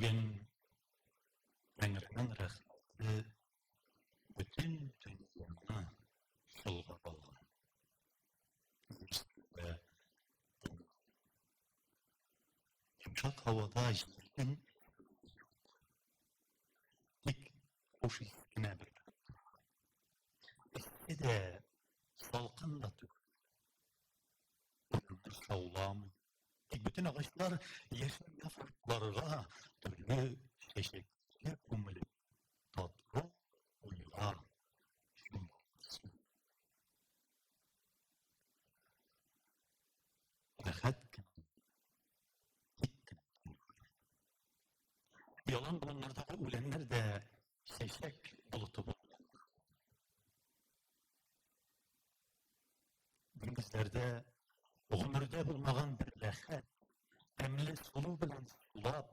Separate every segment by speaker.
Speaker 1: Бүген Тәңренең рәхмәте бөтен дөньяны чолгап алган. Йомшак һавада җилнең тик хуш ис кенә бер. Эссе дә, салкын да түгел. Урманнар шауламый. Тик бөтен агачлар яшел яфракларга, төрле чәчәкләргә күмелеп, татлы уйга чумган. Рәхәт кенә, тик кенә тормыш. Ялан болыннардагы үләннәр дә чәчәк болыты булган. Диңгезләрдә гомердә булмаган бер рәхәт, тәмле сулу белән сулап,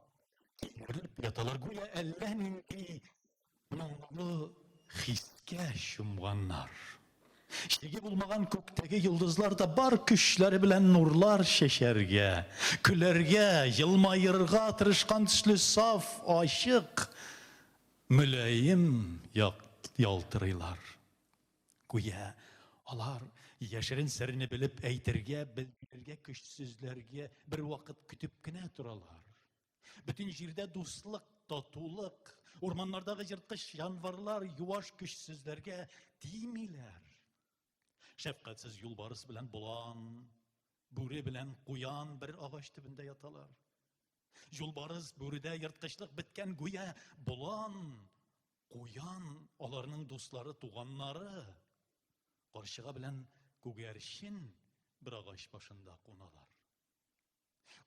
Speaker 1: кимерелеп яталар. Гүя әллә нинди моңлы хискә чумганнар. Чиге булмаган күктәге йолдызлар да бар көчләре белән нурлар чәчәргә, көләргә, елмаерга тырышкан төсле саф, ачык, мөлаем ялтырыйлар. Гүя алар яшерен серне белеп әйтергә, белдерергә көчсезләргә бер вакыт көтеп кенә торалар. Бөтен җирдә дуслык, татулык, урманнардагы җырткыч җанварлар юаш көчсезләргә тимиләр. Шәфкатьсез юлбарыс белән болан, бүре белән куян бер агач төбендә яталар. Юлбарыс, бүредә ерткычлык беткән, гүя болан, куян аларның дуслары, туганнары. Карчыга белән күгәрчен бер агач башында куналар.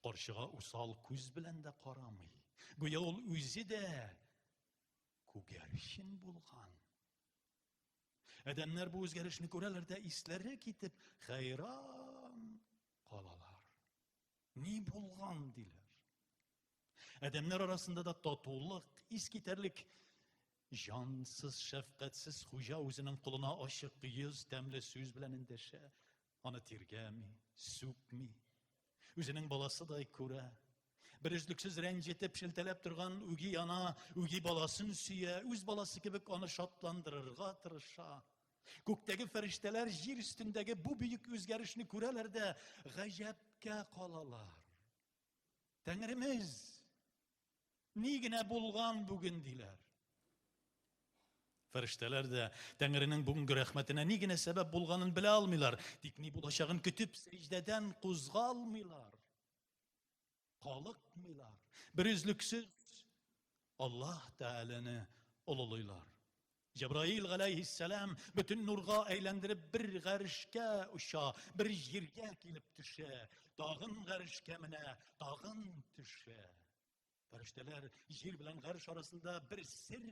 Speaker 1: Карчыга усал күз белән дә карамый. Гүя ул үзе дә күгәрчен булган. Адәмнәр бу үзгәрешне күрәләр дә исләре китеп, хәйран калалар. Ни булган диләр. Адәмнәр арасында да татулык, искитәрлек җансыз, шәфкатьсез хуҗа үзенең колына ачык йөз, тәмле сүз белән эндәшә, аны тиргәми, сүкми. Үзенең баласыдай күрә. Бер өзлексез рәнҗетеп, шелтәләп торган үги ана үги баласын сөя, үз баласы кебек аны шатландырырга тырыша. Күктәге фәрештәләр җир өстендәге бу бөек үзгәрешне күрәләр дә гаҗәпкә калалар. Тәңремез, ни генә булган бүген диләр. Фәрештәләр дә Тәңренең бүгенге рәхмәтенә ни генә сәбәп булганын белә алмыйлар, тик ни булачагын көтеп сәҗдәдән кузгалмыйлар. Калыкмыйлар. Бер өзлексез Аллаһ Тәгаләне олылыйлар. Җәбраил галәйһиссәлам бөтен нурга әйләндереп бер гарешкә оча, бер җиргә килеп төшә, тагын гарешкә менә, тагын төшә. Фәрештәләр җир белән гареш арасында бер сер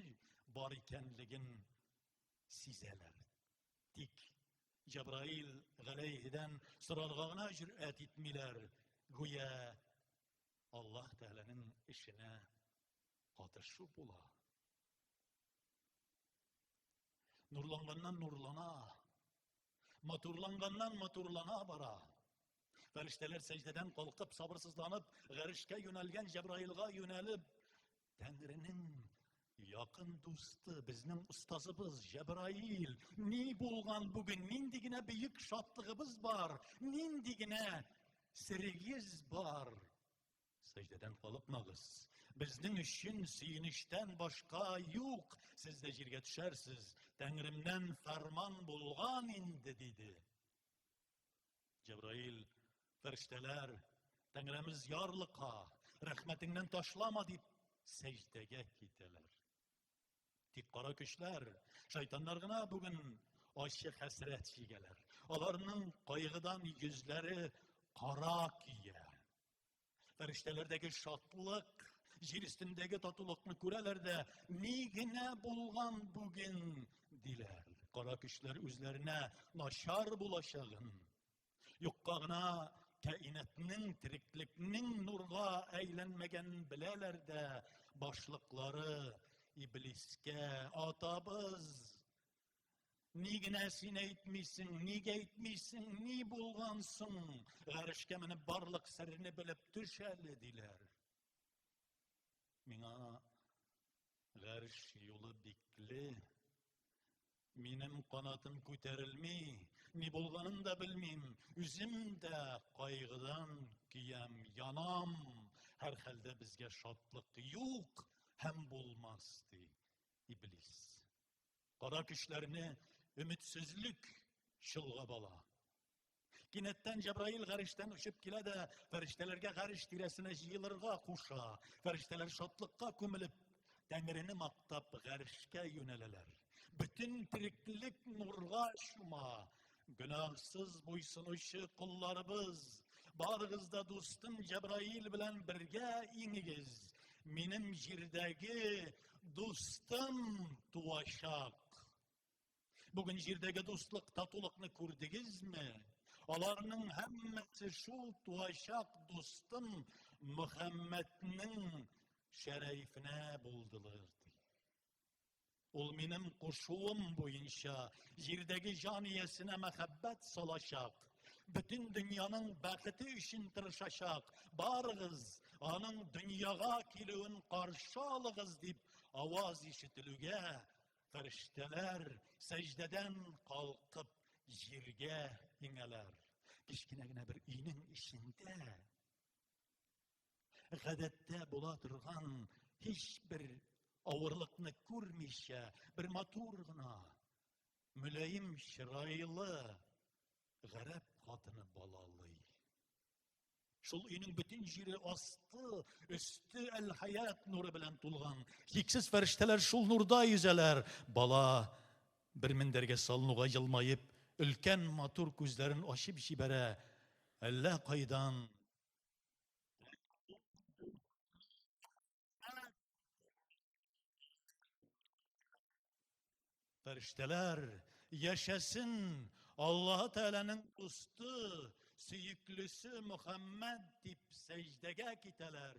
Speaker 1: бар икәнлеген сизәләр. Тик Җәбраил галәйһидән сорарга гына җөрьәт итмиләр. Гүя Аллаһ Тәгаләнең эшенә катышу була. Нурланганнан нурлана, матурланганнан матурлана бара. Фәрештәләр сәҗдәдән калкып, сабырсызланып, гарешкә юнәлгән Җәбраилгә юнәлеп, Тәңренең якын дусты, безнең остазыбыз Җәбраил, ни булган бүген, нинди генә бөек шатлыгыбыз бар, нинди генә серегез бар? Сәҗдәдән калыкмагыз. Безнең өчен сөенечтән башка юк. Сез дә җиргә төшәрсез. Тәңремнән фәрман булган инде, диде. Җәбраил, фәрештәләр, Тәңремез ярлыка, рәхмәтеңнән ташлама дип сәҗдәгә китәләр. Тик кара көчләр, шайтаннар гына бүген ачы хәсрәт чигәләр. Аларның кайгыдан йөзләре кара көя. Фәрештәләрдәге шатлык, җир өстендәге татулыкны күрәләр дә, ни генә булган бүген, диләр. Кара көчләр үзләренә начар булачагын, юкка гына каинатның, тереклекнең нурга әйләнмәгәнен беләләр дә, башлыклары иблискә, атабыз, Ни генә син әйтмисең, нигә әйтмисең, ни булган соң? Гарешкә менеп барлык серне белеп төш әле, диләр. Миңа гарш юлы бикле. Минем канатым күтәрелми, ни булганын да белмим. Үзем дә кайгыдан көям, янам. Һәрхәлдә безгә шатлык юк һәм булмас, ди Иблис. Кара көчләрне өметсезлек чолгап ала. Кинәттән Җәбраил гарештән очып килә дә фәрештәләргә гареш тирәсенә җыелырга куша. Фәрештәләр шатлыкка күмелеп, Тәңрене мактап гарешкә юнәләләр. Бөтен тереклек нурга чума. Гөнаһсыз буйсынучы колларыбыз, барыгыз да дустым Җәбраил белән бергә иңегез. Минем җирдәге дустым туачак. Бүген җирдәге дуслык, татулыкны күрдегезме? Аларның һәммәсе шул туачак дустым Мөхәммәднең шәрәфенә булдылар, ди. Ул минем кушуым буенча җирдәге җан иясенә мәхәббәт салачак, бөтен дөньяның бәхете өчен тырышачак. Барыгыз, аның дөньяга килүен каршы алыгыз, дип аваз ишетелүгә, Фәрештәләр сәҗдәдән калкып җиргә иңәләр. Кечкенә генә бер өйнең эчендә гадәттә була торган һичбер авырлыкны күрмичә, бер матур гына, мөлаем чырайлы гарәп хатыны балалый. Шул өйнең бөтен җире асты, өсте әл-хаят нуры белән тулган. Чиксез фәрештәләр шул нурда йөзәләр. Бала бер мендәргә салынуга елмаеп, өлкән матур күзләрен ачып җибәрә. Әллә кайдан Фәрештәләр, яшәсен Аллаһы Тәгаләнең дусты, сөеклесе Мөхәммәд дип сәҗдәгә китәләр.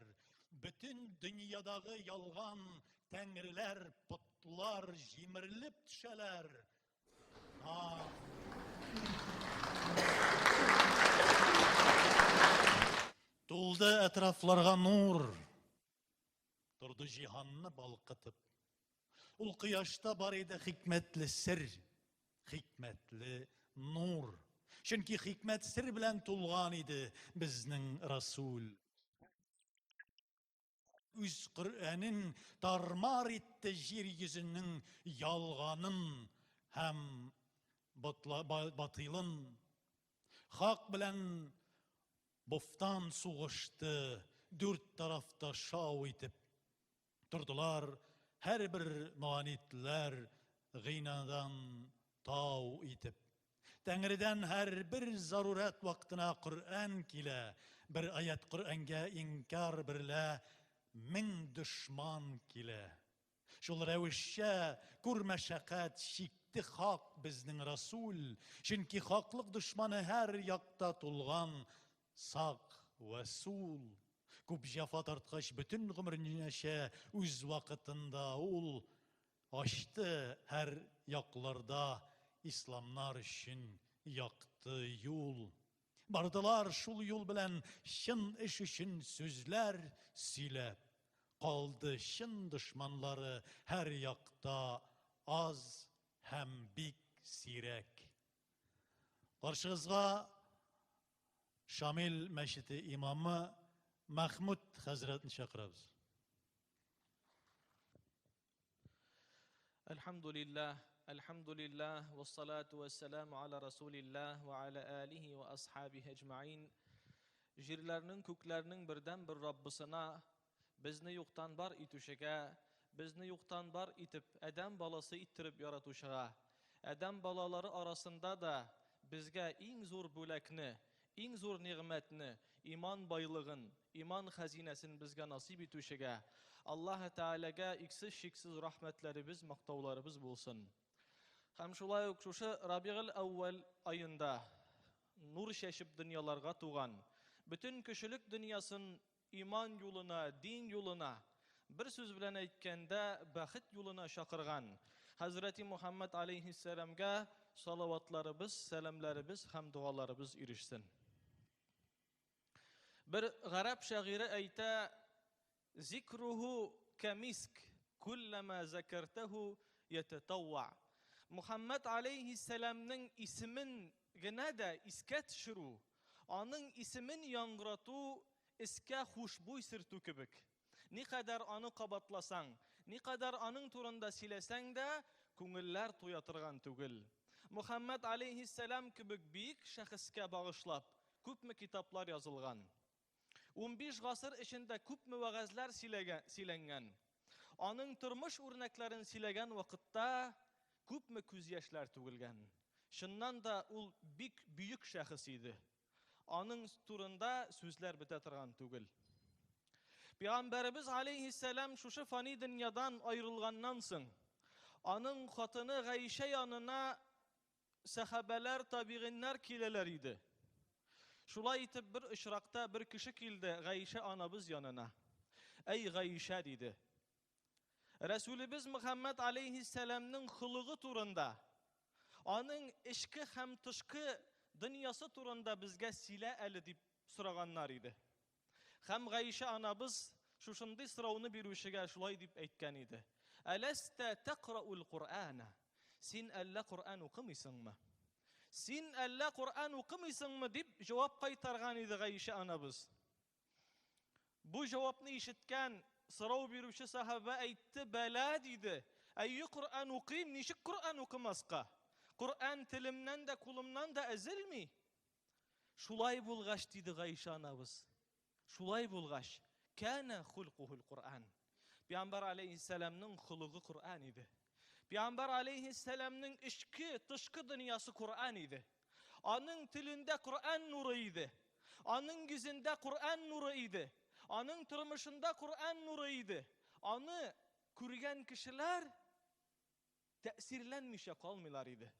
Speaker 1: Бөтен дөньядагы ялган тәңреләр, потлар җимерелеп төшәләр. Тулды әтрафларга нур. Торды җиһанны балкытып. Ул кояшта бар иде хикмәтле сер, хикмәтле нур. Чөнки хикмәт сер белән тулган иде безнең Расул. Үз Коръәнен тармар итте җир йөзенең ялганын һәм батыйлын. Хак белән Буфтан сугышты, дүрт тарафта шау итеп тордылар, һәрбер моанитләр гыйнадан тау итеп. Тәңредән һәрбер зарурәт вакытына Коръән килә, бер аят Коръәнгә инкар берлә мең дошман килә. Шул рәвешчә күр мәшәкать чикте хак безнең Расул, чөнки хаклык дошманы һәр якта тулган сак вә сул. Күп җәфа тарткач, бөтен гомеренәчә үз вакытында ул ачты һәр якларда исламнар өчен якты юл. Бардылар шул юл белән чын эш өчен сүзләр сөйләп. Калды чын дошманлары һәр якта аз һәм бик сирәк. Каршыгызга Шамил мәчете имамы Мәхмүт хәзрәтне чакырабыз.
Speaker 2: Әлхәмдулиллаһ, әлхәмдулиллаһ, вассалату вассаламу аля расулиллаһ ва аля алихи ва асхабихи әҗмәин. Җирләрнең, күкләрнең бердән бер Раббысына, безне юктан бар итүчегә, безне юктан бар итеп, адәм баласы иттереп яратучыга, адәм балалары арасында да безгә иң зур бүләкне, Иң зур нигъмәтне, иман байлыгын, иман хәзинәсен безгә насыйп итүчегә, Аллаһы Тәгаләгә иксез-чиксез рәхмәтләребез, мактауларыбыз булсын. Һәм шулай ук шушы Рабигыль әүвәл аенда нур чәчеп дөньяларга туган, бөтен кешелек дөньясын иман юлына, дин юлына, бер сүз белән әйткәндә, бәхет юлына чакырган Хәзрәти Мухаммад алейһиссәламгә салаватларыбыз, сәламләребез һәм догаларыбыз ирешсен. Бер гарәп шагыйре әйтә, Зикруху кәмиск, күлләмә зәкәртәһу ятәтәвва. Мухәммәд аләйһиссәламнең исемен генә дә искә төшерү, аның исемен яңгырату искә хушбуй сөртү кебек. Никадәр аны кабатласаң, никадәр аның турында сөйләсәң дә, күңелләр туя торган түгел. Мухәммәд аләйһиссәлам кебек бөек шәхескә багышлап, күпме китаплар язылган. 15 гасыр эчендә күпме вәгазьләр сөйләнгән. Аның тормыш үрнәкләрен сөйләгән вакытта күпме күз яшьләр түгелгән. Чыннан да ул бик бөек шәхес иде. Аның турында сүзләр бетә торган түгел. Пәйгамбәребез алейһиссәлам шушы фани дөньядан аерылганнан соң, аның хатыны Гаишә янына сәхабәләр, табигыйннар киләләр иде. Шулай итеп, бер очракта бер кеше килде Гаишә анабыз янына. Әй Гаишә, диде. Рәсүлебез Мөхәммәд алейһиссәламның холыгы турында, аның эчке һәм тышкы дөньясы турында безгә сөйлә әле дип сораганнар иде. Һәм Гаишә анабыз шушындый сорауны бирүчегә шулай дип әйткән иде. Әләстә тәкъраул Куръана? Син әллә Коръән укымыйсыңмы? Син әллә Коръән укымыйсыңмы дип җавап кайтарган иде Гаишә анабыз. Бу җавапны ишеткән сорау бирүче сахаба әйтте, бәлә диде. Әйе, Коръән укыйм, ничек Коръән укымаска? Коръән телемнән дә, кулымнан да өзелми. Шулай булгач, диде Гаишә анабыз, шулай булгач, кәнә хулкухул Коръән. Пәйгамбәр алейһиссәламның холыгы Коръән иде. Пәйгамбәр алейһиссәламның эчке, тышкы дөньясы Коръән иде. Аның телендә Коръән нуры иде. Аның йөзендә Коръән нуры иде. Аның тормышында Коръән нуры иде. Аны күргән кешеләр тәэсирләнмичә калмыйлар иде.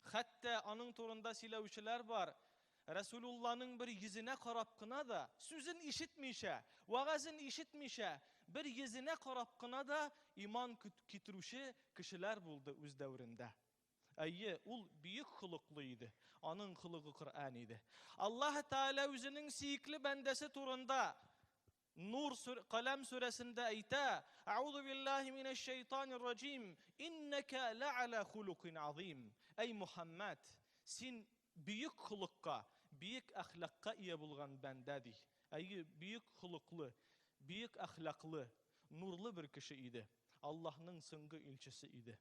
Speaker 2: Хәтта аның турында сөйләүчеләр бар. Рәсүлулланың бер йөзенә карап кына да, сүзен ишетмичә, вәгазен ишетмичә, бер йөзенә карап кына да иман китерүче кешеләр булды үз дәверендә. Әйе, ул бөек холыклы иде. Аның холыгы Коръән иде. Аллаһ Тәгалә үзенең сөекле бәндәсе турында Нур сүр, Каләм сүрәсендә әйтә, Әгъузу биллаһи минәш шәйтанир раҗим, иннәкә лә'аля хулукин азим. Әй Мухаммад, син бөек холыкка, бөек әхлакка ия булган бәндә ди. Әйе, бөек холыклы, бөек әхлаклы, нурлы бер кеше иде. Аллаһның соңгы илчесе иде.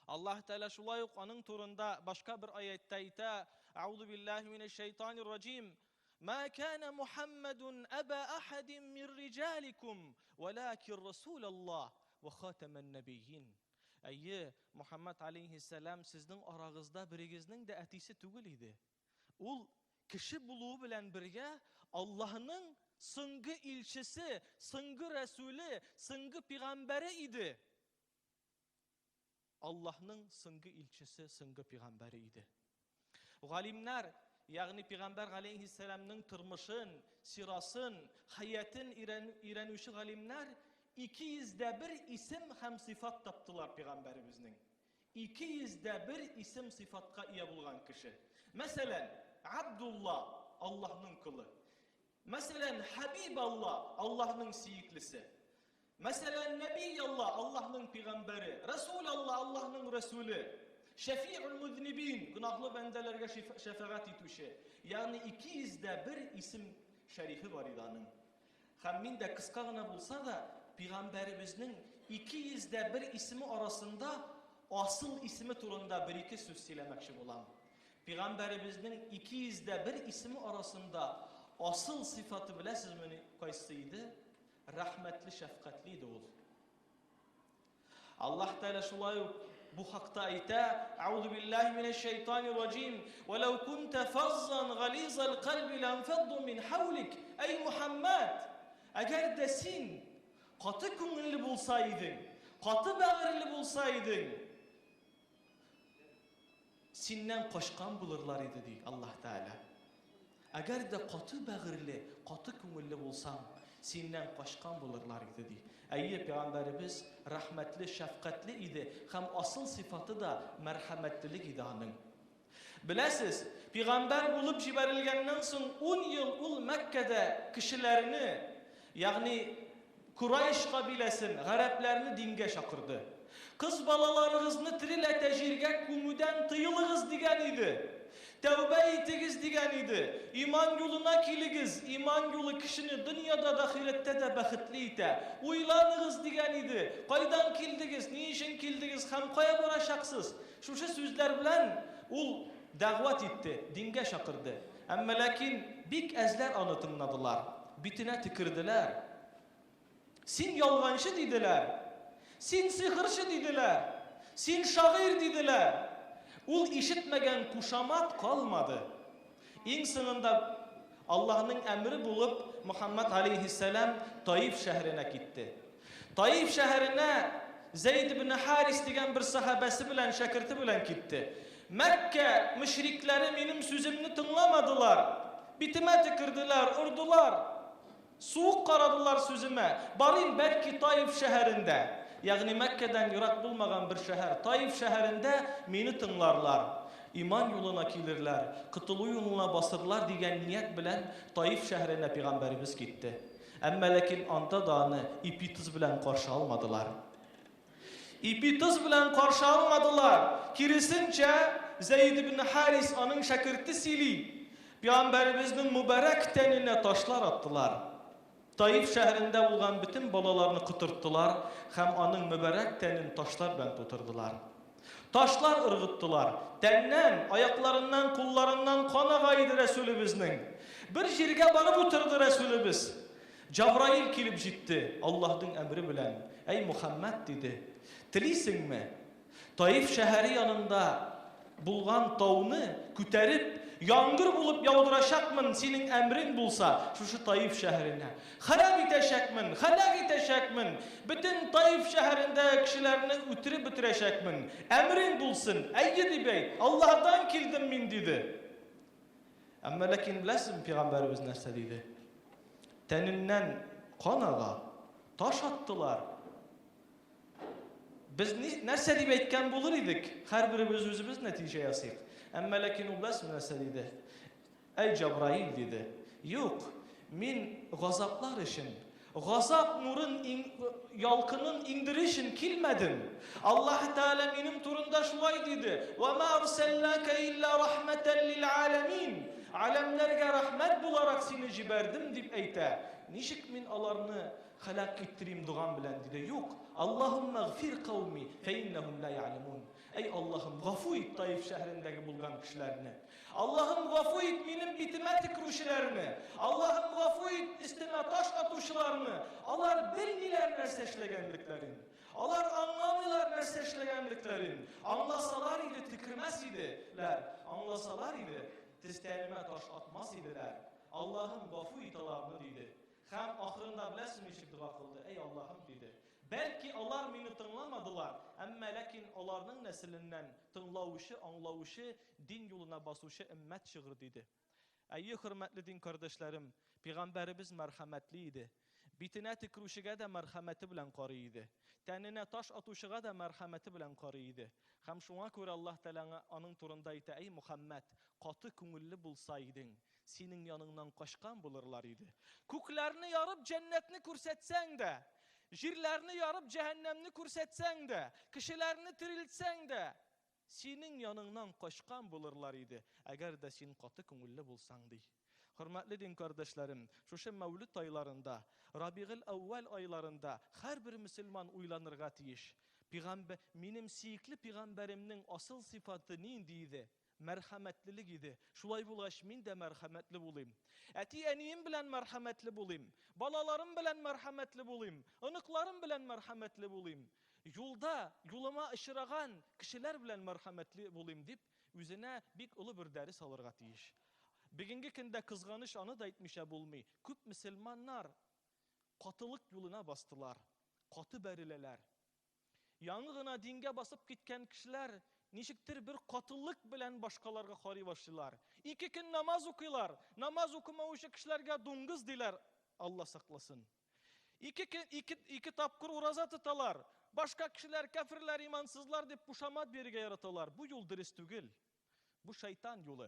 Speaker 2: Аллаһ Тәгалә шулай ук аның турында башка бер аятьтә әйтә: Әгъузу биллаһи минәш шәйтанир раҗим. Ма кана Мухаммадун аба ахадин мин риҗаликум, валакин Расулаллаһ ва хатаман набийин. Әйе, Мухаммад алейһиссәлам сезнең арагызда берегезнең дә әтисе түгел иде. Ул кеше булуы белән бергә Аллаһның соңгы илчесе, соңгы рәсүле, соңгы пигамбәре иде. Аллаһның соңгы илчесе, соңгы пигамбәре иде. Галимнәр, ягъни пигамбәр галәйһиссәламның тормышын, сирасын, хәятын өйрәнүче галимнәр 201 исем һәм сыйфат таптылар пигамбәребезнең. 201 исем сыйфатка ия булган кеше. Мәсәлән, Абдулла, Аллаһның колы. Мәсәлән, Хәбиб Алла, Аллаһның сөеклесе. Мәсәлән, Нәби Алла, Аллаһның пигамбәре. Расул Алла, Аллаһның рәсүле. Шәфи'ул музнибин, гөнаһлы бәндәләргә шәфәгать итүче. Ягъни 201 исем шәрифе бар иде аның. Һәм мин дә кыска гына булса да, пигамбәребезнең 201 исеме арасында асыл исеме турында бер-ике сүз сөйләмәкче булам. Пигамбәребезнең 201 исеме арасында асыл сыйфаты беләсезме кайсы иде? Рәхмәтле, шәфкатьле иде ул. Аллаһ Тәгалә шулай ук бу хакта әйтә: Әгъузу биллаһи минәш шайтанир раҗим. Ва лау кунта фаззан гализал кальби ланфадду мин хаулик. Әй Мухаммад, әгәр дә син каты күңелле булса идең, каты бәгырьле булса идең, Синнән качкан булырлар иде, ди Аллаһ Тәгалә. Әгәр дә каты бәгырьле, каты күңелле булсаң, синнән качкан булырлар иде, ди. Әйе, пәйгамбәребез рәхмәтле, шәфкатьле иде һәм асыл сыйфаты да мәрхәмәтлелек иде аның. Беләсез, пигамбәр булып җибәрелгәннән соң ун ел ул Мәккәдә кешеләрне, ягъни Курайш кабиләсен, гарәпләрне дингә чакырды. Кыз балаларыгызны тереләтә җиргә күмүдән тыелыгыз дигән иде. Тәүбә итегез дигән иде. Иман юлына килегез, иман юлы кешене дөньяда да, ахирәттә дә бәхетле итә. Уйланыгыз дигән иде. Кайдан килдегез, ни өчен килдегез һәм кая барачаксыз? Шушы сүзләр белән ул дәгъват итте, дингә чакырды. Әмма ләкин бик әзләр аны тыңладылар, битенә төкерделәр. Син ялганчы диделәр. Син сихерче диделәр. Син шагыйрь диделәр. Ул ишетмәгән кушамат калмады. Иң соңында Аллаһның әмере булып Мөхәммәд алейһиссәлам Таиф шәһәренә китте. Таиф шәһәренә Зәйд ибн Харис дигән бер сахабәсе белән, шәкерте белән китте. Мәккә мөшрикләре минем сүземне тыңламадылар. Битемә төкерделәр, ордылар. Суык карадылар сүземә. Барыйм, бәлки Таиф шәһәрендә, ягъни Мәккәдән ерак булмаган бер шәһәр, Таиф шәһәрендә мине тыңларлар, иман юлына килерләр, котылу юлына басырлар дигән ният белән Таиф шәһәренә пигамбәребез китте. Әмма ләкин анда да аны ипи-тоз белән каршы алмадылар. Ипи-тоз белән каршы алмадылар. Киресенчә, Зәйд ибн Харис, аның шәкерте сөйли, Пәйгамбәребезнең мөбарәк тәненә ташлар аттылар. Таиф шәһәрендә булган бөтен балаларны котырттылар һәм аның мөбарәк тәнен ташлар белән тутырдылар. Ташлар ыргыттылар. Тәннән, аякларыннан, кулларыннан кан ага иде Рәсүлебезнең. Бер җиргә барып утырды Рәсүлебез. Җабраил килеп җитте, Аллаһның әмере белән, Әй Мөхәммәд, диде, телисеңме, Таиф шәһәре янында булган тауны күтәреп, яңгыр булып яудырачакмын, синең әмрең булса, шушы Таиф шәһәренә. Харап итәчәкмен, һәлак итәчәкмен, бөтен Таиф шәһәрендәге кешеләрне үтереп бетерәчәкмен. Әмрең булсын, әйе дип әйт, Аллаһыдан килдем мин, диде. Әмма ләкин беләсезме, пәйгамбәребез нәрсә диде? Тәненнән кан ага, таш аттылар. Без ни, нәрсә дип әйткән булыр идек? Һәрберебез үзебез нәтиҗә ясыйк. Әмма ләкин ул беләсезме нәрсә диде? Әй Җабраил, диде. Юк, мин газаплар өчен, газап нурын, ялкынын иңдерер өчен килмәдем. Аллаһ Тәгалә минем турында шулай диде: "Ва ма арсалнака илля рахматан лил аламин." Аләмнәргә рәхмәт буларак сине җибәрдем дип әйтә. Ничек мин аларны Һәлак иттерим догам белән, диде. Юк, Аллаһуммә гфир кауми, фәиннәһум ла я'ләмун. Әй Аллаһым, гафу ит Таиф шәһәрендәге булган кешеләрне. Аллаһым, гафу ит минем битемә төкерүчеләрне. Аллаһым, гафу ит өстемә таш атучыларны. Алар белмиләр нәрсә эшләгәнлекләрен. Алар аңламыйлар нәрсә эшләгәнлекләрен. Аңласалар иде, төкермәс иделәр. Аңласалар иде, тәнемә таш атмас иделәр. Аллаһым, гафу ит аларны, диде. Һәм ахырында беләсезме ничек дога кылды? Әй Аллаһым, диде. Бәлки алар мине тыңламадылар, әмма ләкин аларның нәселеннән тыңлаучы, аңлаучы, дин юлына басучы өммәт чыгыр, диде. Әйе, хөрмәтле дин кардәшләрем, пигамбәребез мәрхәмәтле иде. Битенә төкерүчегә дә мәрхәмәте белән карый иде. Тәненә таш атучыга да мәрхәмәте белән карый иде. Һәм шуңа күрә Аллаһ Тәгалә аның турында әйтә, Әй Мөхәммәд, каты күңелле булса идең, Синең яныңнан качкан булырлар иде. Күкләрне ярып җәннәтне күрсәтсәң дә, җирләрне ярып җәһәннәмне күрсәтсәң дә, кешеләрне терелтсәң дә, синең яныңнан качкан булырлар иде, әгәр дә син каты күңелле булсаң, ди. Хөрмәтле дин кардәшләрем, шушы Мәүлид айларында, Рабигыль әүвәл айларында һәрбер мөселман уйланырга тиеш. Пигамбә, минем сөекле пигамбәремнең асыл сыйфаты нинди иде? Мәрхәмәтлелек иде. Шулай булгач, мин дә мәрхәмәтле булыйм. Әти-әнием белән мәрхәмәтле булыйм. Балаларым белән мәрхәмәтле булыйм. Оныкларым белән мәрхәмәтле булыйм. Юлда юлыма очраган кешеләр белән мәрхәмәтле булыйм, дип, үзенә бик олы бер дәрес алырга тиеш. Бүгенге көндә кызганыч, аны да әйтмичә булмый, күп мөселманнар катылык юлына бастылар, каты бәреләләр. Яңы гына дингә басып киткән кешеләр ничектер бер катылык белән башкаларга карый башлыйлар. Ике көн намаз укыйлар, намаз укымаучы кешеләргә дуңгыз диләр, Алла сакласын. Ике көн, ике, ике тапкыр ураза тоталар. Башка кешеләр кәферләр, имансызлар дип кушамат бирергә яраталар. Бу юл дөрес түгел. Бу шайтан юлы.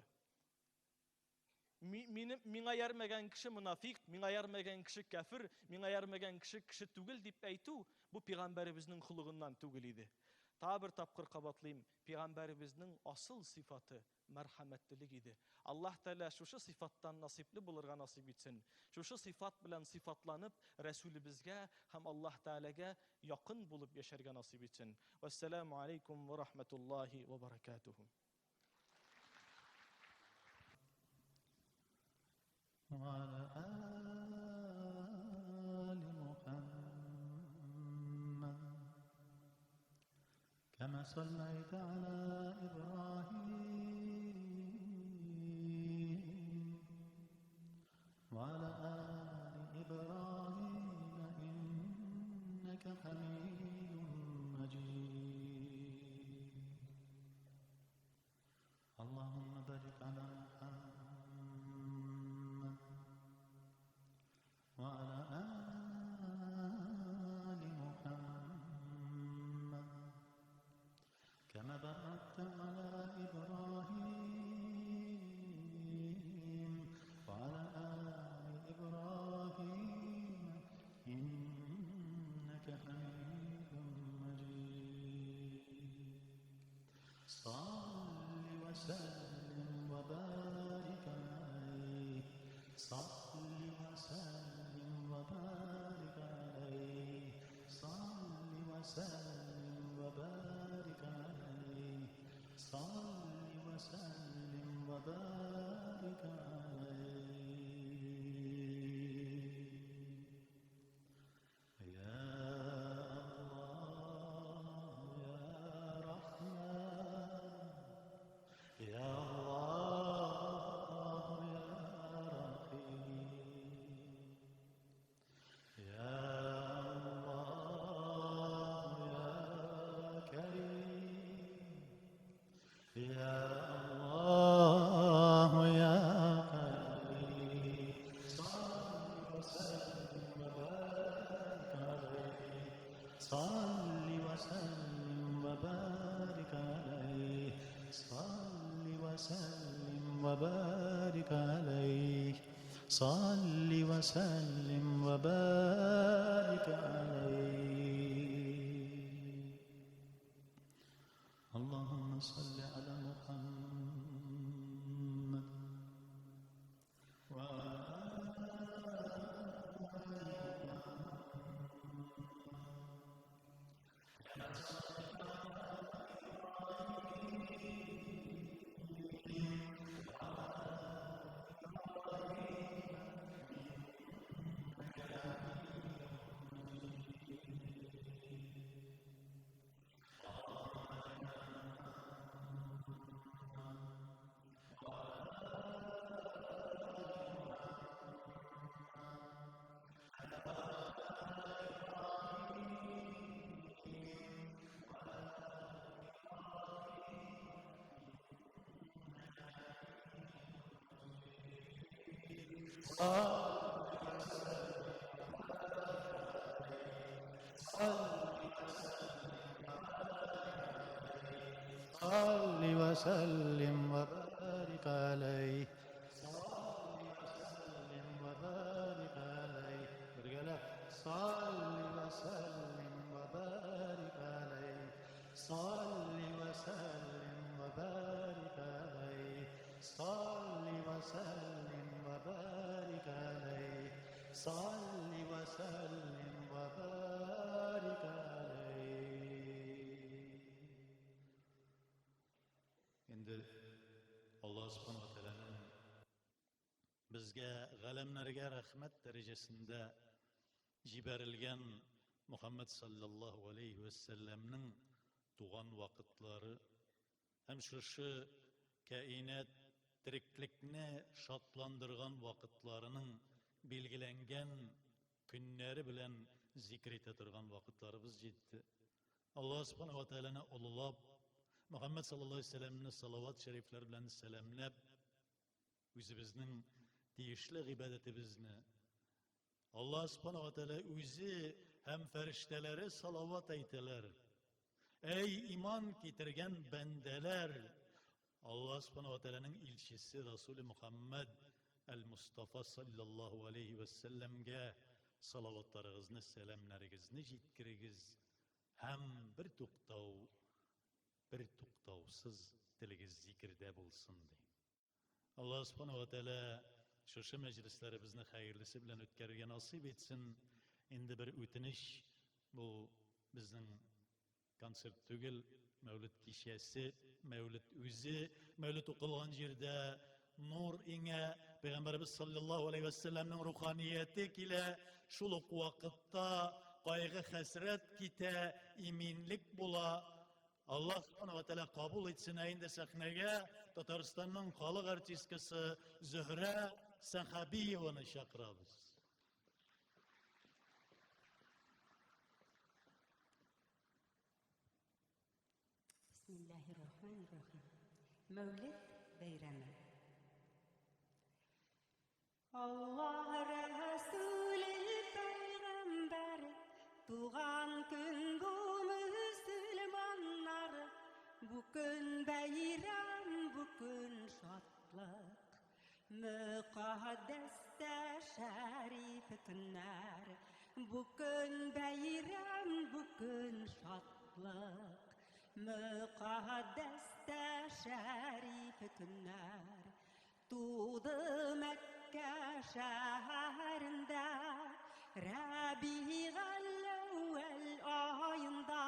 Speaker 2: Минем миңа ярмәгән кеше монафик, миңа ярмәгән кеше кәфер, миңа ярмәгән кеше кеше түгел дип әйтү, бу пәйгамбәребезнең холыгыннан түгел иде. Тагы бер тапкыр кабатлыйм, пәйгамбәребезнең асыл сыйфаты мәрхәмәтлелек иде. Аллаһ Тәгалә шушы сыйфаттан насыйплы булырга насыйп итсен. Шушы сыйфат белән сыйфатланып, Рәсүлебезгә һәм Аллаһ Тәгаләгә якын булып яшәргә насыйп итсен. Вәссәламү алейкум вә рахмәтуллаһи вә баракатүһү.
Speaker 1: وعلى آل محمد كما صليت على إبراهيم وعلى آل إبراهيم إنك حميد مجيد اللهم بارك على محمد وعلى آل محمد كما باركت على إبراهيم وعلى آل إبراهيم إنك حميد مجيد صل وسلم وبارك عليه صل وسلم وبارك عليه صل وسلم وبارك عليه صل وسلم وبارك عليه يا الله يا رحمن يا الله يا رحيم يا الله يا كريم يا الله يا قريب صل وسلم وبارك عليه صل وسلم وبارك عليه صل وسلم وبارك عليه صل وسلم وبارك عليه اللهم صل على محمد وعلى صل وسلم وبارك عليه صل وسلم وبارك عليه رجالة صل وسلم وبارك عليه صل وسلم وبارك عليه صل وسلم وبارك عليه صل وسلم وبارك عليه Инде Аллаһ Субхану ва Тәгаләнең безгә галәмнәргә рәхмәт дәрәҗәсендә җибәрелгән Мухаммад саллаллаһу алейхи ва сәлләмнең туган вакытлары һәм шушы каинат тереклекне шатландырган вакытларының билгеләнгән көннәре белән зикр итә торган вакытларыбыз җитте. Аллаһ Субхану ва Тәгаләне олылап, Мөхәммәд саллаллаһу алейһи вәсәлләмне салават шәрифләр белән сәламләп, үзебезнең тиешле гыйбадәтебезне Аллаһ Субхану ва Тәгалә үзе һәм фәрештәләре салават әйтәләр. Әй иман китергән бәндәләр! Аллаһ Субхану ва Тәгаләнең илчесе Расуле Мухаммад әл-Мустафа саллаллаһу алейхи ва сәлләмгә салаватларыгызны, сәламнәрегезне җиткерегез һәм бер туктау, бер туктаусыз телегез зикердә булсын, ди. Аллаһ Субхану ва Тәгалә шушы мәҗлесләребезне хәерлесе белән үткәрергә насыйп итсен. Инде бер үтенеч, бу безнең концерт түгел, Мәүлид кичәсе, Мәүлид үзе, Мәүлид укылган җирдә нур иңә, Пәйгамбәребез саллаллаһу алейһи вәссәламнең руханияте килә, шул ук вакытта кайгы хәсрәт китә, иминлек була. Аллаһ субхана ва тәгалә кабул итсен. Ә инде сәхнәгә Татарстанның халык артисткасы Зөһрә Сәхабиеваны чакырабыз.
Speaker 3: Бисмиллаһир-рахманир-рахим. Мәүлид бәйрәме. Аллаһ Рәсүле пәйгамбәр туган көн бу мөселманнар. Бу көн бәйрәм, бу көн шатлык. Мөкаддәс тә шәриф көннәр. Бу көн бәйрәм, бу көн шатлык. Мөкаддәс тә шәриф көннәр. Туды Мәккә шәһәрендә, Рәбигәл-әүвәл аенда,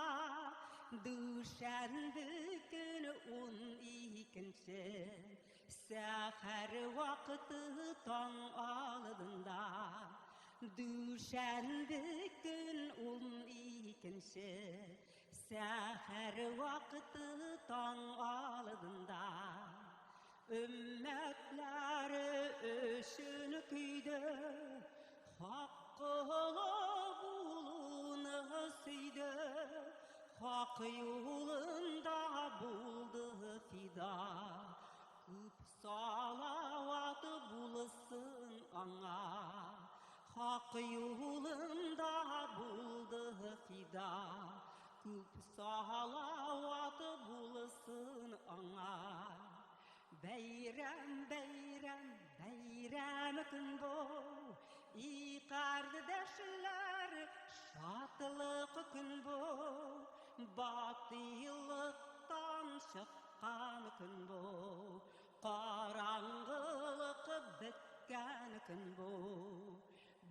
Speaker 3: Дүшәмбе көне 12-нче, Сәхәр вакыты таң алдында. Дүшәмбе көн 12-нче, Сәхәр вакыты таң алдында. Өммәтләре өчен көйде, Хак колы булуны сөйде, Хак юлында булды фида. Күп салават булсын аңа, Хак юлында булды фида. Күп салават булсын аңа. Бәйрәм, бәйрәм, бәйрәм көн бу. И кардәшләр, шатлык көн бу. Батыйлыктан чыккан көн бу. Караңгылык беткән көн бу.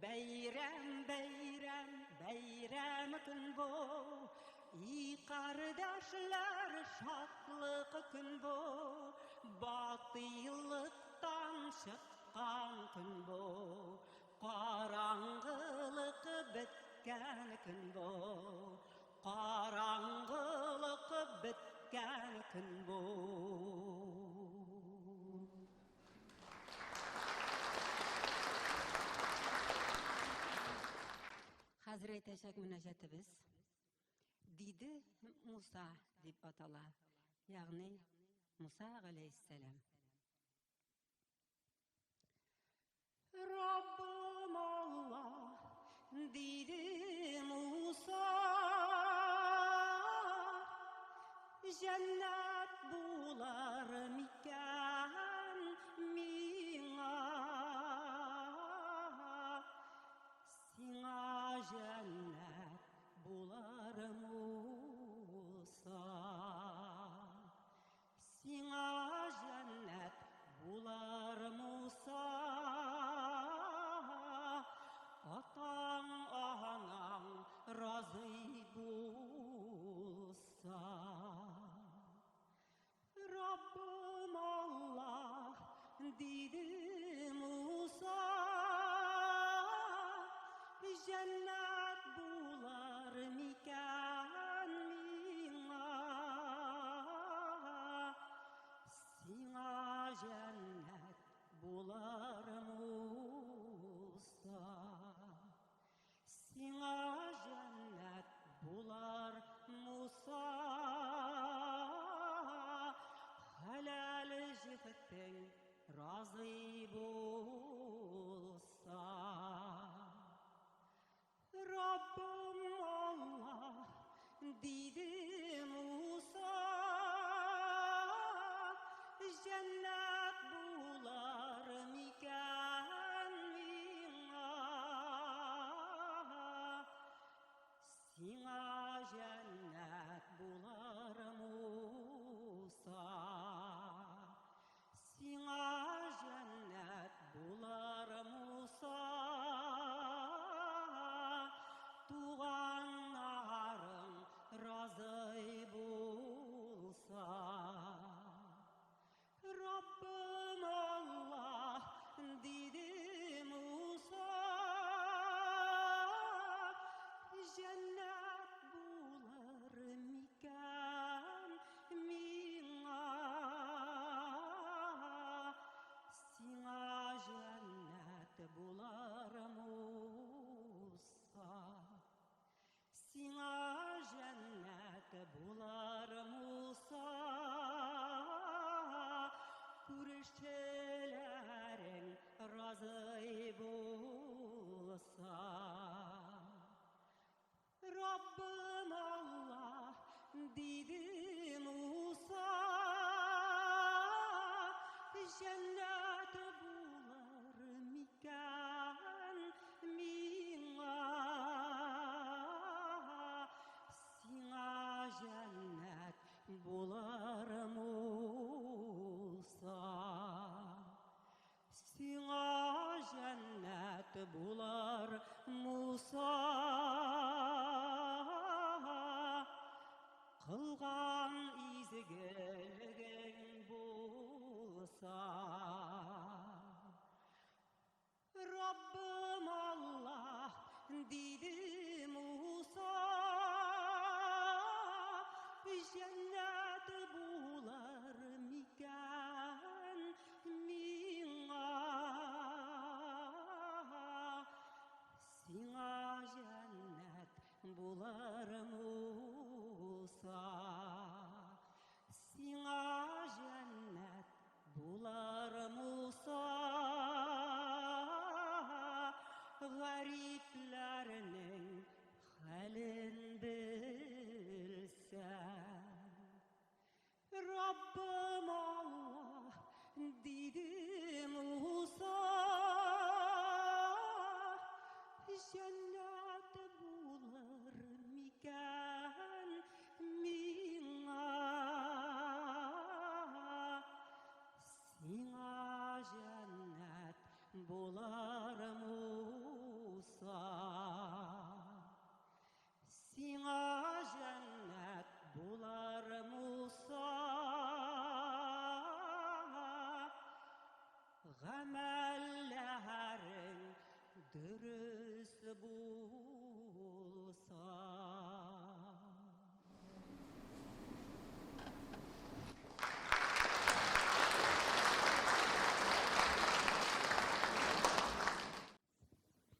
Speaker 3: Бәйрәм, бәйрәм, бәйрәм көн бу. И кардәшләр, шатлык көн бу. Батыйлыктан чыккан көн бу. Караңгылык беткән көн бу. Караңгылык беткән көн бу. Хәзер әйтәчәк мөнәҗәтебез диде Муса дип атала, ягъни Муса галәйһиссәлам. Раббым Аллаһ, диде Муса, җәннәт булар микән миңа? Сиңа җәннәт булар, Муса. Сиңа җәннәт булар, Муса. Атаң, анаң разый булса. Раббым Аллаһ, диде Муса, җәннәт булар микән миңа? Сиңа җәннәт булар, Муса. Сиңа җәннәт булар, Муса. Хәләл җефетең разый булса. булар Муса. Кылган изгелегең булса. Раббым Аллаһ, диде Муса, җәннәт булыр микән миңа? Сиңа җәннәт булыр, Муса. Сиңа җәннәт булыр, Муса. Гарипләрнең хәлен белсәң. Раббым Аллаһ, диде Муса, җәннәт булыр микән миңа? Сиңа җәннәт булыр, Муса. Сиңа җәннәт булыр, Муса. Гамәлләрең дөрес булса.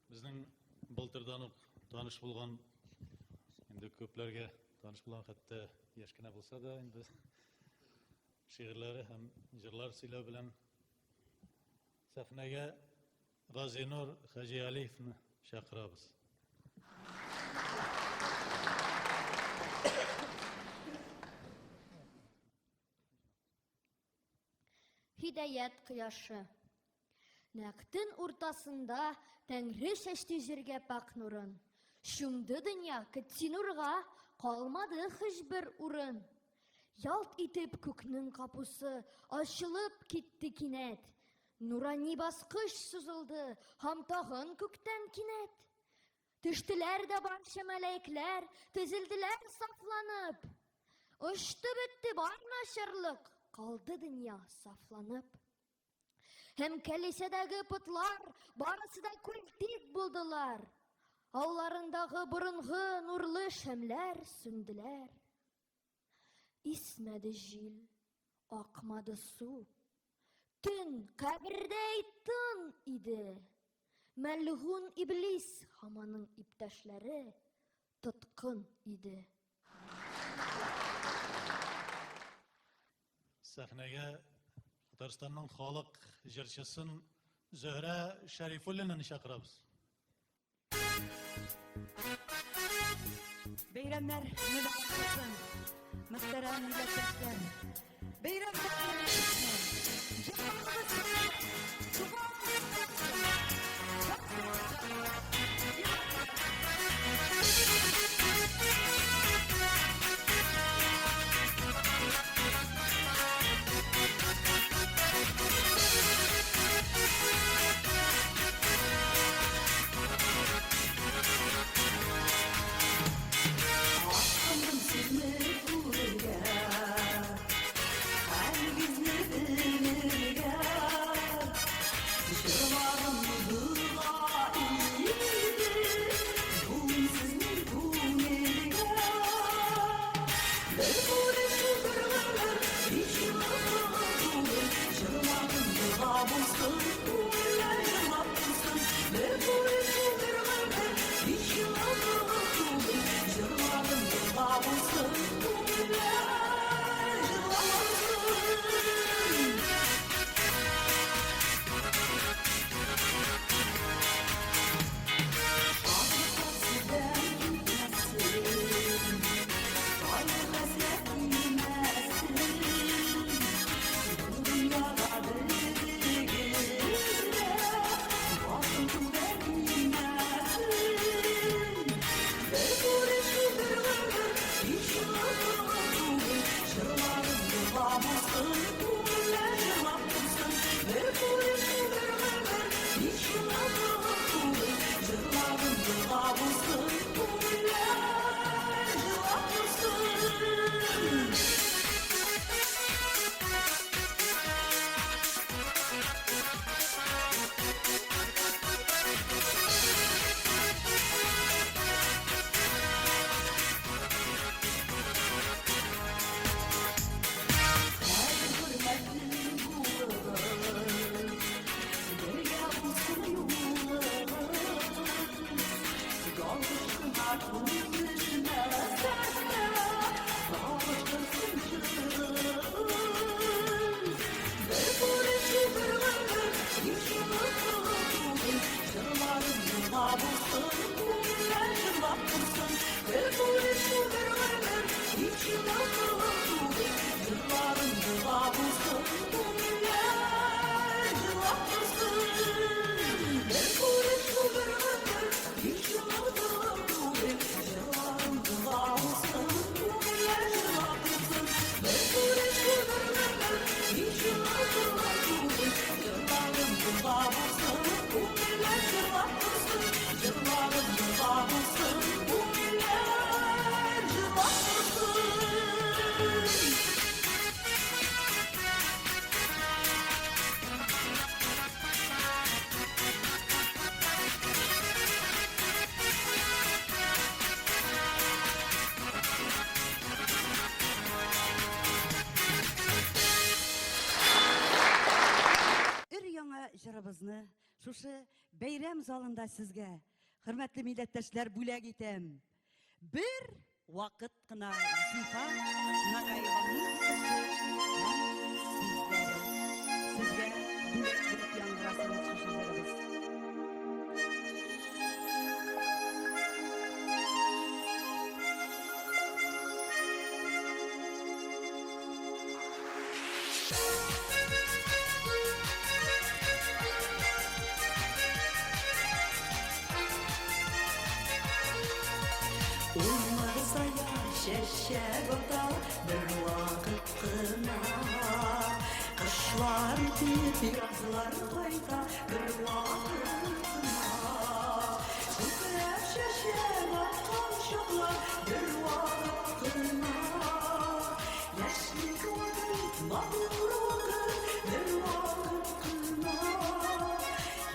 Speaker 1: Безнең былтырдан ук таныш булган, инде күпләргә таныш булган, хәтта яшь кенә булса да, инде шигырьләре һәм җырлар сөйләү белән сәхнәгә Газинур Хаҗиалиевны чакырабыз.
Speaker 4: Һидаят кояшы. Нәкъ төн уртасында Тәңре чәчте җиргә пакь нурын. Чумды дөнья кетти нурга, калмады һичбер урын. Ялт итеп күкнең капусы ачылып китте кинәт. Нурани баскыч сузылды һәм тагын күктән кинәт. Төштеләр дә барча мәләекләр, төзелделәр сафланып. Очты бетте бар начарлык, калды дөнья сафланып. Һәм кәлисәдәге потлар барысы да күлтик булдылар. Алларындагы борынгы нурлы шәмләр сүнделәр. Исмәде җил, акмады су. Төн кабердәй тын иде. Мәлгун иблис һәм аның иптәшләре тоткын иде.
Speaker 1: Сәхнәгә Татарстанның халык җырчысын Зөһрә Шәрифуллинаны чакырабыз.
Speaker 5: Бәйрәмнәр мөбарәк булсын, мөхтәрәм милләттәшләр. Бәйрәмнәр мөбарәк булсын. Җырларыбыз туган Ашкындым сезне күрергә, һәргизне белергә. Җырларым җырыбызны шушы бәйрәм залында сезгә, хөрмәтле милләттәшләр, бүләк итәм. Бер вакыт кына Зифа Нагаева музыкасы һәм сүзләре. Сезгә бүләк булып яңгырасын шушы җырыбыз.
Speaker 3: Чәчәк ата бер вакыт кына. Кышлар үтеп, язлар кайта бер вакыт кына. Күкрәп чәчәк аткан чаклар бер вакыт кына. Яшьлек вакыт, матур вакыт бер вакыт кына.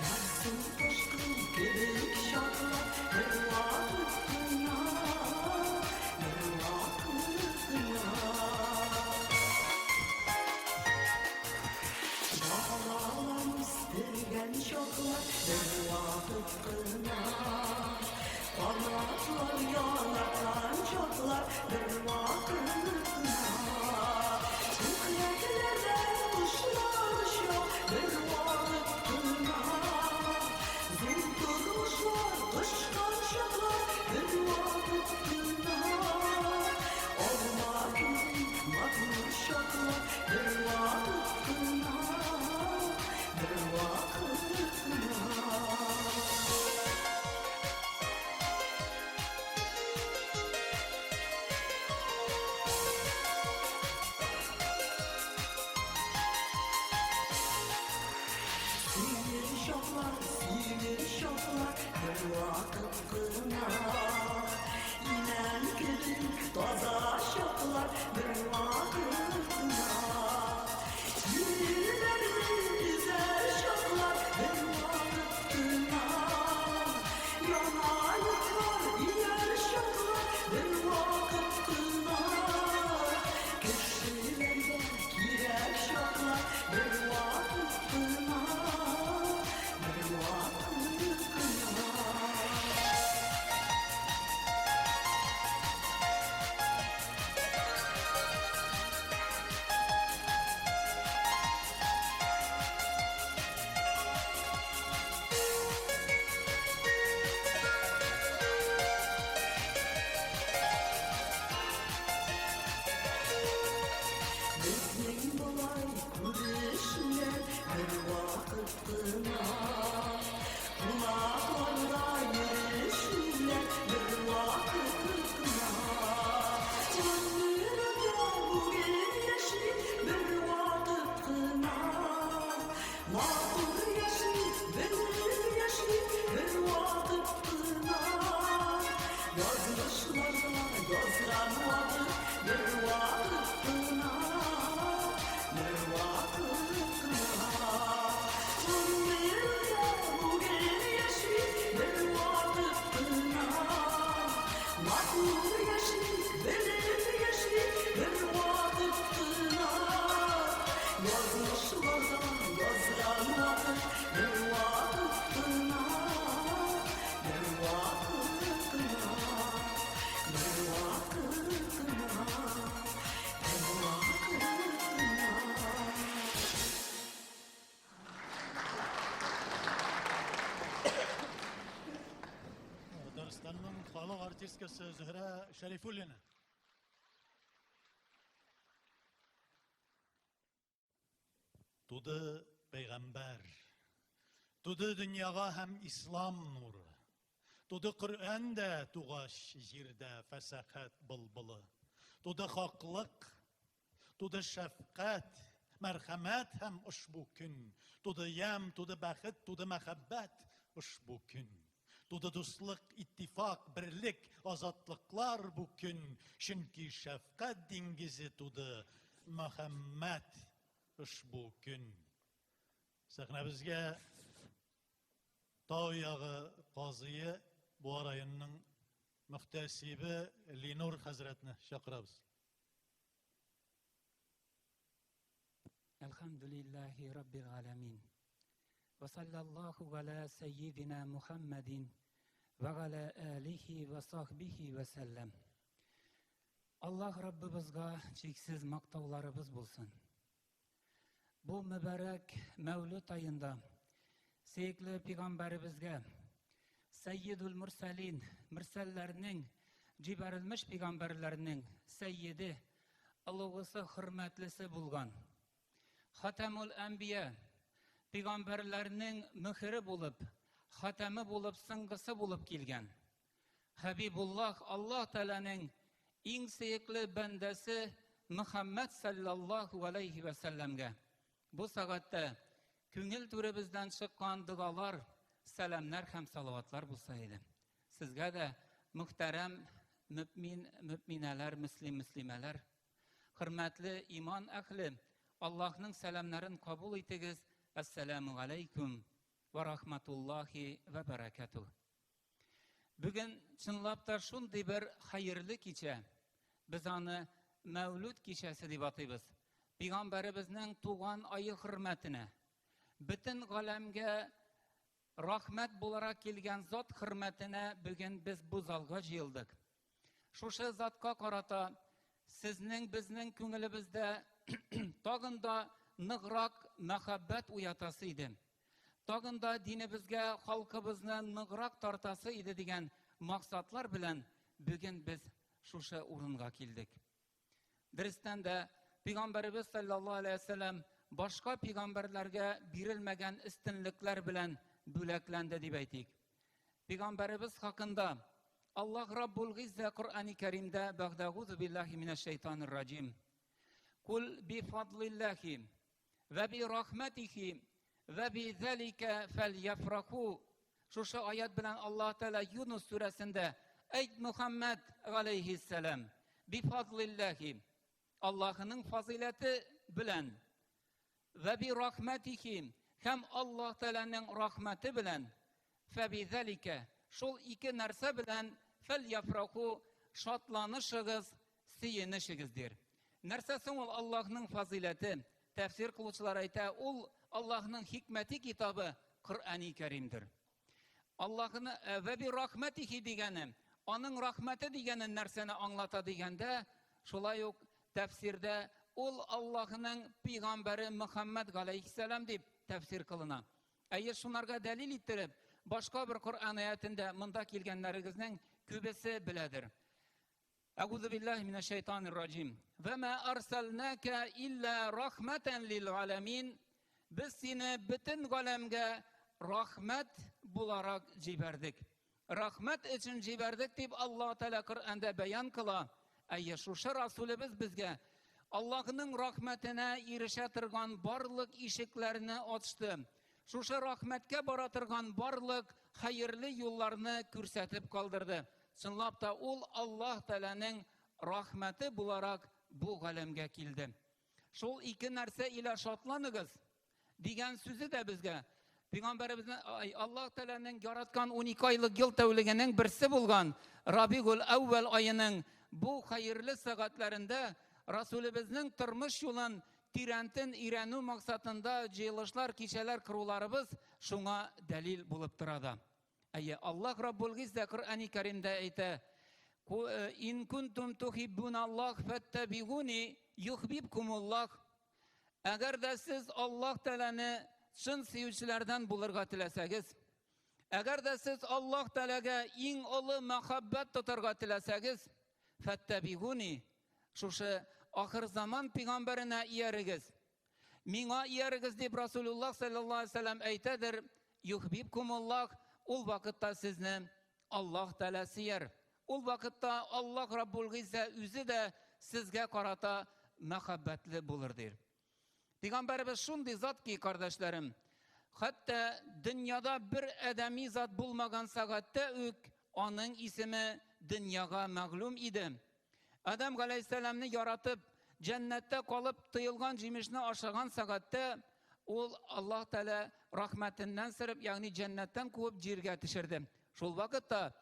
Speaker 3: Язгы ташкын кебек чаклар бер вакыт кына. Бер вакыт кына. Балалар үстергән чаклар бер вакыт кына. Канатлар янаткан чаклар бер вакыт кына. Күкрәкләрдә кошлар оча бер вакыт кына. Зур тормышлар кочкан чаклар бер вакыт кына. Алма кебек матур чаклар бер вакыт кына. Бер вакыт кына. Сөер чаклар, сөер чаклар бер вакыт кына. Имән кебек таза чаклар бер вакыт кына. Илләрне төзәр чаклар бер вакыт кына. Яңа йортлар ияр чаклар бер вакыт кына. Кешеләргә кирәк чаклар бер вакыт кына. Бер вакыт кына. Безнең болай күрешүләр бер вакыт кына. Кунакларда йөрешүләр бер вакыт кына. Гомергә бүген яши бер вакыт кына. Матур яши, белеп яши бер вакыт кына. Язмышларда язган вакыт бер вакыт кына. Бер вакыт кына. Гомергә бүген яши бер вакыт кына. Матур яши, белеп яши бер вакыт кына. Язмышларда язган вакыт бер вакыт кына. Бер вакыт кына. Бер вакыт кына. Бер вакыт кына.
Speaker 1: Татарстанның халык артисткасы Зөһрә Шәрифуллина. Туды пәйгамбәр. Туды дөньяга һәм ислам нуры. Туды Коръән дә тугач җирдә фәсахәт былбылы. Туды хаклык, туды шәфкать, мәрхәмәт һәм ошбу көн. Туды ямь, туды бәхет, туды мәхәббәт ошбу көн. Туды дуслык, иттифак, берлек, азатлыклар бу көн. Чөнки шәфкать диңгезе туды Мөхәммәд ошбу көн. Сәхнәбезгә Тау ягы казые Буа районының мөхтәсибе Ленур хәзрәтне чакырабыз.
Speaker 6: الحمد لله رب العالمين. Вә саллаллаху галә сәййидина Мухаммадин вә галә алихи вә сахбихи вә сәлләм. Аллаһ Раббыбызга чиксез мактауларыбыз булсын. Бу мөбарәк Мәүлүд аенда сөекле пигамбәребезгә Сәййидул Мурсалин, мөрсәлләрнең, җибәрелмеш пигамбәрләрнең сәййиде, олугысы, хөрмәтлесе булган Хатамул Әнбия, пигамбәрләрнең мөхере булып, хатамы булып, соңгысы булып килгән. Хәбибуллаһ Аллаһ Тәгаләнең иң сөекле бәндәсе Мөхәммәд саллаллаһу алейхи вә сәлләмгә бу сәгатьтә күңел түребездән чыккан догалар, сәламнәр һәм салаватлар булса иде. Сезгә дә, мөхтәрәм мөмин, мөминәләр, мөслим, мөслимәләр, Хөрмәтле иман әһле, Аллаһның сәламнәрен кабул итегез. Әссәламу алейкум ва рахматуллахи ва баракатуh. Бүген чынлап та шундый бер хәерле кичә. Без аны Мәүлүд кичәсе дип атыйбыз. Пәйгамбәребезнең туган ае хөрмәтенә. Бөтен галәмгә рәхмәт буларак килгән зат хөрмәтенә бүген без бу залга җыелдык. Шушы затка карата сезнең безнең күңелебездә тагын да ныграк мәхәббәт уятасы иде. Тагын да динебезгә халкыбызны ныграк тартасы иде дигән максатлар белән бүген без шушы урынга килдек. Дөрестән дә, Пәйгамбәребез саллаллаһу алейһи вәсәлләм башка пәйгамбәрләргә бирелмәгән өстенлекләр белән бүләкләнде дип әйтик. Пәйгамбәребез хакында Аллаһ Раббул Гиззә Коръәни Кәримдә бәгъдәгузу биллаһи минәш шайтанир раҗим. Кул би фадлиллахи вә би рахматихи вә би залика фәльяфраху. Шушы аят белән Аллаһ Тәгалә Юнус сүрәсендә әйт Мөхәммәд галәйһиссәлам би фадлиллахи Аллаһының фазыйләте белән вә би рахматихи һәм Аллаһ Тәгаләнең рахмәте белән фәбизалика шул ике нәрсә белән фәльяфраху шатланышыгыз, сөенешегез дир. Нәрсә соң ул Аллаһның фазыйләте? Тәфсир кылучылар әйтә, ул Аллаһның хикмәти китабы Коръәни Кәримдер. Аллаһны э, вә би рахмәтихи дигәне, аның рахмәте дигәне нәрсәне аңлата дигәндә, шулай ук тәфсирдә ул Аллаһның пәйгамбәре Мөхәммәд галәйһиссәлам дип тәфсир кылына. Әйе, шунарга дәлил иттереп, башка бер Коръән аятендә монда килгәннәрегезнең күбесе беләдер. Әгузу биллаһи минәш шайтанир раҗим. Ва ма арсалнака илла рахматан лил аламин. Без сине бөтен галәмгә рахмәт буларак җибәрдек. Рахмәт өчен җибәрдек дип Аллаһ Тәгалә Коръәндә бәян кыла. Әйе, шушы Расулебез безгә Аллаһның рахмәтенә ирешә торган барлык ишекләрне ачты. Шушы рахмәткә бара торган барлык хәерле юлларны күрсәтеп калдырды. Чынлап та ул Аллаһ Тәгаләнең рахмәте буларак бу галәмгә килде. Шул ике нәрсә илә шатланыгыз дигән сүзе дә безгә Пәйгамбәребезнең Аллаһ Тәгаләнең яраткан 12 айлык ел тәүлегенең берсе булган Рабигул әүвәл аеның бу хәерле сәгатьләрендә Расулебезнең тормыш юлын тирәнтен өйрәнү максатында җыелышлар, кичәләр коруларыбыз шуңа дәлил булып тора да. Әйе, Аллаһ Раббул Гиззә Коръәни Кәримдә әйтә, э, «Ин кунтум тухиббун Аллаһ фәттәбигуни юхбибкумуллаһ». Әгәр дә сез Аллаһ Тәгаләне чын сөючеләрдән булырга теләсәгез, әгәр дә сез Аллаһ Тәгаләгә иң олы мәхәббәт тотарга теләсәгез, фәттәбигуни, шушы ахыр заман пәйгамбәренә иярегез. Миңа иярегез дип Расулуллаһ саллаллаһу алейһи вәсәлләм әйтәдер, юхбибкумуллаһ, ул вакытта сезне Аллаһ Тәгалә сөяр. Ул вакытта Аллаһ Раббул Гыйззә үзе дә сезгә карата мәхәббәтле булыр дир. Пәйгамбәребез шундый зат ки, кардәшләрем, хәтта дөньяда бер адәми зат булмаган сәгатьтә үк аның исеме дөньяга мәгълүм иде. Адам галәйһиссәламне яратып, җәннәттә калып тыелган җимешне ашаган сәгатьтә ул Аллаһ Тәгалә рәхмәтеннән сырып, ягъни җәннәттән куып җиргә төшерде. Шул вакытта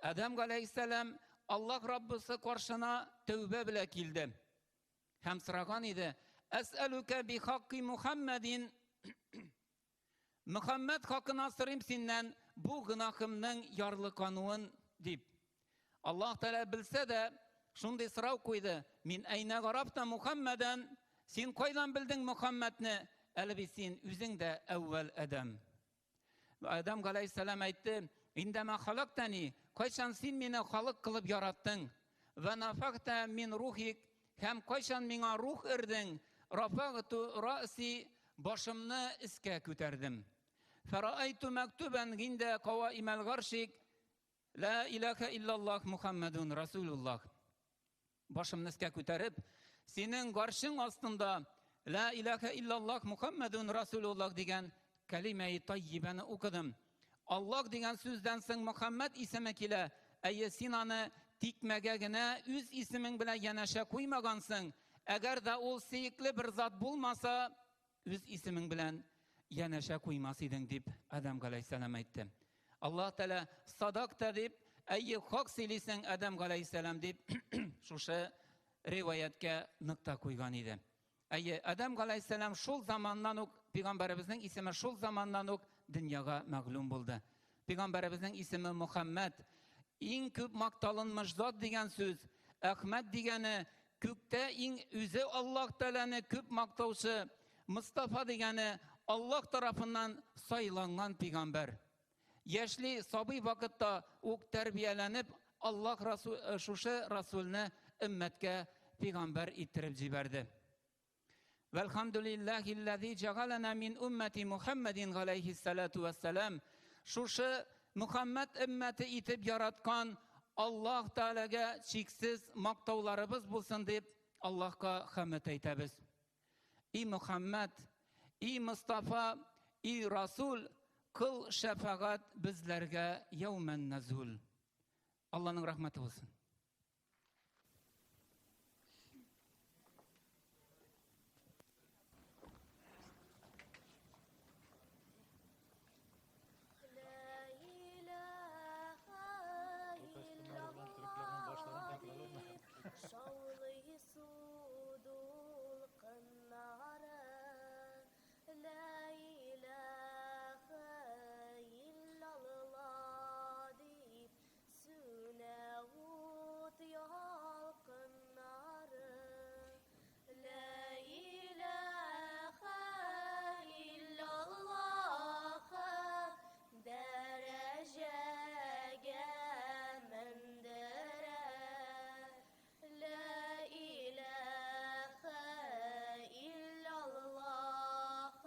Speaker 6: Адам галәйһиссәлам Аллаһ Раббысы каршына тәүбә белән килде. Һәм сораган иде: "Әсәлүкә би хакки Мухаммадин".
Speaker 7: Мөхәммәд хакына сорыйм синнән бу гөнаһымның ярлыкануын, дип. Аллаһ Тәгалә белсә дә, шундый сорау куйды, Мин әйнә гарафта Мухаммәдән, син кайдан белдең Мөхәммәдне? Әле бит син үзең дә әүвәл адәм. Адәм галәйһиссәлам әйтте, Индәмә халактани, кайчан син мине халык кылып яраттың? Вә нафахта мин рухик, һәм кайчан миңа рух өрдең? Рафагту раси, башымны өскә күтәрдем. Фәраайту мәктүбән гиндә каваимәл гаршик, Лә иләһә иллаллаһ Мухаммадун Расулуллаһ. Башымны өскә күтәреп, синең гаршың астында Лә иләһә иллаллаһ Мухаммадун Расулуллаһ дигән кәлимәи таййибәне укыдым. Аллаһ дигән сүздән соң Мөхәммәд исеме килә. Әйе, син аны тикмәгә генә үз исемең белән янәшә куймагансың. Әгәр дә ул сөекле бер зат булмаса, үз исемең белән янәшә куймас идең, дип Адәм галәйһиссәлам әйтте. Аллаһ Тәгалә садакта дип, әйе, хак сөйлисең, Адәм галәйһиссәлам дип, шушы риваяткә нокта куйган иде. Әйе, Адәм галәйһиссәлам шул заманнан ук, пәйгамбәребезнең исеме шул заманнан ук дөньяга мәгълүм булды. Пәйгамбәребезнең исеме Мөхәммәд, иң күп макталынмыш зат дигән сүз, Әхмәд дигәне күктә иң үзе Аллаһ Тәгаләне күп мактаучы, Мостафа дигәне Аллаһ тарафыннан сайланган пәйгамбәр. Яшьли сабый вакытта ук тәрбияләнеп, Аллаһ Расул, э, шушы Расулны өммәткә пәйгамбәр иттереп җибәрде. Вәлхамдулиллахиллази җагалана мин уммати Мухаммадин галәйһиссалату вассалам. Шушы Мухаммад өммәте итеп яраткан Аллаһ Тәгаләгә чиксез мактауларыбыз булсын дип Аллаһка хәмд әйтәбез. И Мөхәммәд, и Мостафа, и Расул, кыл шәфәгать безләргә яумән нәзул. Алланың рәхмәте булсын.
Speaker 4: Шаулый су дулкыннары, Лә иләһә иллалла дип, Сүнә ут ялкыннары. Лә иләһә иллаллаһ дәрәҗәгә мендерә. Лә иләһә иллаллаһ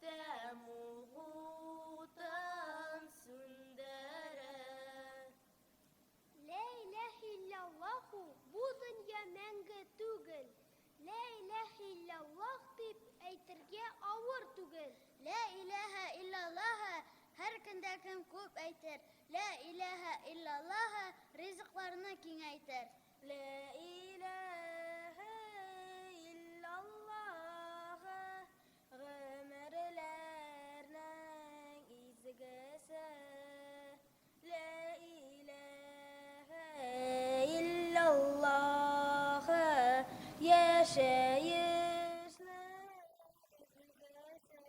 Speaker 4: тәмуг утын сүндерә.
Speaker 8: Лә иләһә иллаллаһу, бу дөнья мәңге түгел. Лә иләһә иллаллаһ дип әйтергә авыр түгел.
Speaker 9: Лә иләһә иллаллаһ һәр көндә кем күп әйтер. Лә иләһә иллаллаһ ризыкларны киңәйтер.
Speaker 8: Лә иләһә иллаллаһ гомерләрнең изгесе. Лә иләһә иллаллаһ яшәешнең изгесе.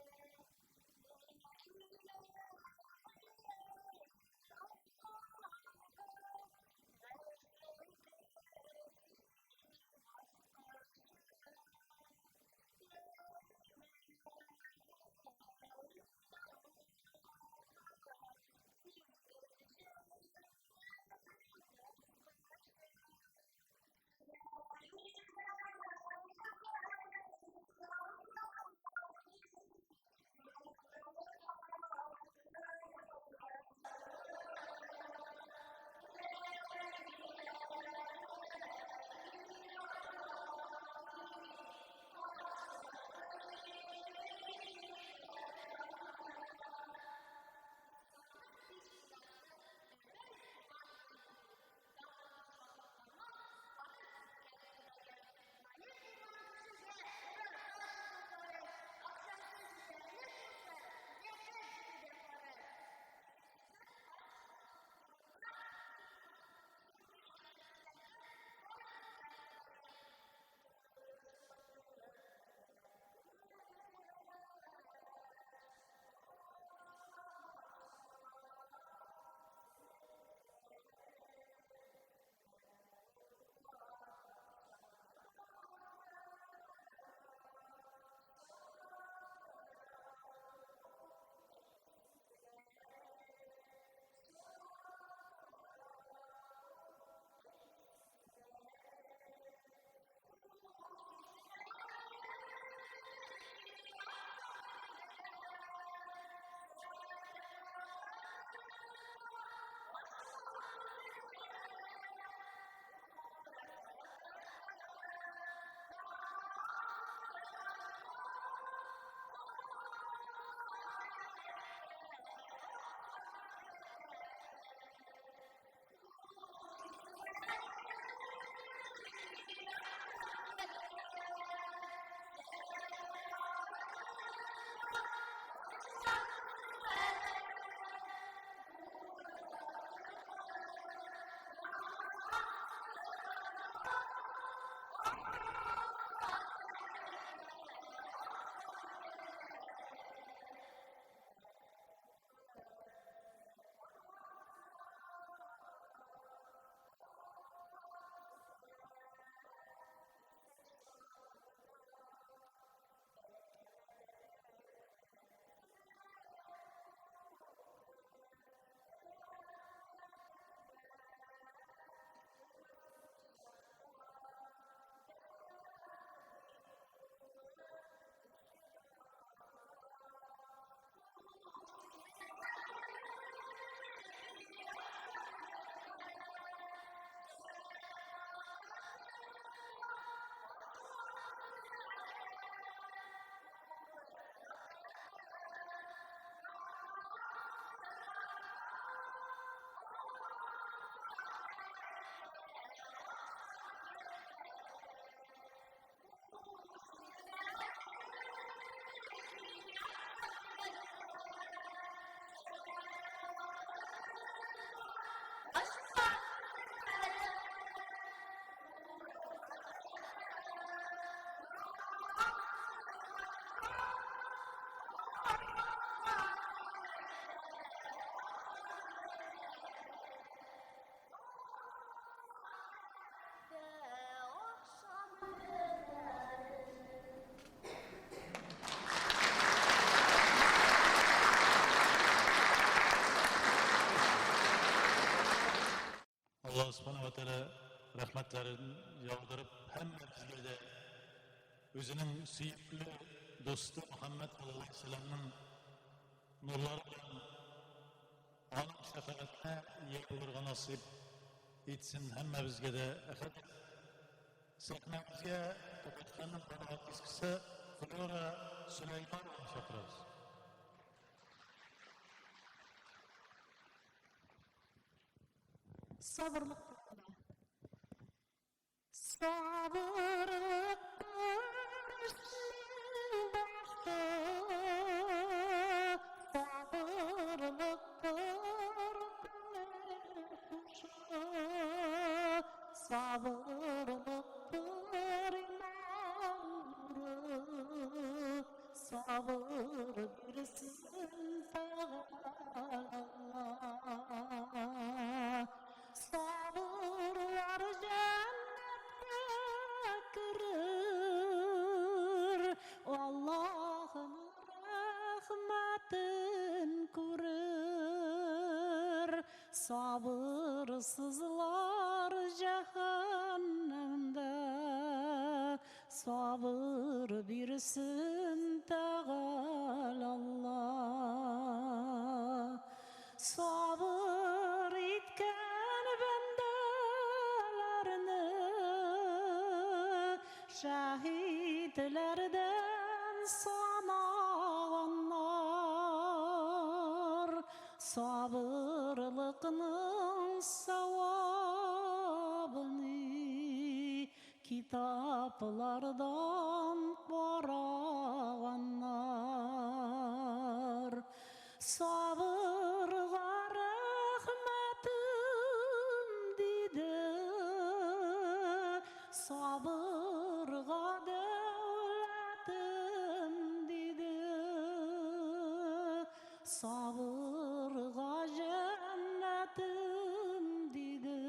Speaker 1: Аллаһ Субхана ва Тәгалә рәхмәтләрен яудырып, һәммәбезгә дә үзенең сөекле дусты Мөхәммәд саллаллаһу алейһи вәсәлләмнең нурлары белән аның шәфәгатенә ия булырга насыйп итсен һәммәбезгә дә. Хәзер сәхнәбезгә Татарстанның халык артисткасы Флора Сөләйманованы чакырабыз.
Speaker 10: Сабырлык турында. Сабырлык башта, сабырлык сабырлыктыр иман нуры, сабыр бирсен Тәгалә. Сабырлар җәннәткә керер, Аллаһның рәхмәтен күрер. Сабырсызлар җәһәннәмдә, сабыр бирсен Тәгалә Аллаһ. Сабыр иткән бәндәләрне шәһитләрдән санаганнар. Сабырлыкның савабын китаплардан караганнар. Сабырга рәхмәтем диде, сабырга дәүләтем диде, сабырга җәннәтем диде,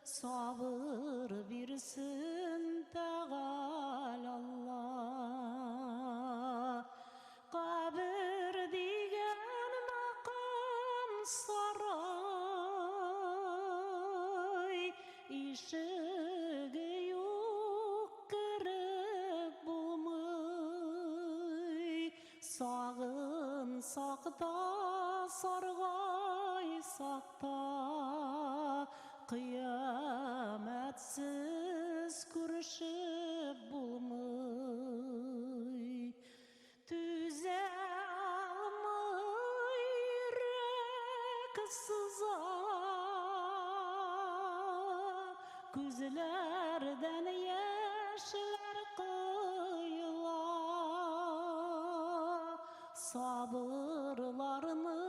Speaker 10: сабыр бирсен Тәгалә Аллаһ. Кабер дигән макам сарай, ишеге юк, кереп булмый. Сагынсак та, саргайсак та, кыямәтсез күрешеп булмый. Түзә алмый йөрәк сыза, күзләрдән яшьләр коела. Сабырларны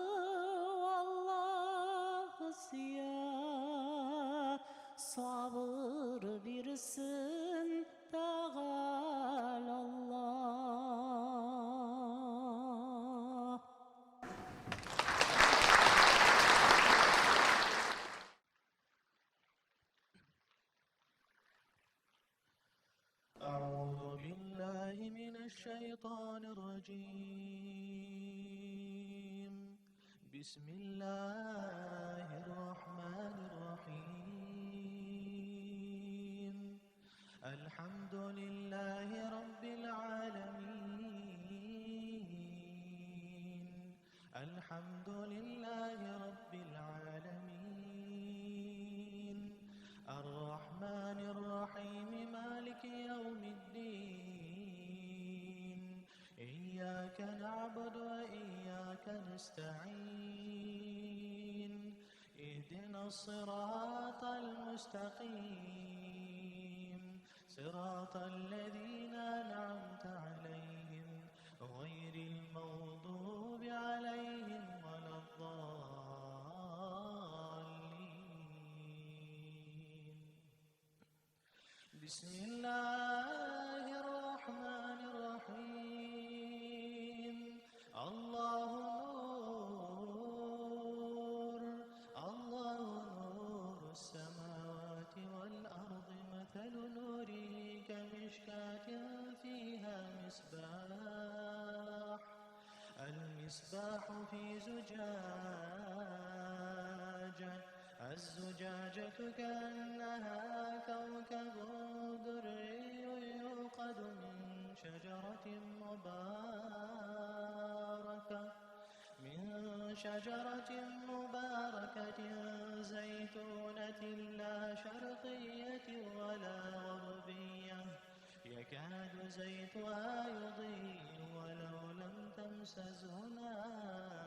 Speaker 10: Аллаһ сөя, сабыр бирсен Тәгалә Аллаһ.
Speaker 2: أعوذ بالله من الشيطان الرجيم بسم الله الرحمن الرحيم الحمد لله رب العالمين الحمد لله رب العالمين الرحمن الرحيم مالك يوم الدين إياك نعبد وإياك نستعين اهدنا الصراط المستقيم صراط الذين أنعمت عليهم غير المغضوب عليهم ولا الضالين بسم الله الرحمن الرحيم الله نور الله نور السماوات والأرض مثل نوره كمشكاة فيها مصباح المصباح في زجاجة
Speaker 11: الزجاجة كأنها كوكب دري يوقد من شجرة مباركة من شجرة مباركة زيتونة لا شرقية ولا غربية يكاد زيتها يضيء ولو لم تمسسه نار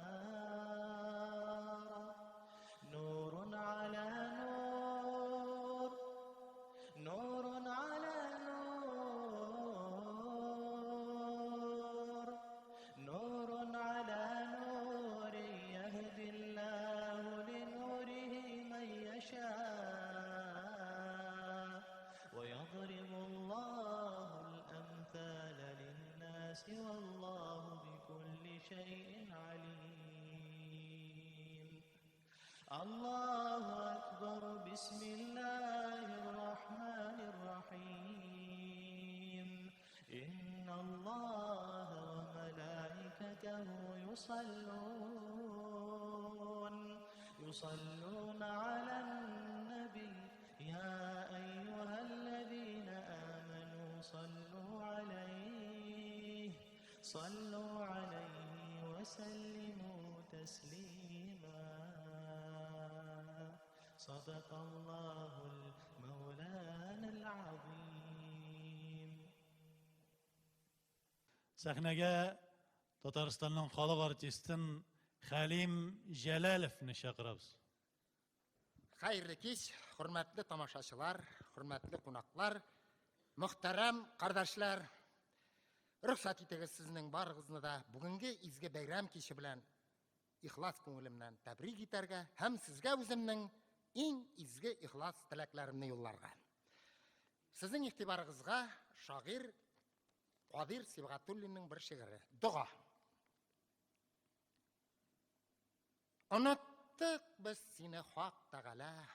Speaker 11: نور على نور نور على نور نور على نور يهدي الله لنوره من يشاء ويضرب الله الأمثال للناس والله بكل شيء عليم. الله أكبر. بسم الله الرحمن الرحيم. إن الله وملائكته يصلون على النبي يا أيها الذين آمنوا صلوا عليه وسلموا تسليما. صدق الله المولانا العظيم.
Speaker 1: Сәхнәгә Татарстанның халык артистын Хәлим Җәләловны чакырабыз.
Speaker 12: Хәерле кич, хөрмәтле тамашачылар, хөрмәтле кунаклар, мөхтәрәм кардәшләр. Рөхсәт итегез сезнең барыгызны да бүгенге изге бәйрәм киче белән ихлас күңелемнән тәбрик итәргә һәм сезгә үземнең иң изге ихлас теләкләремне юлларга. Сезнең игътибарыгызга шагыйрь Кадир Сибгатуллинның бер шигыре. Дога. Оныттык без сине, Хак Тәгалә.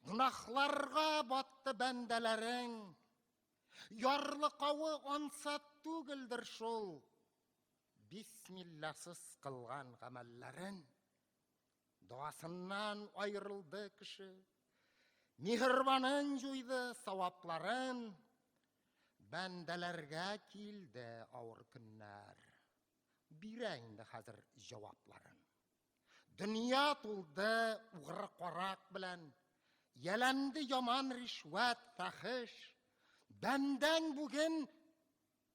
Speaker 12: Гөнаһларга батты бәндәләрең. Ярлыкавы ансат түгелдер шул. Бисмилласыз кылган гамәлләрен. Дуасыннан аерылды кеше. Миһербанын җуйды, савапларын. Бәндәләргә килде авыр көннәр. Бирә инде хәзер җавапларын. Дөнья тулды угры карак белән. Яләнде яман ришвәт, фәхеш. Бәндәң бүген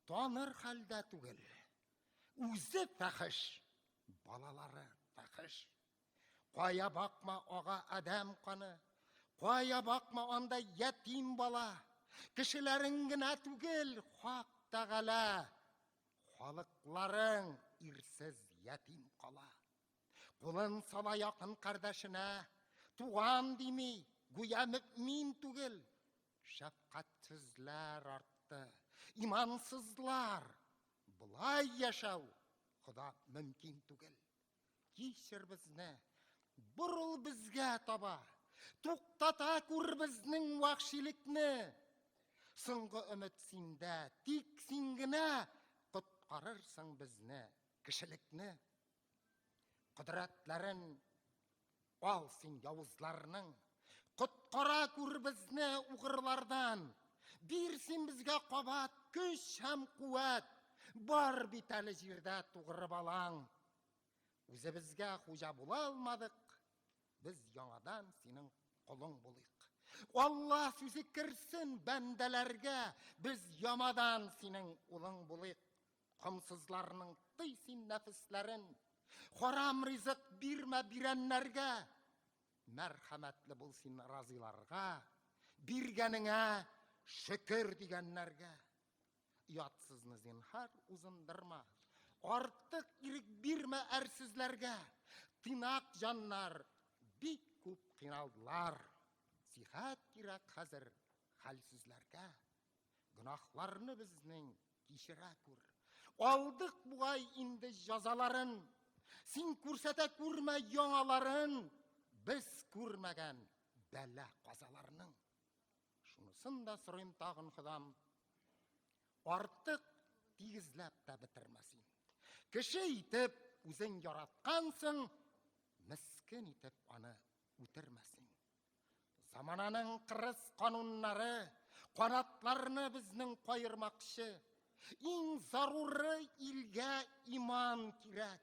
Speaker 12: таныр хәлдә түгел. Үзе фәхеш, балалары фәхеш. Кая бакма ага адәм каны, кая бакма анда ятим бала. Кешеләрең генә түгел, Хак Тәгалә, халыкларың ирсез ятим кала. Кулын сала якын кардәшенә, туган дими, гүя мөэмин түгел. Шәфкатьсезләр артты, имансызлар. Болай яшәү Хода мөмкин түгел. Кичер безне, борыл безгә таба. Туктата күр безнең вәхшилекне. Соңгы өмет синдә, тик син генә коткарырсың безне, кешелекне. Кодрәтләрен ал син явызларның. Коткара күр безне угрылардан. Бир син безгә кабат көч һәм куәт. Бар бит әле җирдә тугры балаң. Үзебезгә хуҗа була алмадык. Без яңадан синең колың булыйк. Алла сүзе керсен бәндәләргә, без яңадан синең улың булыйк. Комсызларның тый син нәфесләрен, харам ризык бирмә бирәннәргә. Мәрхәмәтле бул син разыйларга, биргәнеңә шөкер дигәннәргә. Оятсызны зинһар узындырма, артык ирек бирмә әрсезләргә. Тыйнак җаннар бик күп кыйналдылар. Сихәт кирәк хәзер хәлсезләргә. Гөнаһларны безнең кичерә күр. Алдык бугай инде җазаларын. Син күрсәтә күрмә яңаларын. Без күрмәгән бәла казаларның. Шунысын да сорыйм тагын, Ходам. Артык тигезләп тә бетермә син. Кеше итеп үзең яраткансың, мескен итеп аны үтермә син. Замананың кырыс кануннары канатларны безнең каермакчы. Иң заруры илгә иман кирәк.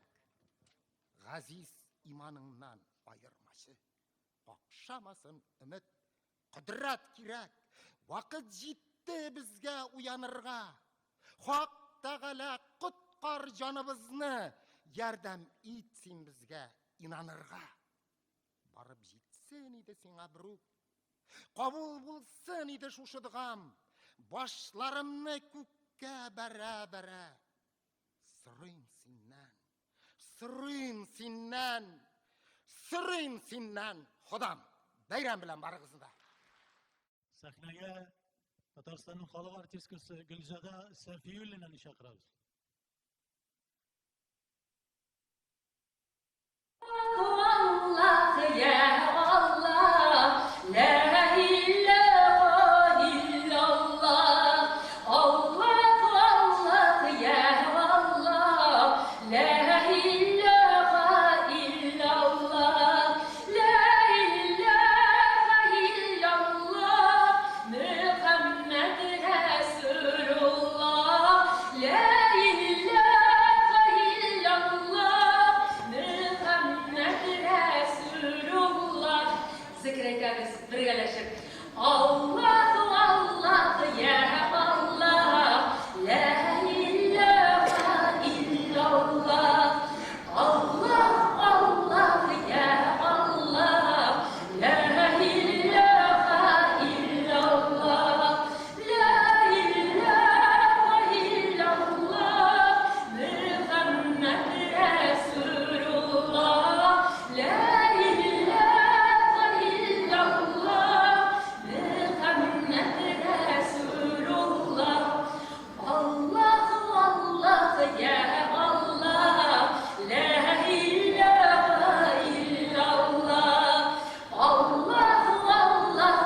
Speaker 12: Газиз иманыңнан аермачы. Какшамасын өмет, кодрәт кирәк. Вакыт җитте безгә уянырга. Хак Тәгалә коткар җаныбызны, ярдәм ит син безгә инанырга. Барып җитсен иде сиңа берүк. Кабул булсын иде шушы догам. Башларымны күккә бәрә-бәрә. Сорыйм синнән, сорыйм синнән, сорыйм синнән, Ходам. Бәйрәм белән барыгызны да.
Speaker 1: Сәхнәгә Татарстанның халык артисткасы Гөлзада Сәфиуллинаны чакырабыз.
Speaker 3: Аллах, я Аллах, ла илаха иллаллах. Аллах, Аллах, я Аллах, ла илаха иллаллах. Ла илаха иллаллах, Мөхәммәд Рәсүлуллах. Ла илаха иллаллах, Мөхәммәд Рәсүлуллах.
Speaker 13: Зикер әйтәбез бергәләшеп. Аллаһу Аллаһ, я Аллаһ, ла илаха иллаллах. Аллаһ Аллаһ, я Аллаһ, ла илаха иллаллах. Ла илаха иллаллах, Мөхәммәд Рәсүлуллах. Ла илаха иллаллах, Мөхәммәд Рәсүлуллах. Аллаһ, Аллаһ, я Аллаһ, ла илаха иллаллах. Аллаһ, Аллаһ,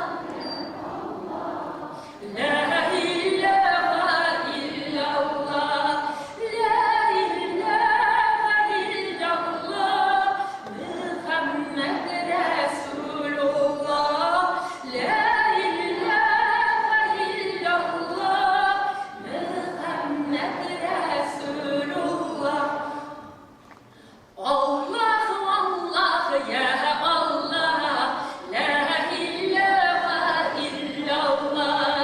Speaker 13: ла илаха иллаллах. Ла илаха иллаллах, Мөхәммәд Рәсүлуллах. Ла илаха иллаллах, Мөхәммәд Рәсүлуллах. Аллаһ, Аллаһ, я Аллаһ, ла илаха иллаллах.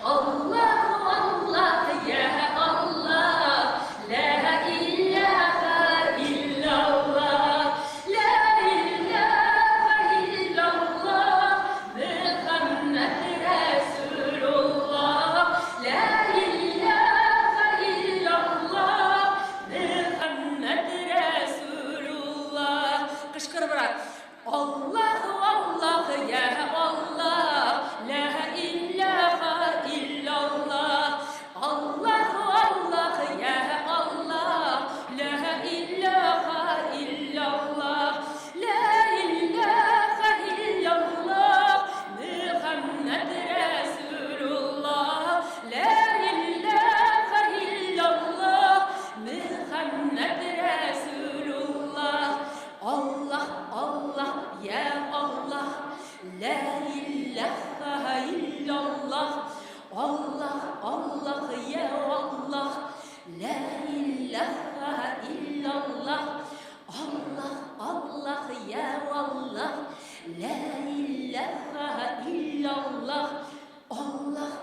Speaker 13: Аллаһ, Аллаһ, я Аллаһ, ла илаха иллаллах. Ла илаха иллаллах, Мөхәммәд Рәсүлуллах. Ла илаха иллаллах, Мөхәммәд Рәсүлуллах. Кычкырыбрак. Аллаһ, Аллаһ, я Аллаһ, ла илаха иллаллах. Аллаһ, Аллаһ, я Аллаһ, ла илаха иллаллах. Ла илаха иллаллах, Мөхәммәд Рәсүлуллах. Ла илаха иллаллах, Мөхәммәд Рәсүлуллах. Аллаһ, Аллаһ, я Аллаһ, ла илаха иллаллах. Аллаһ, Аллаһ, я Аллаһ, ла илаха иллаллах. Аллаһ, Аллаһ, я Аллаһ, ла илаха иллаллах. Аллаһ,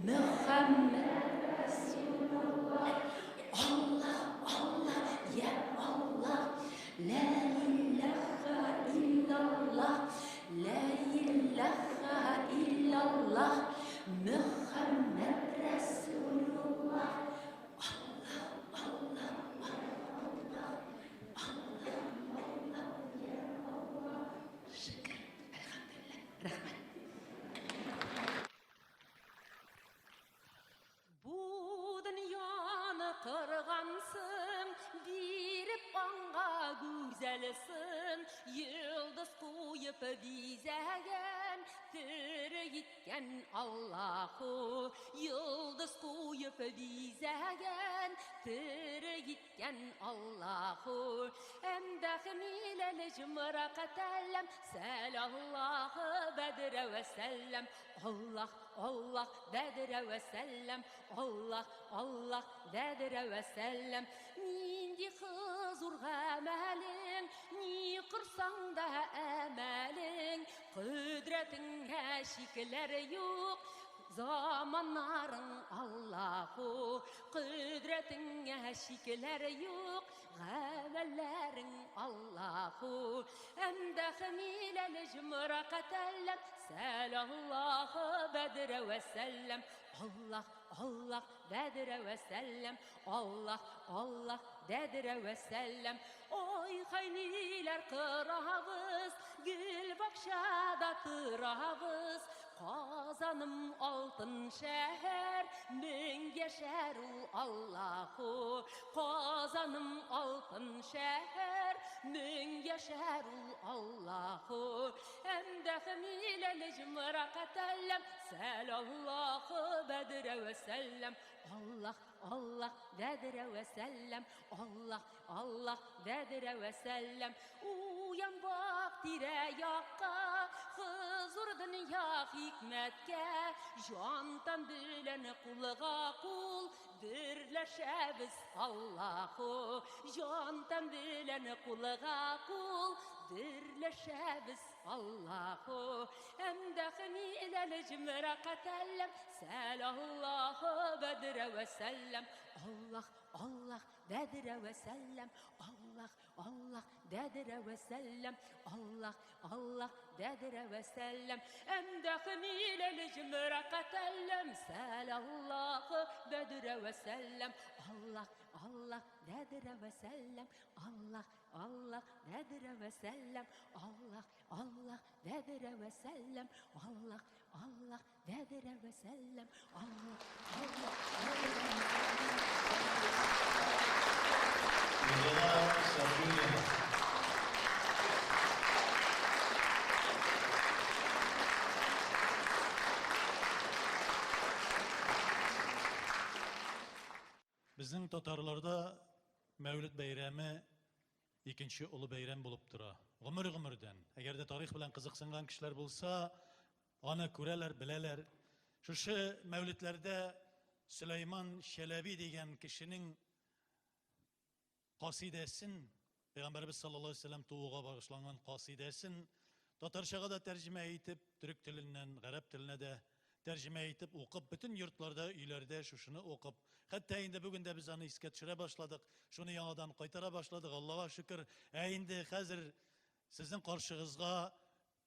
Speaker 13: Мөхәммәд Рәсүлуллах. Аллаһ, Аллаһ, я Аллаһ, ла илаха иллаллах. Ла илаха иллаллах, Мөхәммәд Рәсүлуллах. Аллаһ, Аллаһ, Аллаһ, Аллаһ, Аллаһ, я Аллаһ. Шөкер, әлхәмдүлилләһ, рәхмәт. Бу дөньяны коргансың, биреп аңга гүзәлсен, йолдыз куеп бизәгән, тере иткән Аллаһу, йолдыз куеп бизәгән, тере иткән Аллаһу. Әмдәх. иләл җымра катәлләм сәл Аллаһы бәдрә вә сәлләм. Аллаһ, Аллаһ, бәдрә вә сәлләм. Аллаһ, Аллаһ, бәдрә вә сәлләм. Нинди хозур гамәлең, ни кырсаң да әмәлең, кодрәтеңә чикләр юк. Заманнарың Аллаһу, кодрәтеңә чикләр юк, гамәлләрең Аллаһу. Әмдәхмиләл җмра катәлләм, сәл Аллаһу бәдрә вә сәлләм. Аллаһ, Аллаһ, бәдрә вә сәлләм. Аллаһ, Аллаһ, бәдрә вә сәлләм. Ой, хәйниләр кырабыз, гөл бакчада торабыз. Казаным алтын шәһәр, мең яшәр ул Аллаһу. Казаным алтын шәһәр, мең яшәр ул Аллаһу. Әмдәхмиләл җмра катәлләм, сәл Аллаһу бәдрә вә сәлләм. Аллаһ, Аллаһ, бәдрә вә сәлләм. Аллаһ, Аллаһ, бәдрә вә сәлләм. Уян бак тирә якка, хозур дөнья хикмәткә, җан тән белән кулга кул берләшәбез Аллаһу. Җан тән белән кулга кул берләшәбез Аллаһу. Әмдәхмиләл җмра катәлләм, сәл Аллаһу бәдрә вә сәлләм. Аллаһ, Аллаһ, бәдрә вә сәлләм. Аллаһ, Аллаһ, бәдрә вә сәлләм. Аллаһ, Аллаһ, бәдрә вә сәлләм. Әмдәхмиләл җмра катәлләм, сәл Аллаһу бәдрә вә сәлләм. Аллаһ, Аллаһ, бәдрә вә сәлләм. Аллаһ, Аллаһ, бәдрә вә сәлләм. Аллаһ, Аллаһ, бәдрә вә сәлләм. Аллаһ, Аллаһ, бәдрә вә сәлләм. Аллаһ, Аллаһ, бәдрә вә
Speaker 1: Милена Сафиуллина. Безнең татарларда Мәүлид бәйрәме икенче олы бәйрәм булып тора. Гомер-гомердән. Әгәр дә тарих белән кызыксынган кешеләр булса, аны күрәләр, беләләр. Шушы мәүлидләрдә Сөләйман Чәләби дигән кешенең касидәсен, Пәйгамбәребез саллаллаһу алейһи вәсәлләм тууга багышланган касидәсен татарчага да тәрҗемә итеп, төрек теленнән гарәп теленә дә тәрҗемә итеп укып, бөтен йортларда, өйләрдә шушыны укып, хәтта инде бүген дә без аны искә төшерә башладык, шуны яңадан кайтара башладык, Аллага шөкер. Ә инде хәзер сезнең каршыгызга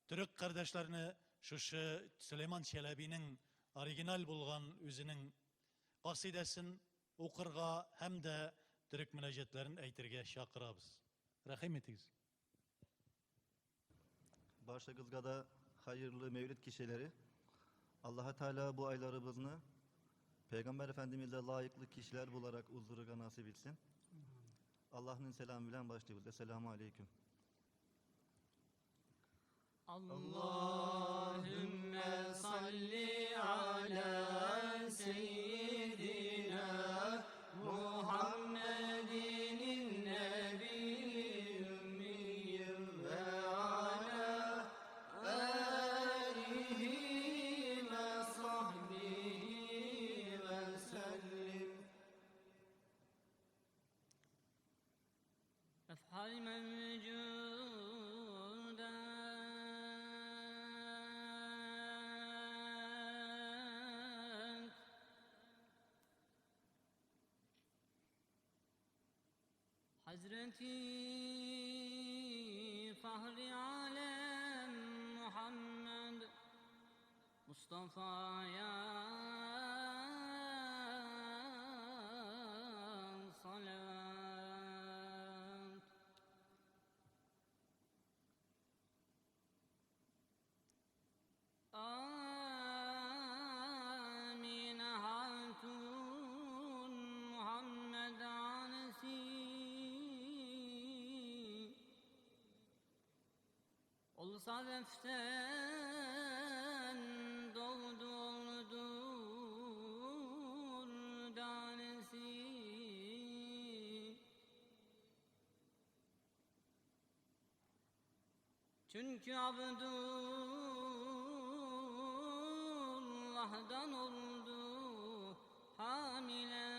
Speaker 1: төрек кардәшләрне шушы Сөләйман Чәләбинең оригиналь булган үзенең касидәсен укырга һәм дә төрек мөнәҗәтләрен әйтергә чакырабыз. Рәхим итегез.
Speaker 14: Баршагызга да hayırlı mevlid kişileri. Allaha Teala bu aylarımızı Peygamber Efendimiz'e layıklı kişiler bularak huzura nasip etsin. Allah'ın selamı ile başlıyoruz. Esselamu Aleyküm.
Speaker 15: Allahümme salli ala seyyidina Muhammedin nebi ümmi ve ala alihi ve sahbihi ve sellim. Efhal mevcudat Hazreti Fahri Alem Muhammed Mustafa'ya salavat. Amin Hatun Muhammed Anesi Olsa deften doğdu oldur tanesi. Çünkü Abdullah'dan oldu hamile.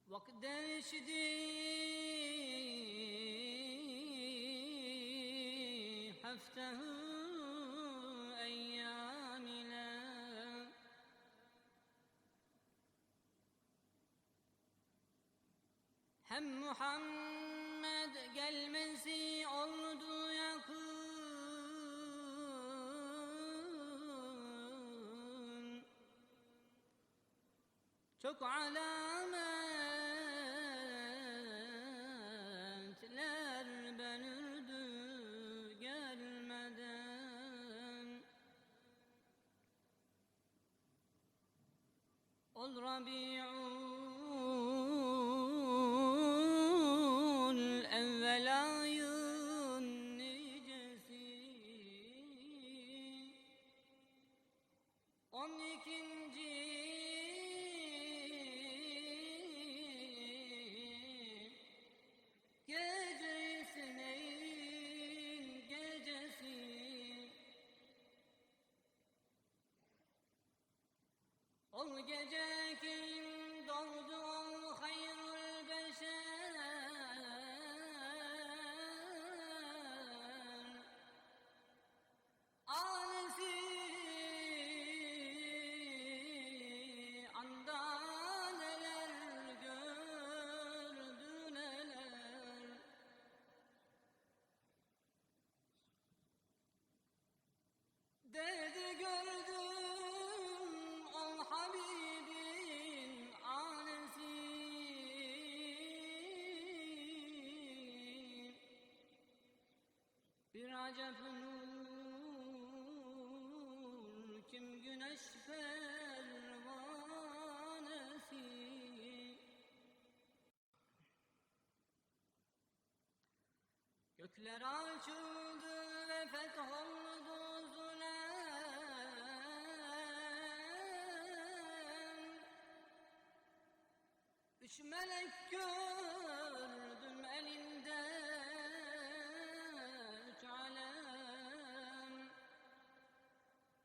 Speaker 15: Vakt değişti heftehu eyyam ile. Hem Muhammed gelmesi oldu yakın. Çok alametler belirdi gelmeden. Ol Rabiul evvel ayın nicesi, 12. gecesinin gecesi. Ol gece kim doğdu ol hayrul beşer. Anesi anda neler gördü neler. Dedi gördüm ol Habibin anesi. Bir acep nur kim güneş pervanesi. Gökler açıldı ve fetholdu zulem. Üç melek gördüm elinde üç alem.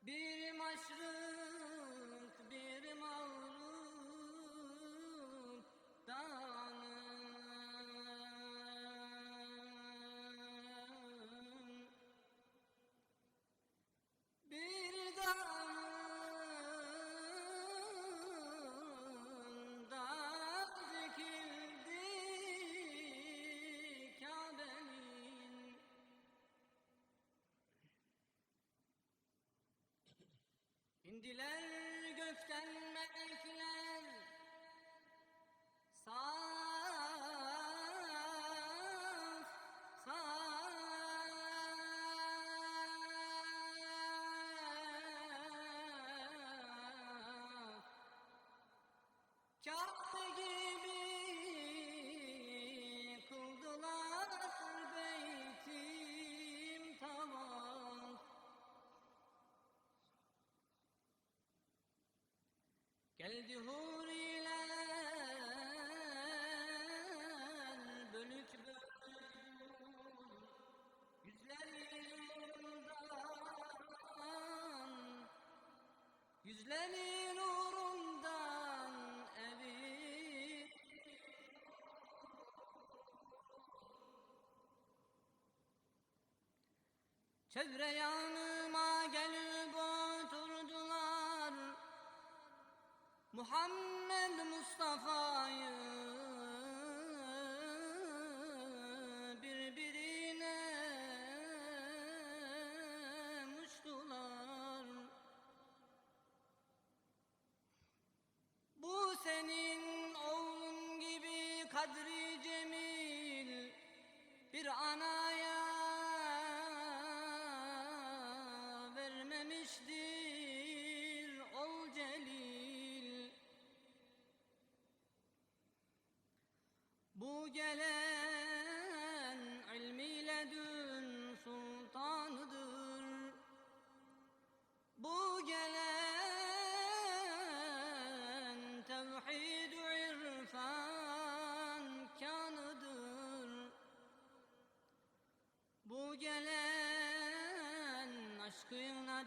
Speaker 15: Biri maşrık, biri mağrub dağının. Bir dağında dikildi Kabe'nin. İndiler gökten melekler, saf saf. Kabe gibi kıldılar beytim tavaf. Geldi huriler bölük bölük, yüzleri nurundan, yüzleri nurundan evi. Çevre yanıma gelip oturdular, Muhammed Mustafa'yı birbirine muştular. Bu senin oğlun gibi kadri cemil bir anaya vermemiştir ol celil. Bu gelen ilmiyle dün sultanıdır. Bu gelen tevhid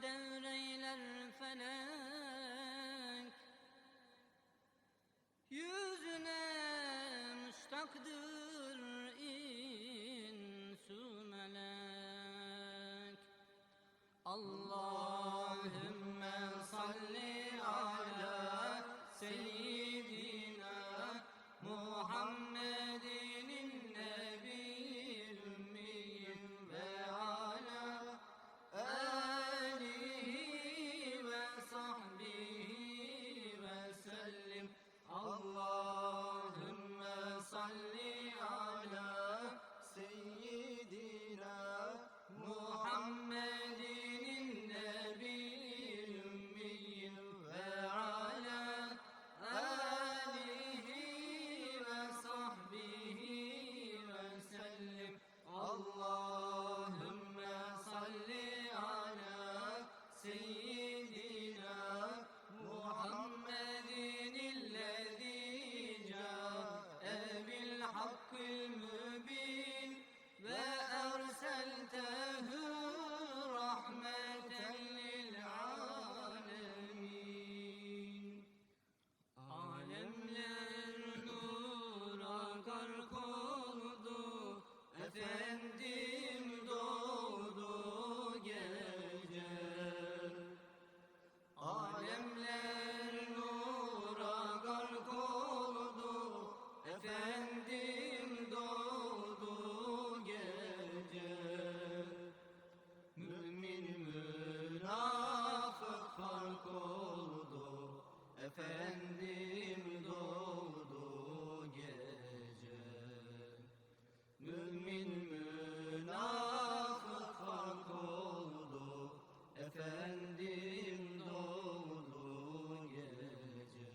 Speaker 15: devreyler felek. Yüzüne müştakdır insu melek. Allahümme salli ala seyyidina Muhammedin nebiyyil ümmi ve ala alihi ve sahbihi ve sellim. Allahümme salli ala seyyidina Muhammedin nebiyyil ümmi ve ala alihi ve sahbihi ve sellim. Allahümme salli ala seyyidina Muhammedin illezî câe bil hakkil mübin ve erseltehu rahmeten lil alemin. Alemler nura gark oldu, efendim doğdu gece. Alemler nura gark oldu, efendim doğdu gece. Mümin münafık fark oldu, efendim doğdu gece. Mümin münafık fark oldu, efendim doğdu gece.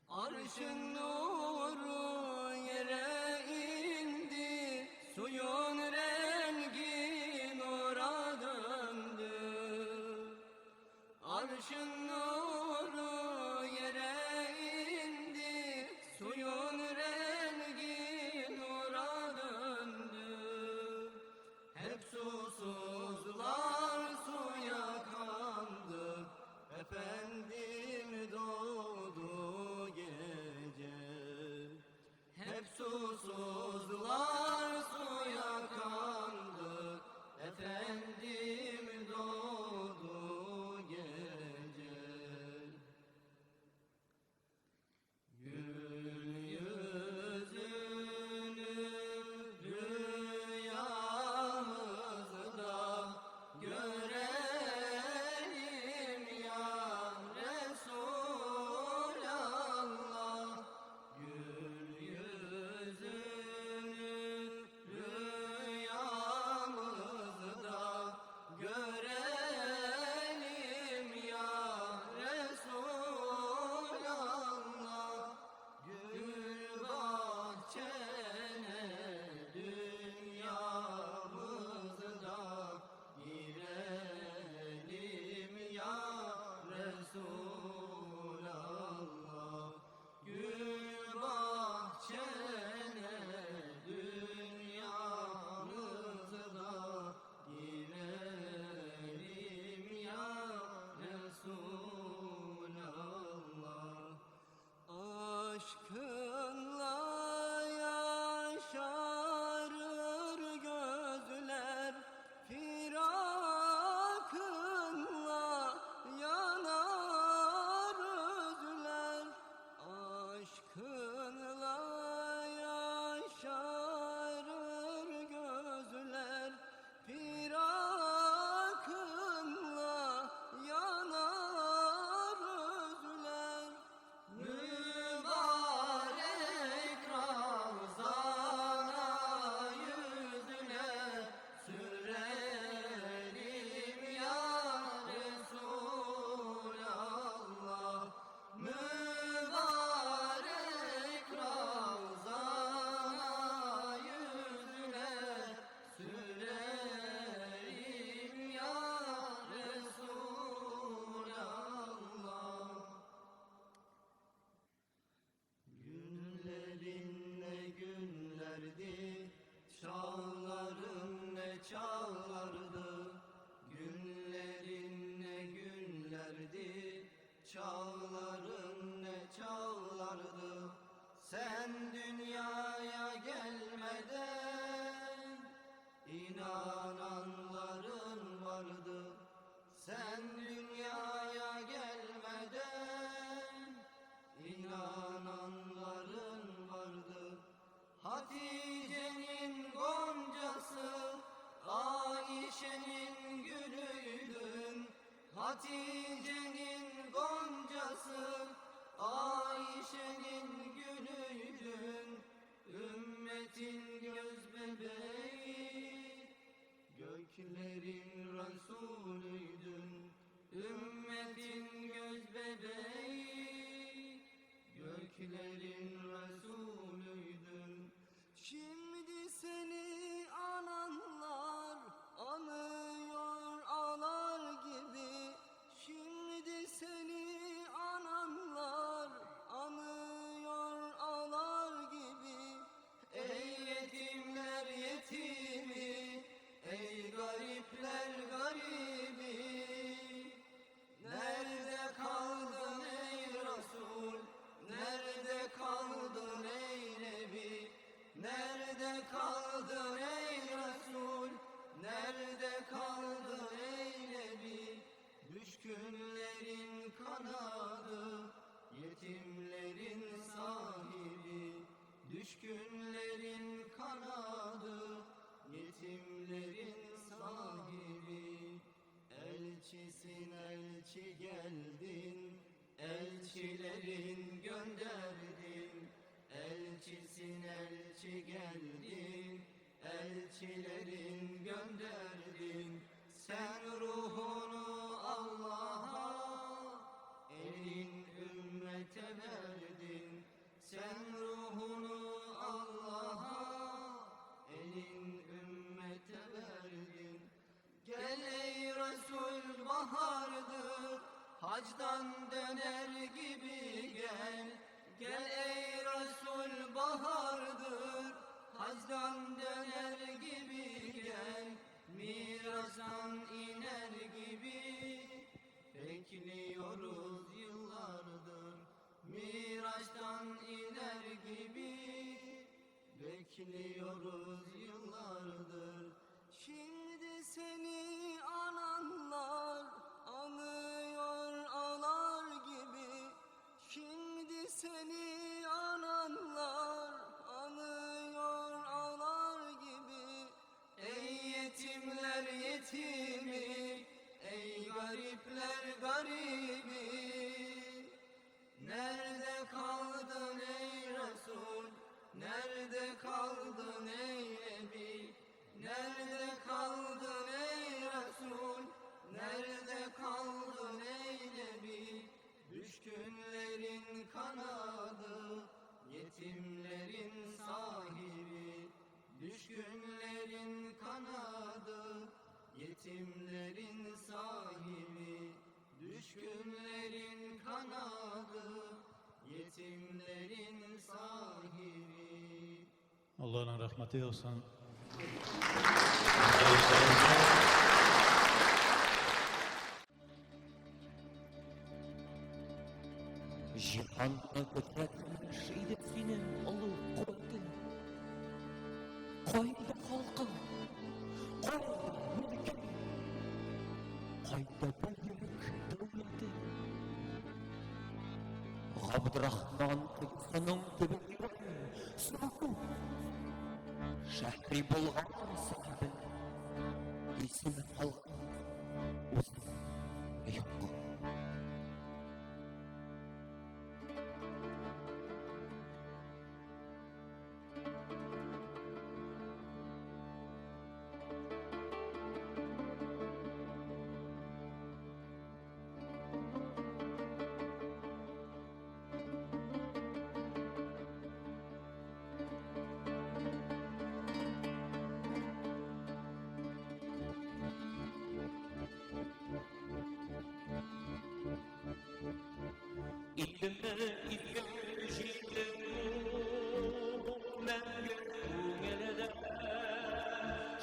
Speaker 15: Arşın nuru yere indi, suyun rengi nura döndü. Arşın nuru yere indi, suyun rengi nura döndü. Hep susuzlar suya kandı, efendim doğdu gece. Hep susuzlar çağların ne çağlardı. Sen dünyaya gelmeden inananların vardı. Sen dünyaya gelmeden inananların vardı. Hatice'nin goncası, Ayşe'nin gülüydün. Hatice'nin goncası, Ayşe'nin gülüydün. Ümmetin göz bebeği, göklerin Resulüydün. Ümmetin göz bebeği, göklerin Resulüydün. Şimdi seni ananlar anıyor ağlar gibi. Şimdi seni ananlar anıyor ağlar gibi. Ey yetimler yetimi, ey garipler garibi. Nerede kaldın ey Resul? Nerede kaldın ey Nebi? Nerede kaldın ey Resul? Nerede kaldın ey Nebi? Düşkünlerin kanadı, yetimlerin sahibi. Düşkünlerin kanadı, yetimlerin sahibi. Elçisin elçi geldin, elçilerin gönderdin. Elçisin elçi geldin, elçilerin gönderdin. Sen ruhunu Allah'a, elin ümmete verdin. Sen ruhunu Allah'a, elin ümmete verdin. Gel ey Resul bahardır, hacdan döner gibi gel. Gel ey Resul bahardır, hacdan döner gibi gel. Miraçtan iner gibi, bekliyoruz yıllardır. Miraçtan iner gibi, bekliyoruz yıllardır. Şimdi seni ananlar anıyor ağlar gibi. Şimdi seni ananlar anıyor ağlar gibi. Ey yetimler yetimi, ey garipler garibi. Nerede kaldın ey Resul? Nerede kaldın ey Nebi? Nerede kaldın ey Resul? Nerede kaldın ey Nebi? Düşkünlerin kanadı, yetimlerin sahibi. Düşkünlerin kanadı, yetimlerin sahibi. Düşkünlerin kanadı, yetimlerin sahibi.
Speaker 1: Allah'ın rahmeti olsun.
Speaker 16: Җиһанны тетрәтмеш иде синең олы куәтең. Кайда халкың? Кайда милкең? Кайда бөек дәүләтең? Габдрахман коесының төбе тирән, суы күп. Шәһри Болгар сәбәбе исеме калган үзе юк. Илемне изге җирем мәңге күңелдә.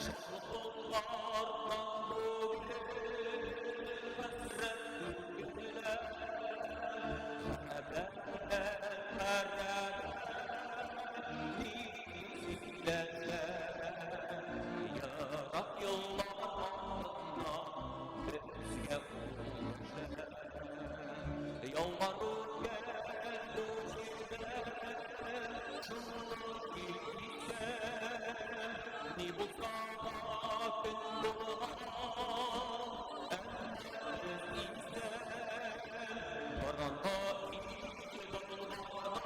Speaker 16: Шатлыклардан бүген хәсрәт түгелә. Ялвару үткән бу җирдә, шунлык исә, ни булса да көн булган, әмма без исән. Барганда ил болгана,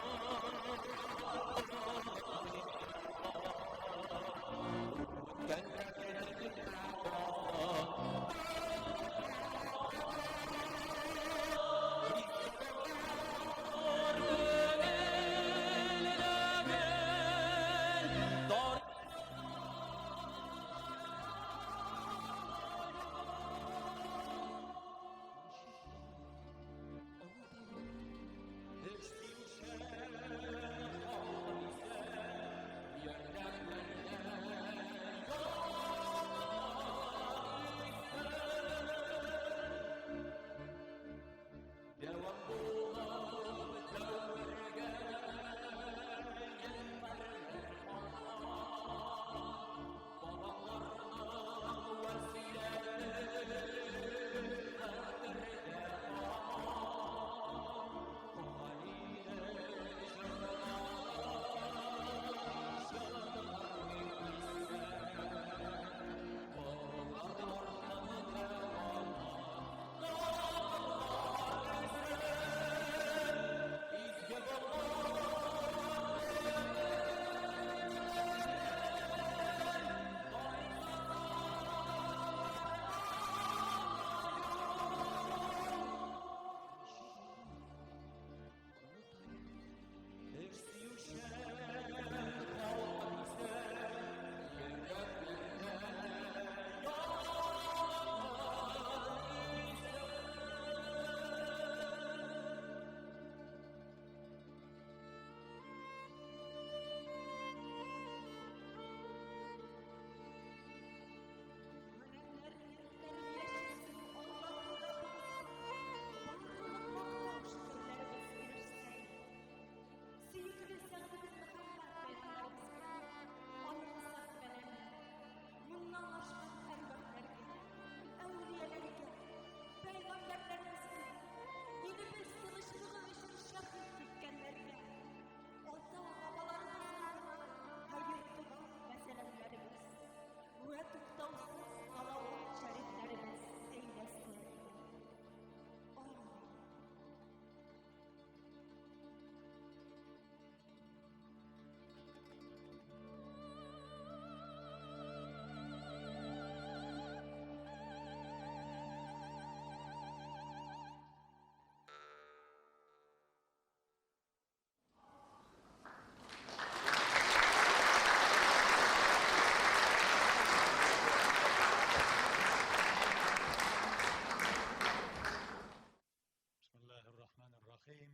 Speaker 1: Бисмиллаһир-рахманир-рахим.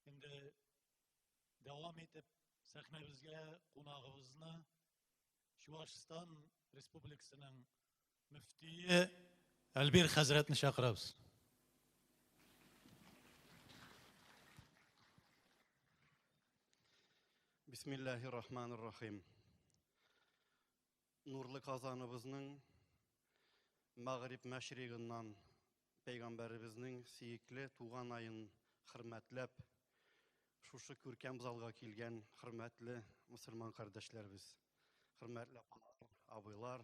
Speaker 1: Инде дәвам итеп сәхнәбезгә кунагыбызны Чуашстан Республикасының мөфтие Әлбир хәзрәтне чакырабыз.
Speaker 17: Бисмиллаһир-рахманир-рахим. Нурлы Казаныбызның мәгъриб мәшригыннан пәйгамбәребезнең сөекле туган аен хөрмәтләп, шушы күркәм залга килгән хөрмәтле мөселман кардәшләребез, хөрмәтле апалар, абыйлар,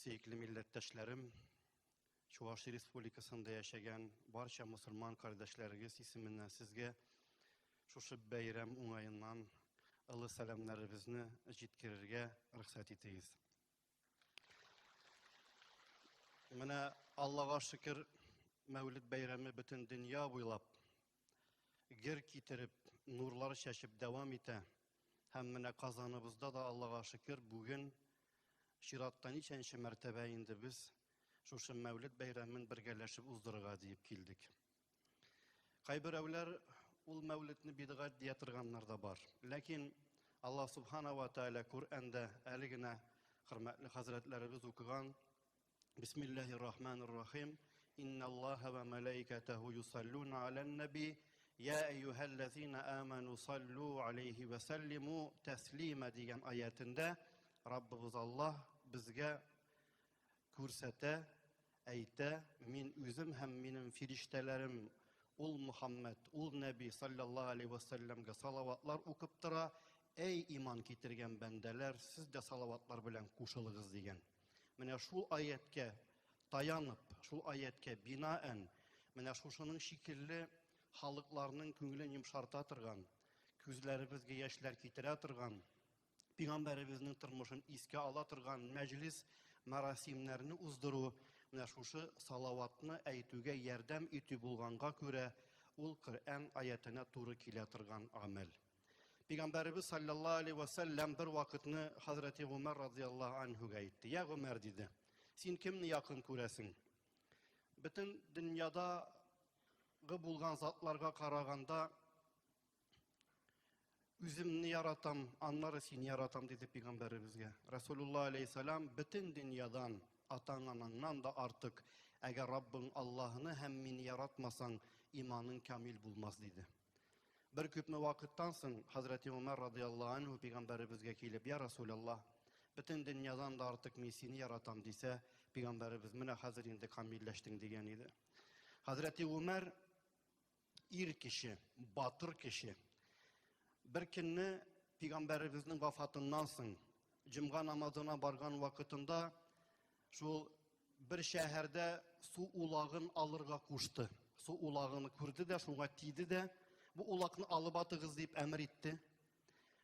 Speaker 17: сөекле милләттәшләрем, Чуваш Республикасында яшәгән барча мөселман кардәшләрегез исеменнән сезгә шушы бәйрәм уңаеннан ылы сәламнәребезне җиткерергә рөхсәт итегез. Менә Аллага шөкер, Мәүлид бәйрәме бөтен дөнья буйлап гер китереп, нурлар чәчеп дәвам итә. Һәм менә Казаныбызда да Аллага шөкер, бүген чиратта ничәнче мәртәбә инде без шушы Мәүлид бәйрәмен бергәләшеп уздырырга диеп килдек. Кайберәүләр ул Мәүлидне бидгать дия торганнар да бар. Ләкин Аллаһ Субхана ва Тааля Коръәндә әле генә хөрмәтле хәзрәтләребез укыган Бисмиллаһир Рахманир Рахим Инналлаһа ва малаикатаху юсаллуна алан наби Я әйюһәлләзина аману саллу алейхи ва саллиму таслима дигән аятендә Раббыбыз Аллаһ безгә күрсәтә.
Speaker 3: әйтә, мин үзем һәм минем фириштәләрем ул Мухаммед, ул Нәби саллаллаһу алейхи ва сәлләмгә салаватлар укып тора. Әй иман китергән бәндәләр, сез дә салаватлар белән кушылыгыз дигән. Менә шул аяткә таянып, шул аяткә бинаән, менә шушының шикелле халыкларның күңелен йомшарта торган, күзләребезгә яшьләр китерә торган, пәйгамбәребезнең тормышын искә ала торган мәҗлис мәрасимнәрне уздыру менә шушы салаватны әйтүгә ярдәм итү булганга күрә, ул Коръән аятына туры килә торган гамәл. Пәйгамбәребез саллаллаһу алейхи ва сәлләм бер вакытны хәзрәти Гумар радияллаһу анһуга әйтте. Я Гумар диде, син кемне якын күрәсең? Бөтен дөньядагы булган затларга караганда үземне яратам, аннары сине яратам, диде пәйгамбәребезгә. Расулулла алейхиссалам бөтен дөньядан, атаң анаңнан да артык, әгәр Раббың Аллаһны һәм мине яратмасаң, иманың камил булмас, диде. Бер күпме вакыттан соң Хәзрәти Умар радияллаһу анһу пәйгамбәребезгә килеп, "Я Расулаллаһ, бөтен дөньядан да артык мин сине яратам" дисә, пәйгамбәребез менә хәзер инде камилләштең дигән иде. Хәзрәти Умар ир кеше, батыр кеше. Бер көнне пәйгамбәребезнең вафатыннан соң җомга намазына барган вакытында шул бер шәһәрдә су улагын алырга кушты. Су улагын күрде дә, шуңа тиде дә, бу улакны алып атыгыз дип әмер итте.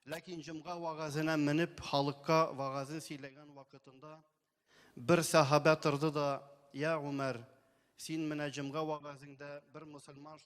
Speaker 3: Ләкин җомга вагазына менеп, халыкка вагазын сөйләгән вакытында бер сахабә торды да, "Я Умар, син менә җомга вагазыңда бер мусульман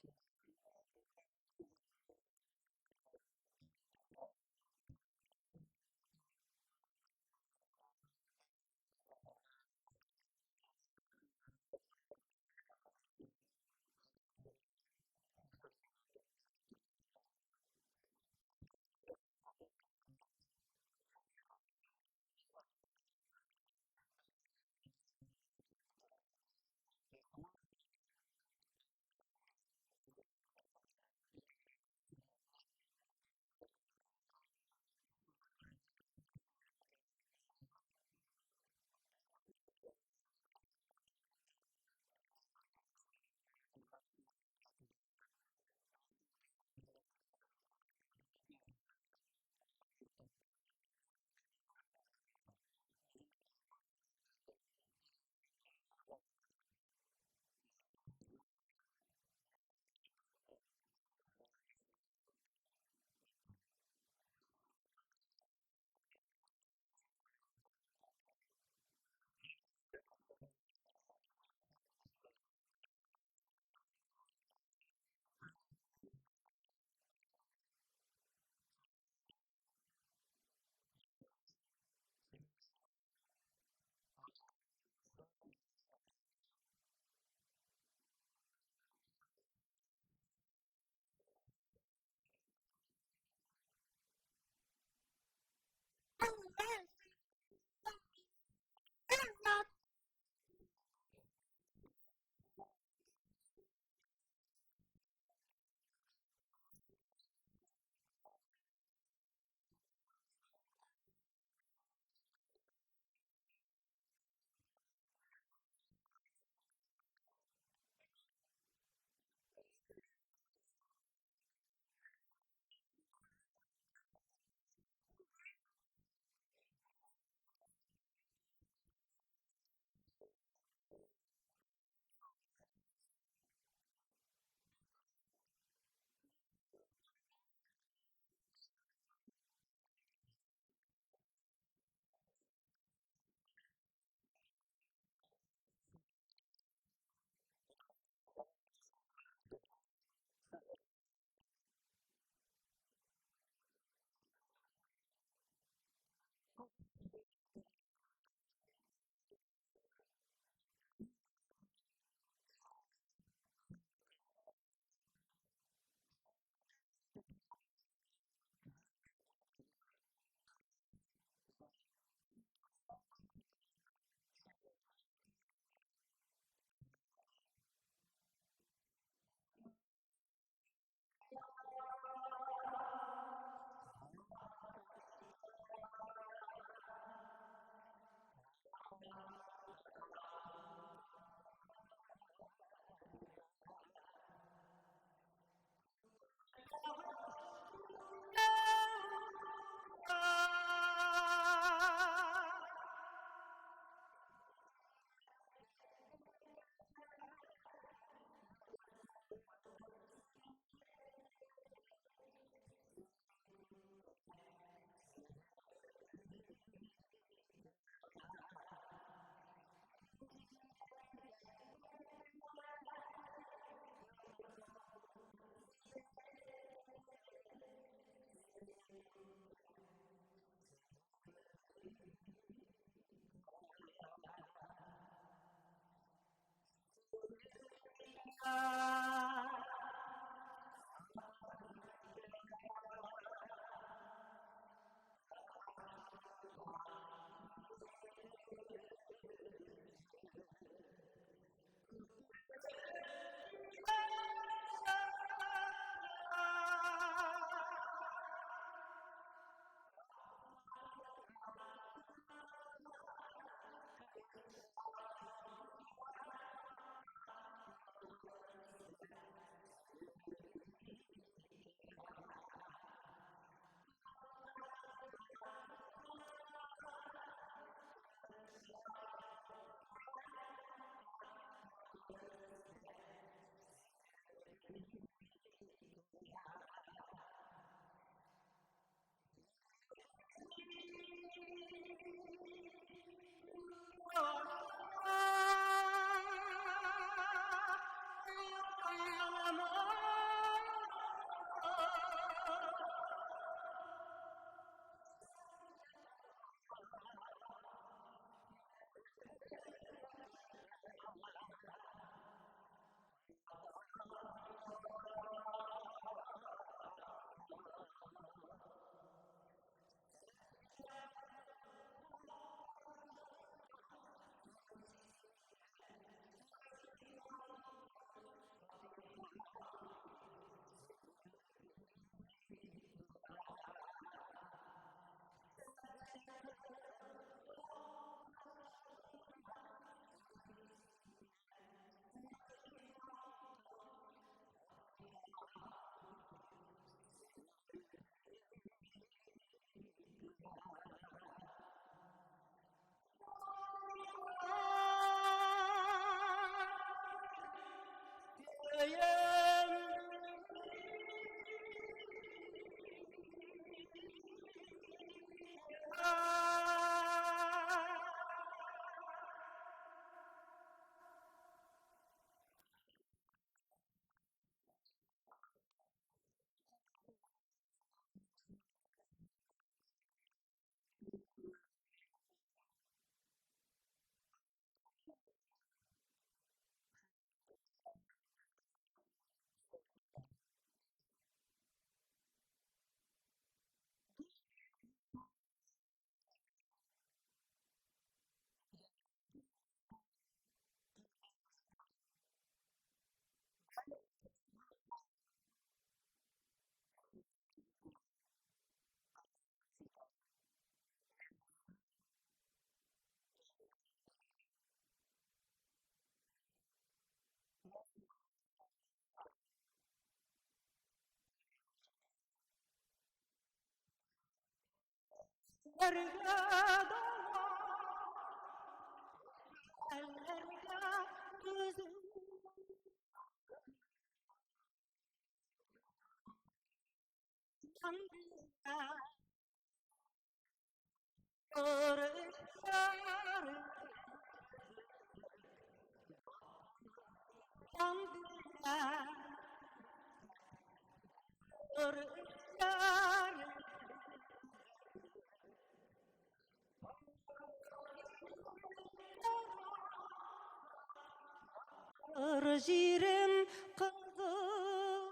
Speaker 10: Җирем кызыл.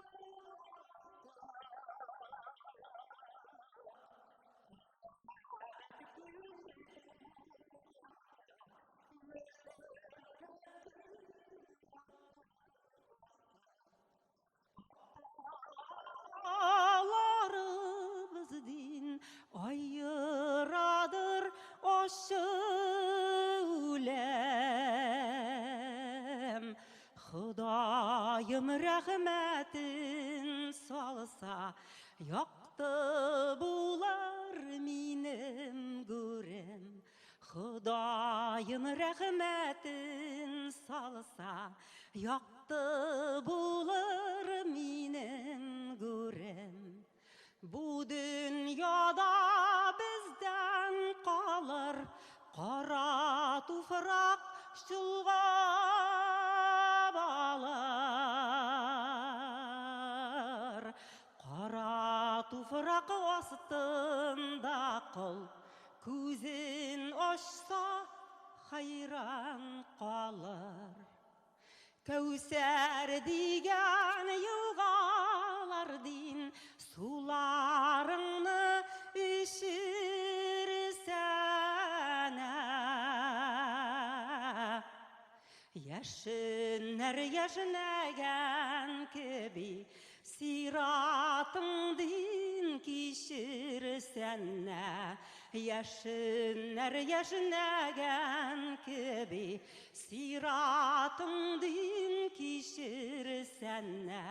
Speaker 10: Аларыбыз дин айырадыр ачы үлем. Ходаем рәхмәтен салса, якты булар минем гүрем. Ходаем рәхмәтен салса, якты булыр минем гүрем. Бу дөньяда бездән калыр кара туфрак чолгап алыр. Кара туфрак астында кол күзен ачса хайран калыр. Кәүсәр дигән елгалар дин суларыңны эчерсәнә. Яшеннәр яшенәгән кеби сиратың дин кичерсәнә. Яшеннәр яшенәгән кеби сиратың дин кичерсәнә.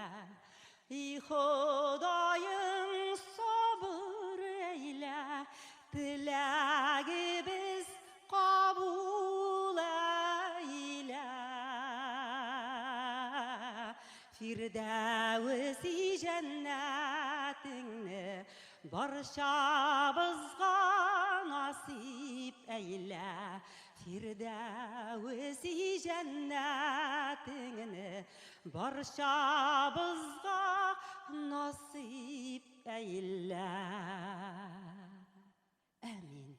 Speaker 10: И Ходаем сабыр әйлә, теләгебез кабул әйлә. Фирдәвеси җәннәтеңне барчабызга насыйп әйлә. Фирдәвеси җәннәтеңне барчабызга насыйп әйлә. Әмин.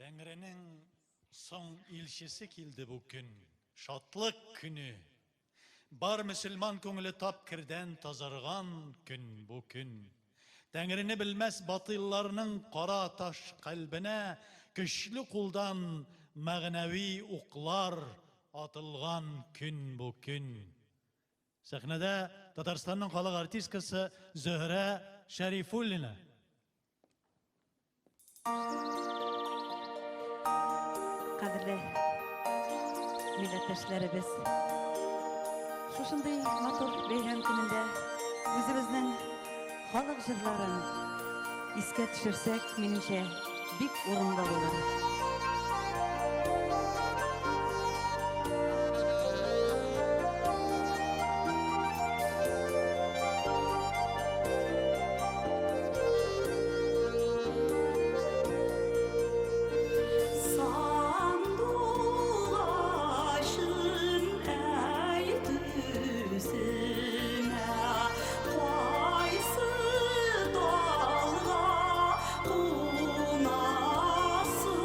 Speaker 1: Тәңренең соң илчесе килде бу көн, шатлык көне. Бар мөселман күңеле тап кердән тазарган көн бу көн. Тәңрене белмәс батыйларның кара таш кальбенә көчле кулдан мәгънәви уклар атылган көн бу көн. Сәхнәдә Татарстанның халык артисткасы Зөһрә Шәрифуллина.
Speaker 5: Кадерле милләттәшләребез, шушындый матур бәйрәм көнендә үзебезнең халык җырларын искә төшерсәк, минемчә, бик урынлы булыр.
Speaker 10: Сандугачым әйт үземә, кайсы талга кунасың?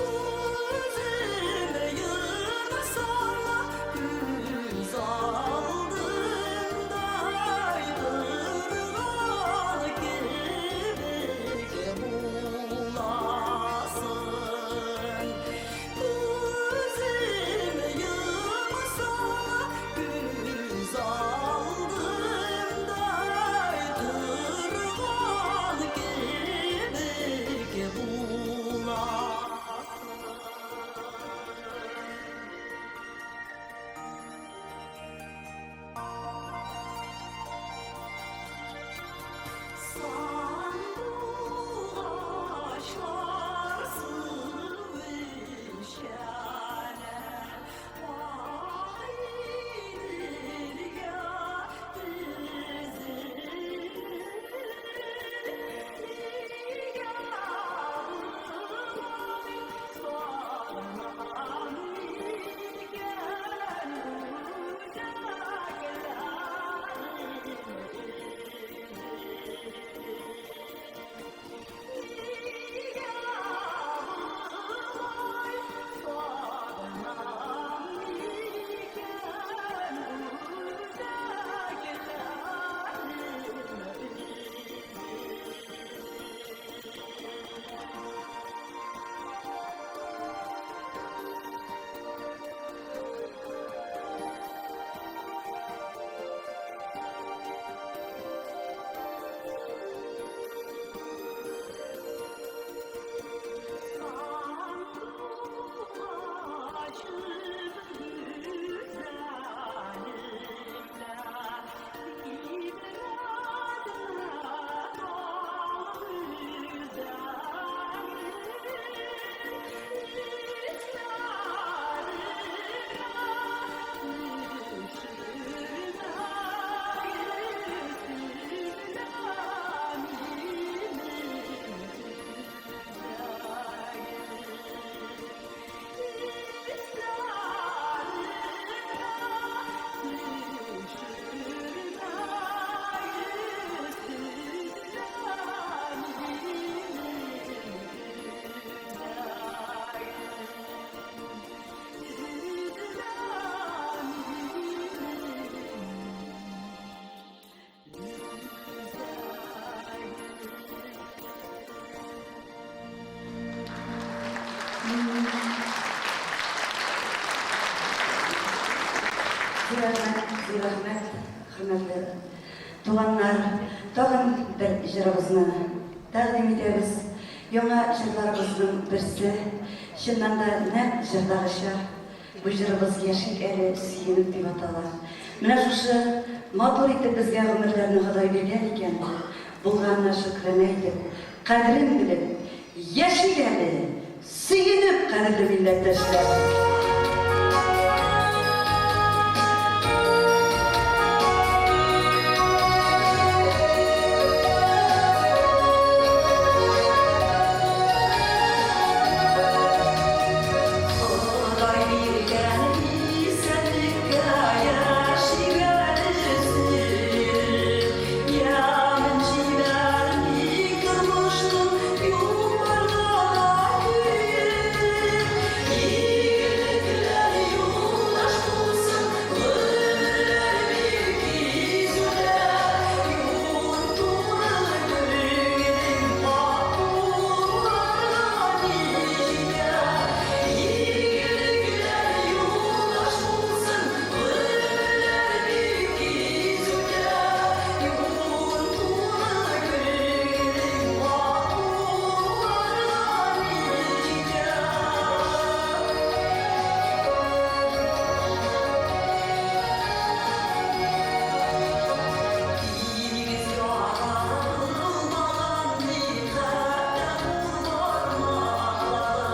Speaker 10: Үзем йомсам да күз алдымда торган кебек буласың. Күзем йомсам күз алдымда торган кебек буласың. Сандугачлар су эчәләр, Агыйделгә тезелеп. Нигә болай сарган икән
Speaker 5: Зур рәхмәт, зур рәхмәт, хөрмәтле туганнар. Тагын бер җырыбызны тәкъдим итәбез. Яңа җырларыбызның берсе, чыннан да нәкъ җырдагыча, бу җырыбыз Яшик әле сөенеп дип атала. Менә шушы матур итеп безгә гомерләрне Ходай биргән икән, булганына шөкранә итеп, кадерен белеп, Яшик әле, сөенеп, кадерле милләттәшләр! Ходай биргән исәнлеккә яшик әле сөеп. Ямен җибәрми тормышның юлларда да көеп. Игелекләр юлдаш булсын, гомерләр бик тиз үтә. Юлың туры, күңелең пакь булырга ни җитә. Игелекләр юлдаш булсын, гомерләр бик тиз үтә. Юлың туры, күңелең пакь булырга ни җитә. Тигез яралмаган ни хәтта кул бармаклары.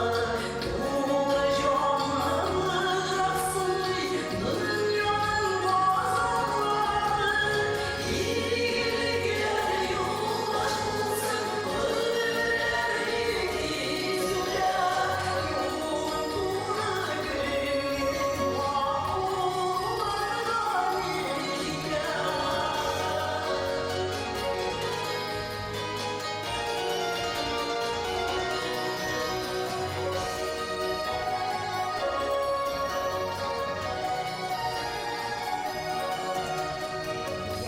Speaker 5: Туры җанлырак сыный дөньяның газаплары. Игелекләр юлдаш булсын, гомерләр бик тиз үтә. Юлың туры, күңелең пакь булырга ни җитә.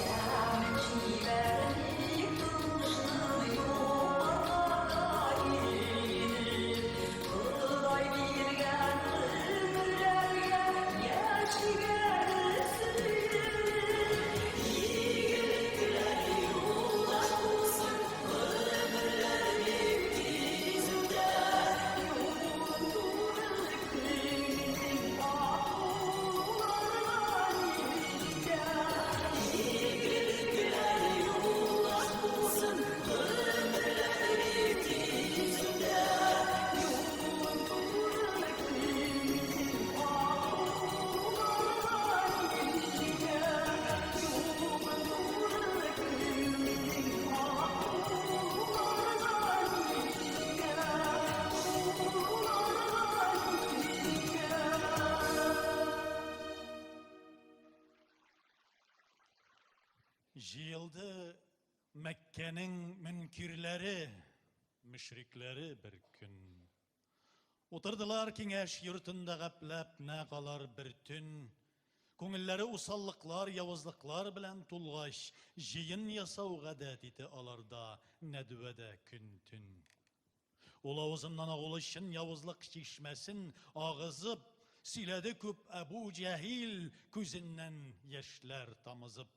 Speaker 5: Ямен җибәрми тормышның юлларда иелеп. Ходай биргән гомерләргә яшик әле сөеп. Игелекләр юлдаш булсын, гомерләр бик тиз үтә. Юлың туры, күңелең пакь булырга ни җитә. Игелекләр юлдаш булсын, гомерләр бик тиз үтә. Юлың туры, күңелең пакь булырга ни җитә. Юлың туры, күңелең пакь булырга ни җитә. Булырга ни җитә.
Speaker 1: Җыелды Мәккәнең мөнкирләре, мөшрикләре бер көн. Утырдылар киңәш йортында гапләп нәкъ алар бер төн. Күңелләре усаллыклар, явызлыклар белән тулгач, җыен ясау гадәт ите аларда нәдвәдә көн-төн. Ул авызыннан агулы чын явызлык чишмәсен агызып, сөйләде күп Әбу Җәһил, күзеннән яшьләр тамызып.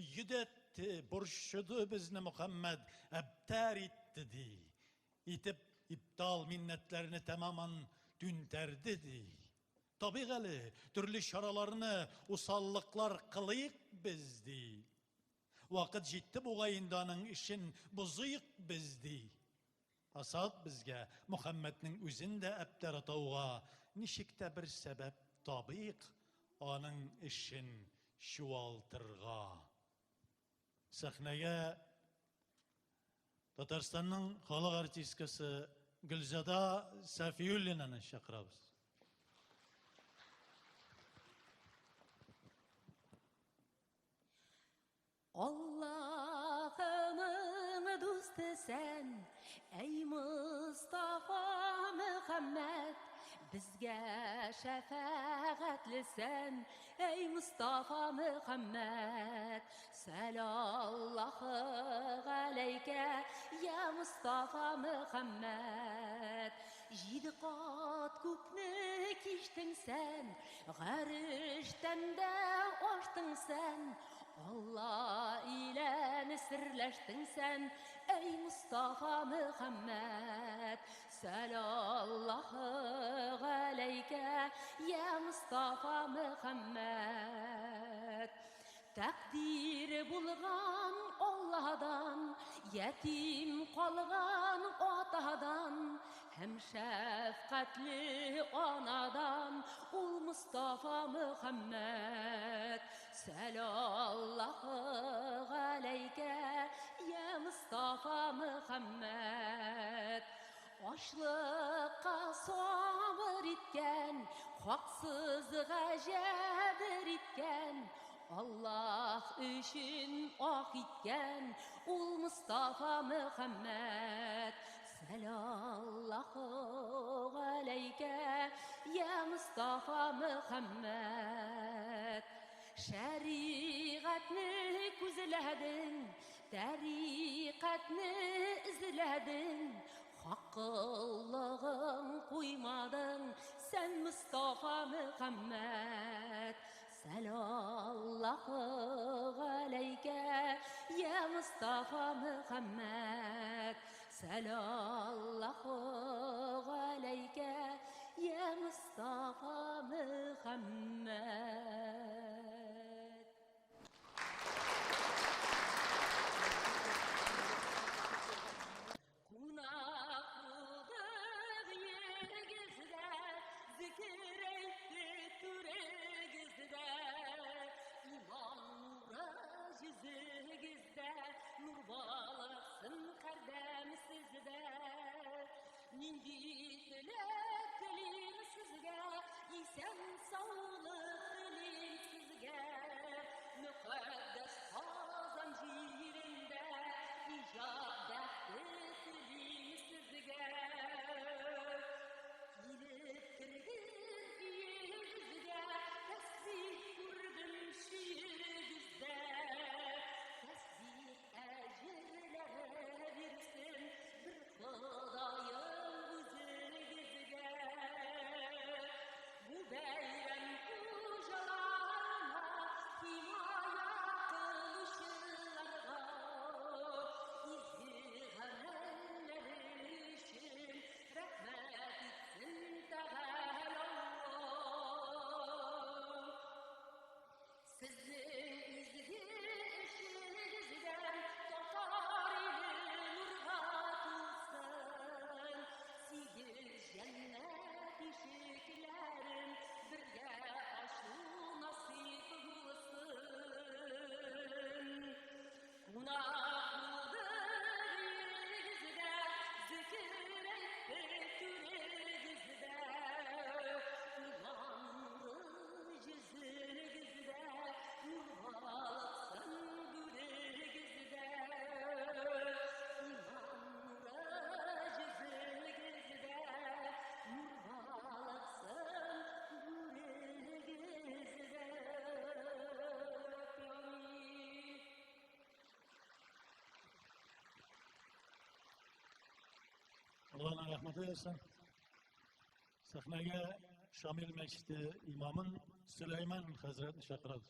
Speaker 1: Йөдәтте, борчыды безне Мөхәммәд, әбтәр итте, ди. Итеп, ибтал миннәтләрне тәмаман түнтәрде, ди. Табыйк әле, төрле чараларны, усаллыклар кылыйк без, ди. Вакыт җитте бугай инде аның эшен бозыйк без, ди. Асад безгә Мөхәммәднең үзен дә әптәр атауга ничек тә бер сәбәп табыйк аның эшен чуалтырга. Сәхнәгә Татарстанның халык артисткасы Гөлзада Сафиуллинаны чакырабыз.
Speaker 13: Аллаһының дусты сән, әй Мостафа Мөхәммәд, безгә шәфәгатьле сән, әй Мостафа Мөхәммәд. Сәлаллаһу галәйкә, я Мостафа Мөхәммәд. Җиде кат күкне кичтең сән, Гарештән дә аштың сән, Алла илән серләштең сән, әй Мостафа Мөхәммәд. Сәлаллаһу галәйкә, я Мостафа Мөхәммәд. Тәкъдир булган Аллаһдан, ятим калган атадан һәм шәфкатьле анадан ул Мостафа Мөхәммәд. Сәлаллаһу галәйкә, я Мостафа Мөхәммәд. Ачлыкка сабыр иткән, хаксызга җәбер иткән, Аллаһ өчен ах иткән ул Мостафа Мөхәммәд. Сәлаллаһу галәйкә, я Мостафа Мөхәммәд. Шәригатьне күзләдең, тәрикатьне эзләдең, хаккыллыгың куймадың, сән Мостафа Мөхәммәд. Сәлаллаһу галәйкә, я Мостафа Мөхәммәд. Сәлаллаһу галәйкә, я Мостафа Мөхәммәд. Кунак булдык өегездә, зикер әйттек түрегездә. Иман нуры йөзегездә, нур балыксын һәрдәм сездә. Нинди теләк телим сезгә, исән саулык телим сезгә. Мөкаддәс Казан җирендә иҗат бәхте телим сезгә. Килеп кердем өегезгә, тәсбих күрдем чөегездә. Тәсбих әҗерләре бирсен бер Ходаем үзегезгә. Бу бәйрәм хуҗаларына, химая кылучыларга, изге гамәлләре өчен рәхмәт итсен Тәгалә Аллаһ. Сезнең изге эшегездән татар иле нурга тулсын. Сигез җәннәт ишекләрен бергә ачу насыйп булсын. Кунак булдык өегездә, зикер әйттек түрегездә. Иман нуры йөзегездә, нур балыксын бүрегездә. Иман нуры йөзегездә, нур балыксын бүрегездә. Амин.
Speaker 1: Аллаһның рәхмәте булсын. Сәхнәгә Шамил мәчете имамын Сөләйман хәзрәтне чакырабыз.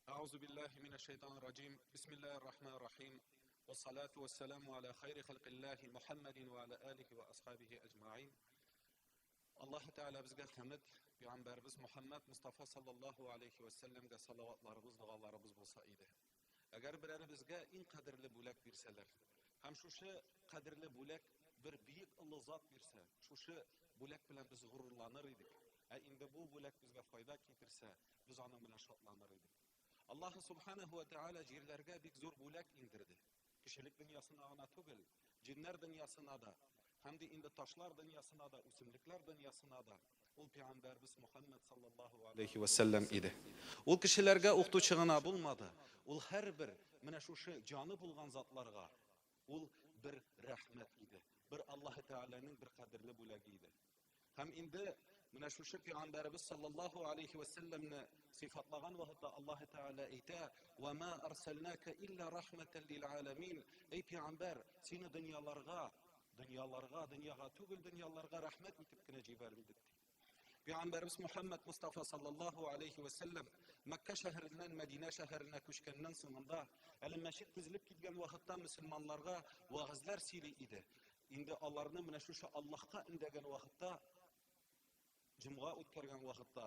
Speaker 18: أعوذ بالله من الشيطان الرجيم بسم الله الرحمن الرحيم والصلاة والسلام على خير خلق الله محمد وعلى آله وأصحابه أجمعين Аллаһ Тәгалә безгә хәмд, пәйгамбәребез Мухаммад Мустафа саллаллаһу алейхи ва сәлләмгә салаватларыбыз, догаларыбыз булса иде. Әгәр берәребезгә иң кадерле бүләк бирсәләр, һәм шушы кадерле бүләк бер бөек олы зат бирсә, шушы бүләк белән без горурланыр идек. Ә инде бу бүләк безгә файда китерсә, без аның белән шатланыр идек. Аллаһ Субханаһу ва Тәгалә җирләргә бик зур бүләк иңдерде. Кешелек дөньясына гына түгел, җиннәр дөньясына да, һәм дә инде ташлар дөньясына да, үсемлекләр дөньясына да. Ул пәйгамбәрбез Мухаммад саллаллаһу алейхи ва сәлләм иде. Ул кешеләргә укытучы гына булмады. Ул һәрбер менә шушы җаны булган затларга ул бер рәхмәт иде. Бер Аллаһ Тәгаләнең бер кадерле бүләге иде. Һәм инде менә шушы пәйгамбәребез саллаллаһу алейхи ва сәлләмне сыйфатлаган вакытта Аллаһ Тәгалә әйтә: "Ва ма арсалнака илля рахматан лил аламин". Эй пәйгамбәр, сине дөньяларга, дөньяларга, дөньяга түгел, дөньяларга рәхмәт итеп кенә җибәрелдек ди. Пәйгамбәребез Мухаммад Мустафа саллаллаһу алейхи ва сәлләм Мәккә шәһәреннән Мәдинә шәһәренә күчкәннән соңында, әле мәчет төзелеп киткән вакытта мөселманнарга вәгазьләр сөйли иде. Инде аларны менә шушы Аллаһка өндәгән вакытта җомга үткәргән вакытта,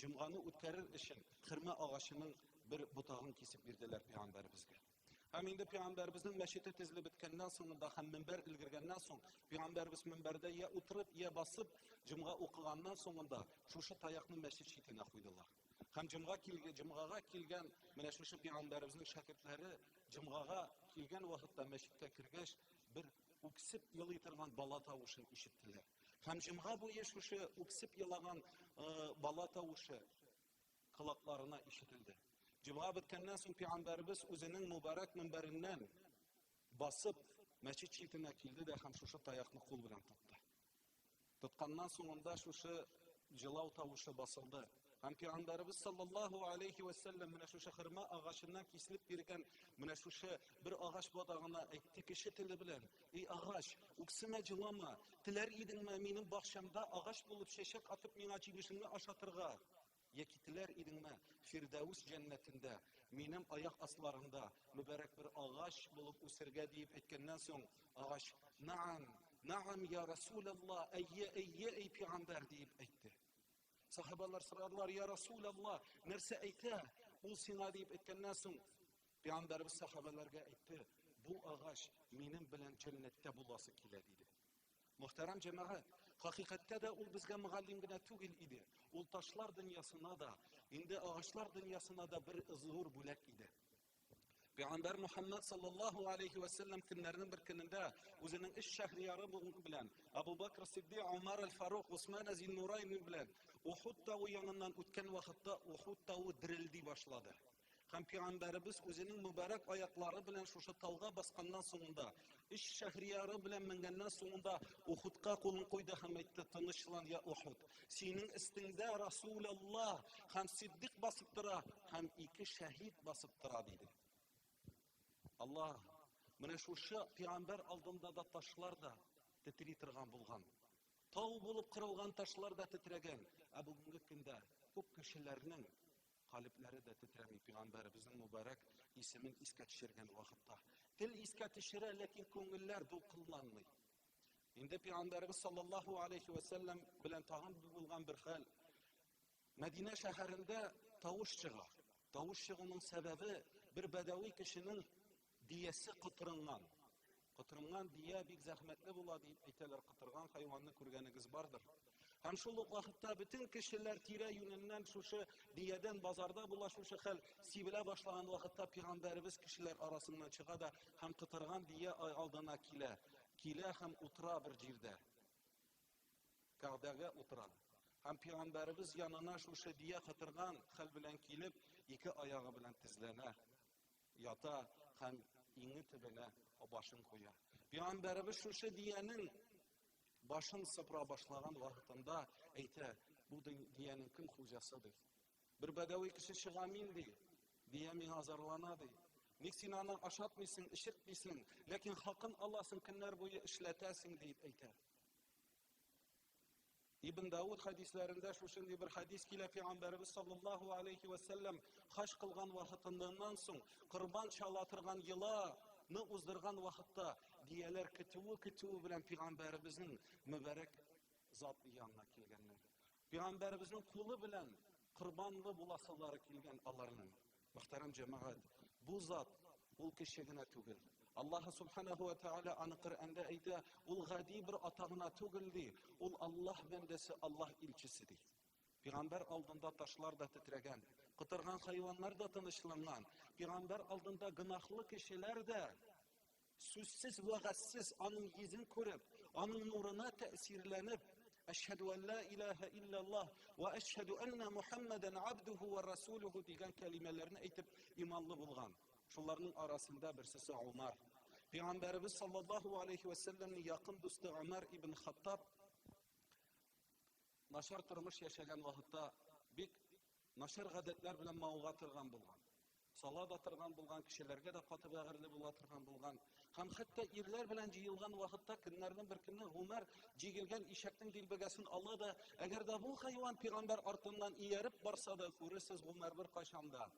Speaker 18: җомганы үткәрер өчен хөрмә агачының бер ботагын кисеп бирделәр пәйгамбәребезгә. Һәм инде пәйгамбәребезнең мәчете төзелеп беткәннән соңында һәм минбәр өлгергәннән соң, пәйгамбәребез минбәрдә я утырып, я басып җомга укыганнан соңында шушы таякны мәчет читенә куйдылар. Һәм җомга килгән, җомгага килгән менә шушы пәйгамбәребезнең шәкертләре җомгага килгән вакытта мәчеткә кергәч, бер үксеп елый торган бала тавышын ишеттеләр. Һәм җомга буе шушы үксеп елаган бала тавышы колакларына ишетелде. Җомга беткәннән соң пәйгамбәребез үзенең мубарак минбәреннән басып мәчет читенә килде дә һәм шушы таякны кул белән тотты. Тотканнан соңында шушы җылау тавышы басылды. Һәм пәйгамбәребез саллаллаһу алейхи ва сәлләм менә шушы хөрмә агачыннан киселеп биргән менә шушы бер агач ботагына әйтте кеше теле белән: "Эй агач, үксемә, җылама, теләр идеңме минем бакчамда агач булып чәчәк атып миңа җимешеңне ашатырга? Яки теләр идеңме Фирдәүс җәннәтендә минем аяк асларында мөбарәк бер агач булып үсергә?" диеп әйткәннән соң, агач: "Наам, наам я Расулаллах, әйе, әйе, эй пәйгамбәр" диеп әйтте. Сахабалар сорадылар: "Я Расулаллах, нәрсә әйтә ул сиңа?" диеп әйткәннән соң, пәйгамбәребез сахабаларга әйтте: "Бу агач минем белән җәннәттә буласы килә", диде. Мөхтәрәм җәмәгать, хакыйкатьтә дә ул безгә мөгаллим генә түгел иде. Ул ташлар дөньясына да, инде агачлар дөньясына да бер зур бүләк иде. Пәйгамбәр Мухаммад саллаллаһу алейхи ва саллям көннәрнең бер көнендә үзенең өч шәһрияры белән Абу Бакр Сиддик, Умар аль-Фарук, Усман Зиннурайн белән Ухуд тавы яныннан үткән вакытта Ухуд тавы дерелди башлады. Һәм пәйгамбәребез үзенең мөбарәк аяклары белән шушы тауга басканнан соңында, өч шәһрияры белән менгәннән соңында Ухудка кулын куйды һәм әйтте: "Тынычлан, я Ухуд. Синең өстеңдә Расулаллаһ һәм Сиддик басып тора, һәм ике шәһид басып тора", диде. Аллаһ, менә шушы пәйгамбәр алдында да ташлар да тетри торган булган. Тау булып кырылган ташлар да тетрәгән. Ә бүгенге көндә күп кешеләрнең Калебләре дә тетрәми пәйгамбәребезнең мөбарәк исемен искә төшергән вакытта. Тел искә төшерә, ләкин күңелләр дулкынланмый. Инде пәйгамбәребез саллаллаһу алейхи ва сәлләм белән тагын булган бер хәл. Мәдинә шәһәрендә тавыш чыга. Тавыш чыгуның сәбәбе бер бәдәви кешенең Диясе котырынган. Котырынган дия бик зәхмәтле була дип әйтәләр, котырган хайванны күргәнегез бардыр. Һәм шул ук вакытта бөтен кешеләр тирә-юненнән шушы диядән базарда була шушы хәл сибелә башлаган вакытта пәйгамбәребез кешеләр арасыннан чыга да һәм котырган дия алдына килә. Килә һәм утыра бер җирдә. Кәгъбәгә утыра. Һәм пәйгамбәребез янына шушы дия котырган хәл белән килеп, ике аягы белән тезләнә. Ята һәм иңе төбенә башын куя. Пәйгамбәребез шушы диянең башын сыпыра башлаган вакытында әйтә, бу диянең кем хуҗасы ди. Бер бәдәви кеше чыга мин ди. Дия миңа зарлана ди. Ник син аны ашатмыйсың, эчертмисең, ләкин хакын аласың, көннәр буе эшләтәсең дип әйтә. Ибн Дауд хәдисләрендә шушындый бер хәдис килә, Пәйгамбәребез саллаллаһу алейхи ва сәлләм хаҗ кылган вакытыннан соң корбан чала торган йоланы уздырган вакытта дияләр көтүе-көтүе белән Пәйгамбәребезнең мөбарәк зат янына килгәннәр. Пәйгамбәребезнең кулы белән корбанлы буласылары килгән аларның. Мөхтәрәм җәмәгать, бу зат ул кеше генә түгел. Аллаһ субханаху ва тааля аны Коръәндә әйтә, ул гади бер ата гына түгел ди, ул Аллаһ бәндәсе, Аллаһ илчесе ди. Пәйгамбәр алдында ташлар да тетрәгән, котырган хайваннар да тынычланган. Пәйгамбәр алдында гөнаһлы кешеләр дә Сүзсез, вәгазьсез аның йөзен күреп, аның нурына тәэсирләнеп, Әшһәдү ан ла илаһа илляллаһ ва әшһәдү анна Мухаммадан абдуху ва расулуху дигән кәлимәләрне әйтеп иманлы булган. Шуларның арасында берсесе Умар. Пәйгамбәребез саллаллаһу алейхи ва сәлләмнең якын дусты Умар ибн Хаттаб начар тормыш яшәгән вакытта бик начар гадәтләр белән мавыга торган булган. Сала да торган булган, кешеләргә дә каты бәгырьле була торган булган. Һәм хәтта ирләр белән җыелган вакытта көннәрнең бер көнне Гумар җигелгән ишәкнең дилбегәсен ала да, әгәр дә бу хайван пәйгамбәр артыннан ияреп барса да, күрерсез, Гумар беркайчан да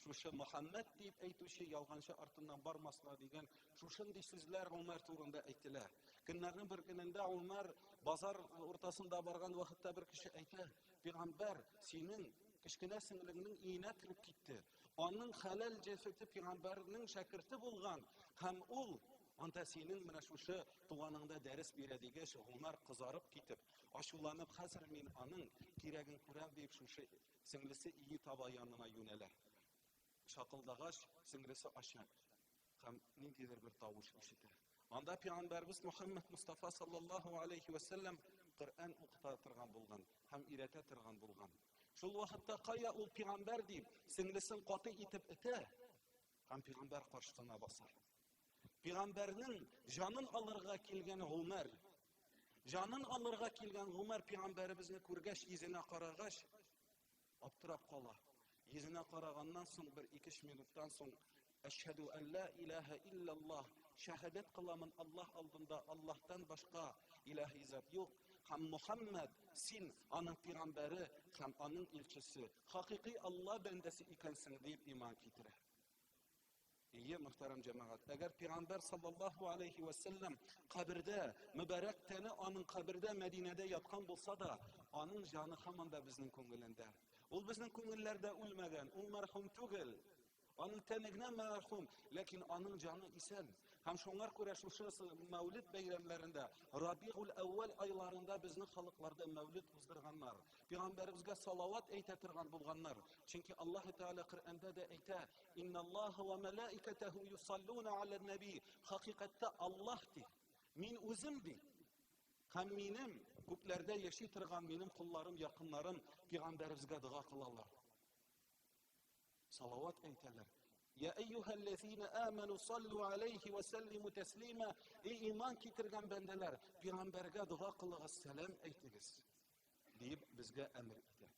Speaker 18: шушы Мөхәммәд дип әйтүче ялганчы артыннан бармасла дигән. Шушындый сүзләр Умар турында әйтелә. Көннәрнең бер көнендә Умар базар уртасында барган вакытта бер кеше әйтә, "Пәйгамбәр синең кечкенә сеңлеңнең өенә кереп китте. Аның хәләл җефете пәйгамбәрнең шәкерте булган һәм ул анда синең менә шушы туганыңда дәрес бирә дигәч, Умар кызарып китеп, ачуланып, хәзер мин аның кирәген күрәм дип шушы сеңлесе өе таба янына юнәлә. Шакылдагач, сеңлесе ача һәм ниндидер бер тавыш ишетә. Анда пәйгамбәрбез Мухаммад Мустафа саллаллаһу алейхи ва саллям Коръән укыта торган булган һәм өйрәтә торган булган. Шул вакытта кая ул пәйгамбәр дип, сеңлесен каты итеп этә һәм пәйгамбәр каршысына баса. Пәйгамбәрнең җанын алырга килгән Гумар, җанын алырга килгән Гумар пәйгамбәребезне күргәч, йөзенә карагач, аптырап кала. Йөзенә караганнан соң бер ике-өч минуттан соң Әшһәдү ан ла илаһа иллаллаһ, шәһадәт кыламын Аллаһ алдында, Аллаһтан башка илаһи зат юк, һәм Мухаммад син аның пәйгамбәре һәм аның илчесе, хакыйкый Алла бәндәсе икәнсең дип иман китерә. Ие, мөхтәрәм җәмәгать, әгәр пәйгамбәр саллаллаһу алейхи ва сәлләм кабердә, мөбарәк тәне аның кабердә Мәдинәдә яткан булса да, аның җаны һаман да безнең күңелендә. Ул безнең күңелләрдә үлмәгән, ул мәрхүм түгел. Аның тәне генә мәрхүм, ләкин аның җаны исән. Һәм шуңар күрә шушы Мәүлид бәйрәмнәрендә, Рабигул әүвәл айларында безнең халыкларда Мәүлид уздырганнар. Пәйгамбәребезгә салават әйтә торган булганнар. Чөнки Аллаһ Тәгалә Коръәндә дә әйтә: "Инналлаһа ва малаикатаһу юсаллуна алан наби". Хакыйкатьтә Аллаһ ди. Мин үзем ди. Һәм минем күкләрдә яши торган минем кулларым, якыннарым пәйгамбәребезгә дога кылалар. Салават әйтәләр. Я әйюһәлләзина аману саллу алейхи ва саллиму таслима. Эй иман китергән бәндәләр, пәйгамбәргә дога кылыгыз, сәлам әйтегез. Диеп безгә әмер итә.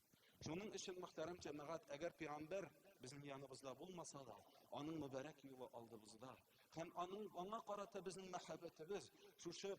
Speaker 18: Шуның өчен мөхтәрәм җәмәгать, әгәр пәйгамбәр безнең яныбызда булмаса да, аның мөбарәк юлы алдыбызда һәм аның аңа карата безнең мәхәббәтебез, шушы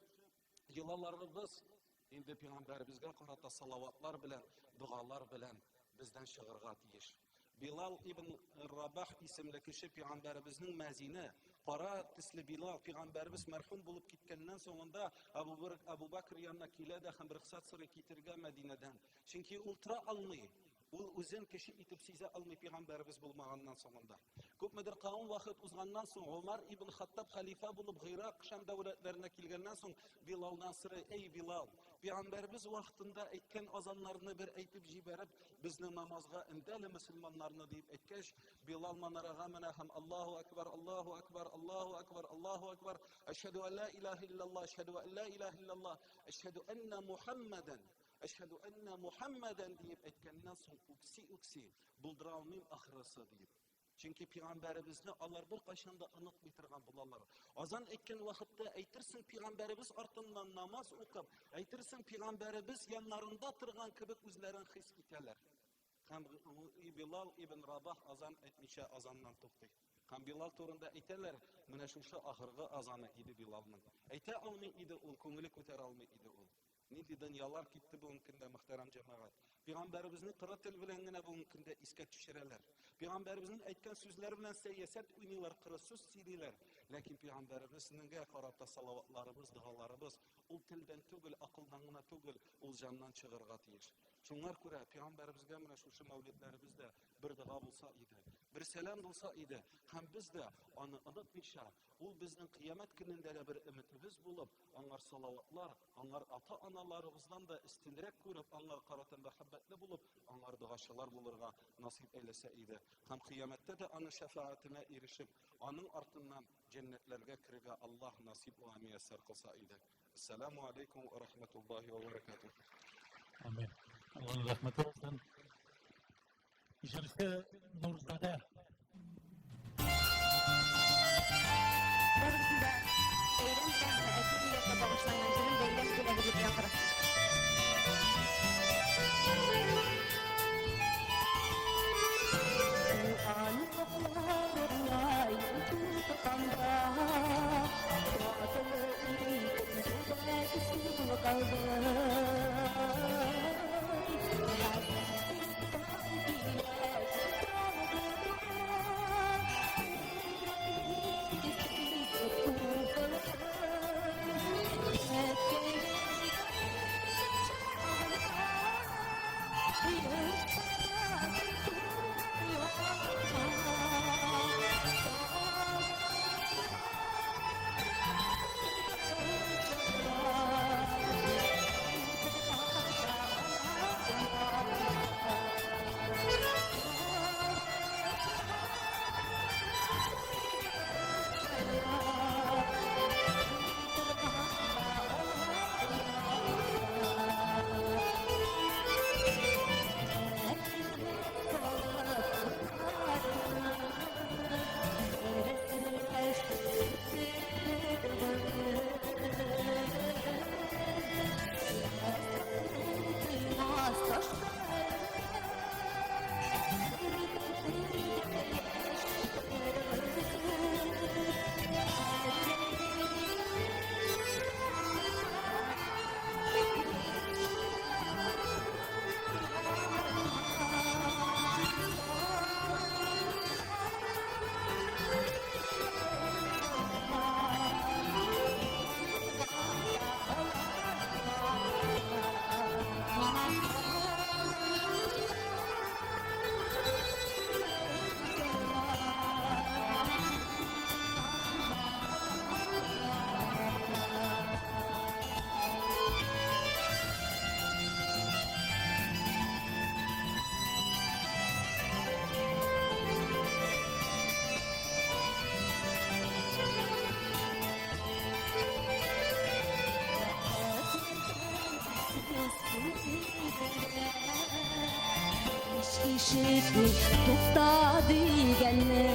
Speaker 18: йолаларыбыз инде пәйгамбәребезгә карата салаватлар белән, догалар белән бездән чыгарга тиеш. Билал ибн Рабах исемле кеше пәйгамбәребезнең мәзине, кара төсле Билал пәйгамбәребез мәрхүм булып киткәннән соңында Абу Бакр янына килә дә һәм рөхсәт сорый китергә Мәдинәдән. Чөнки ул тора алмый. Ул үзен кеше итеп сизә алмый пәйгамбәребез булмаганнан соңында. Күпмедер кавым вакыт узганнан соң Умар ибн Хаттаб хәлифә булып Гыйрак, Шам дәүләтләренә килгәннән соң Билалдан сорый: "Эй Билал, пәйгамбәребез вакытында әйткән азаннарны бер әйтеп җибәреп, безне намазга өндәле мөселманнарны", дип әйткәч, Билал манарага менә һәм Аллаһу акбар, Аллаһу акбар, Аллаһу акбар, Аллаһу акбар, әшһәду ан ла илаһа иллаллаһ, әшһәду ан ла илаһа иллаллаһ, әшһәду анна Мухаммадан, әшһәду анна Мухаммадан диеп әйткәннән соң үкси-үкси, булдыра алмыйм ахрысы диеп. Чөнки пәйгамбәребезне алар беркайчан да онытмый торган булалар. Азан әйткән вакытта әйтерсең пәйгамбәребез артыннан намаз укып, әйтерсең пәйгамбәребез яннарында торган кебек үзләрен хис итәләр. Һәм Билал ибн Рабах азан әйтмичә азаннан туктый. Һәм Билал турында әйтәләр, менә шушы ахыргы азаны иде Билалның. Әйтә алмый иде ул, күңеле күтәрә алмый иде ул. Нинди дөньялар китте бүгенге көндә, мөхтәрәм җәмәгать. Пәйгамбәребезне коры тел белән генә бүгенге көндә искә төшерәләр. Пәйгамбәребезнең әйткән сүзләре белән сәясәт уйныйлар, коры сүз сөйлиләр. Ләкин пәйгамбәребезнеңгә карата салаватларыбыз, догаларыбыз ул телдән түгел, акылдан гына түгел, ул җаннан чыгарга тиеш. Шуңар күрә пәйгамбәребезгә менә шушы мәүлидләребез дә бер дога булса иде, бер сәлам булса иде, һәм без дә аны онытмыйча, ул безнең кыямәт көнендә дә бер өметебез булып, аңар салаватлар, аңар ата-аналарыбыздан да өстенрәк күреп, аңар карата мәхәббәтле булып, аңар догачылар булырга насыйп әйләсә иде. Һәм кыямәттә дә аның шәфәгатенә ирешеп, аның артыннан җәннәтләргә керергә Аллаһ насыйп вә мияссәр кылса иде. Ассаламу алейкум ва рахматуллахи ва баракатух.
Speaker 1: Амин. Аллаһның рәхмәте булсын. Җырчы Нурзадә.
Speaker 19: Барыгызны да бәйрәм белән әти милләткә багышланган җырым бәйрәм бүләге дип яңгыраса. Калды.
Speaker 13: Ишетмим тукта дигәнне.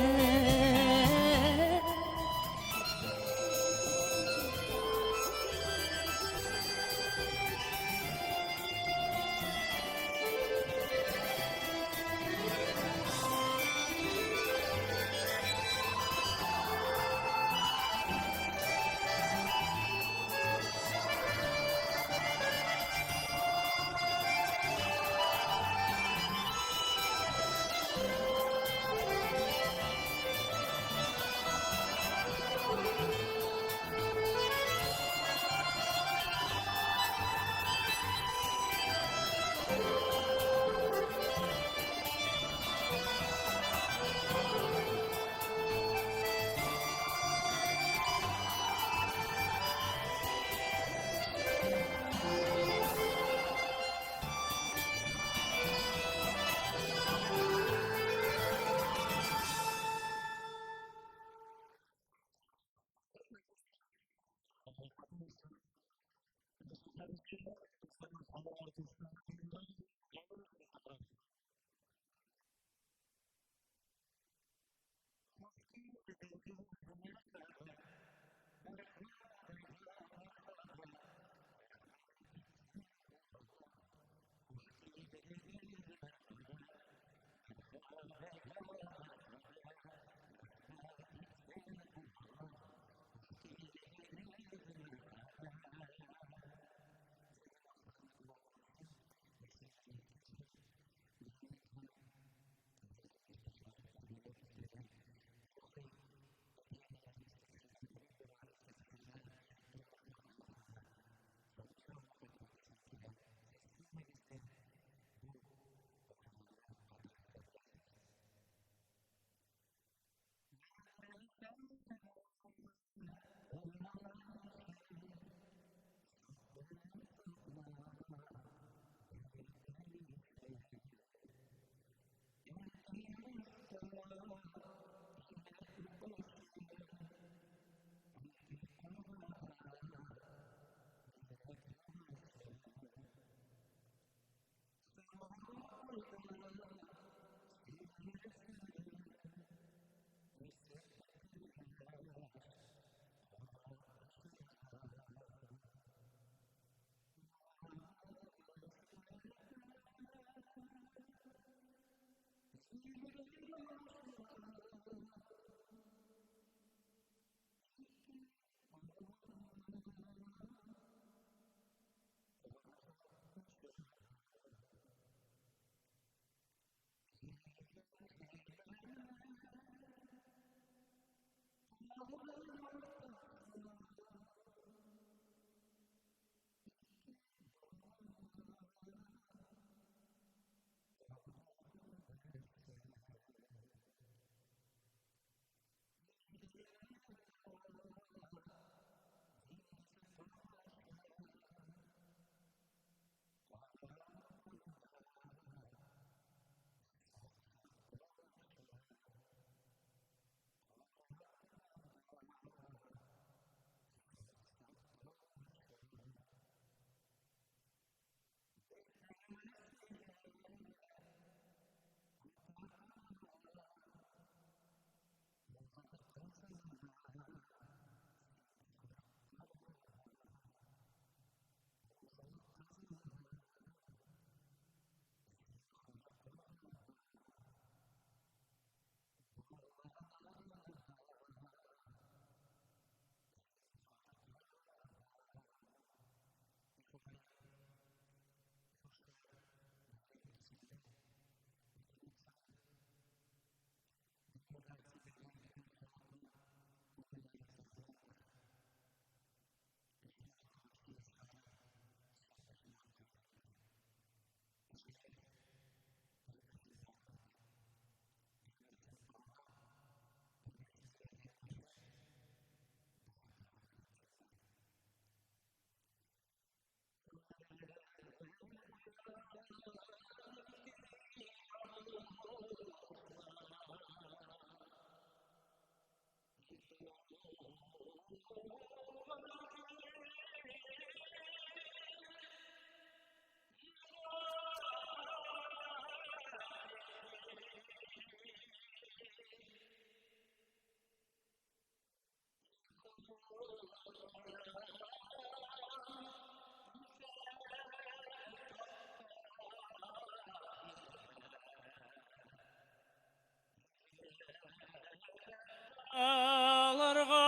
Speaker 10: Аларга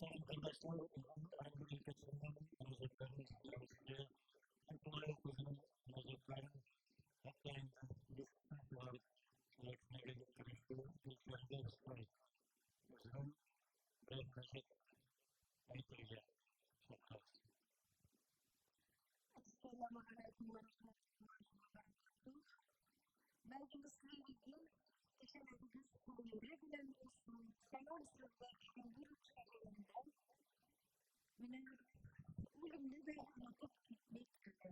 Speaker 20: Muhterem kardeşler, Orhan'ın ülkesinden münacatlarını izliyoruz. Hem kolay münacatların hatta bir şeklinde getirmişti. İlklerinde istiyoruz. Bizim bir münacat ayetleri şarkısı.
Speaker 21: Esselamu Aleyküm ve Rahmetullahi ve Berekatuh. Meclislerimizin teşekkür белән булсын, сәлам сезгә Шәңгел шәһәреннән. Менә үлемне дә онытып китмик әле.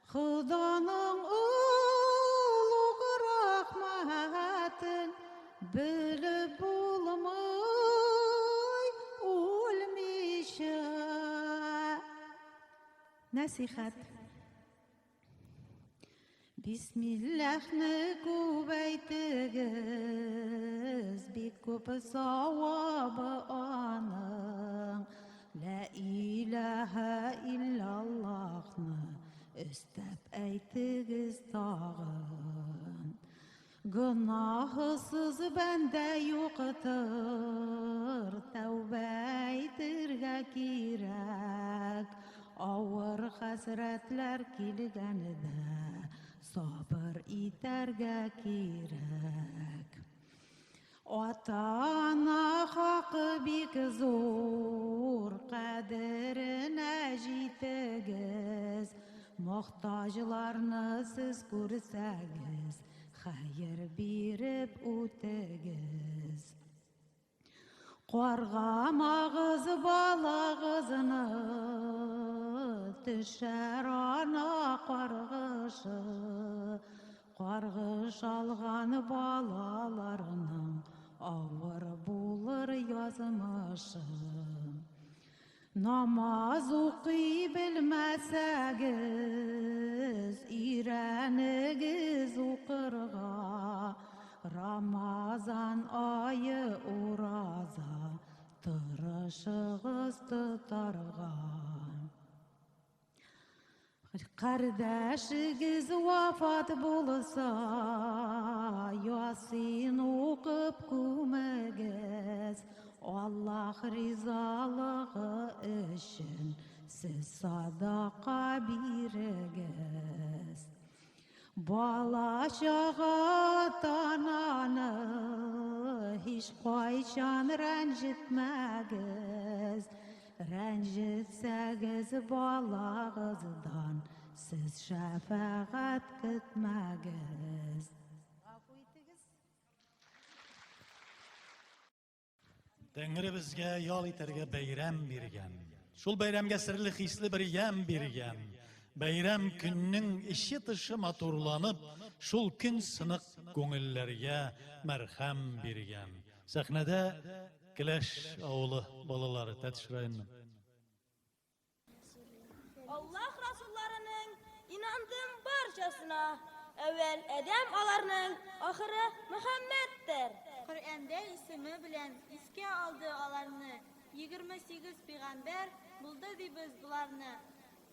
Speaker 22: Xudanın uluq rəhmətin bilib bulmay ölmüşə. Nəsihət. Bismillahni күп әйтегез, бик күп савабы аның. Ла илаһа иллаллаһны өстәп әйтегез тагын. Гөнаһсыз бәндә юктыр, тәүбә әйтергә кирәк. Авыр хәсрәтләр килгәндә сабыр итәргә кирәк. Ата-ана хакы бик зур, кадеренә җитегез. Мохтаҗларны сез күрсәгез, хәер биреп үтегез. Каргамагыз балагызны, төшәр ана каргышы. Каргыш алган балаларның авыр булыр язмышы. Намаз укый белмәсәң, Әйдәгез, өйрәнегез укырга. Рамазан ае ураза, тырышыгыз тотарга. Кардәшегез вафат булса, Ясин укып күмегез. Аллаһ ризалыгы өчен сез садака бирегез. Бала чага ата-ананы һич кайчан рәнҗетмәгез. Рәнҗетсәгез балагыздан сез шәфәгать көтмәгез. Гафу итегез.
Speaker 1: Тәңре безгә ял итәргә бәйрәм биргән. Шул бәйрәмгә серле хисле бер ямь биргән. Бәйрәм көннең эче тышы матурланып, шул көн сынык күңелләргә мәрхәм биргән. Сәхнәдә Келәш авылы балалары Тәтеш районының.
Speaker 4: Аллаһ расулларының инандым барчасына. Әүвәл Адәм аларның, ахыры Мөхәммәддер.
Speaker 6: Коръәндә исеме белән искә алды аларны, 28 пигамбәр булды дибез боларны.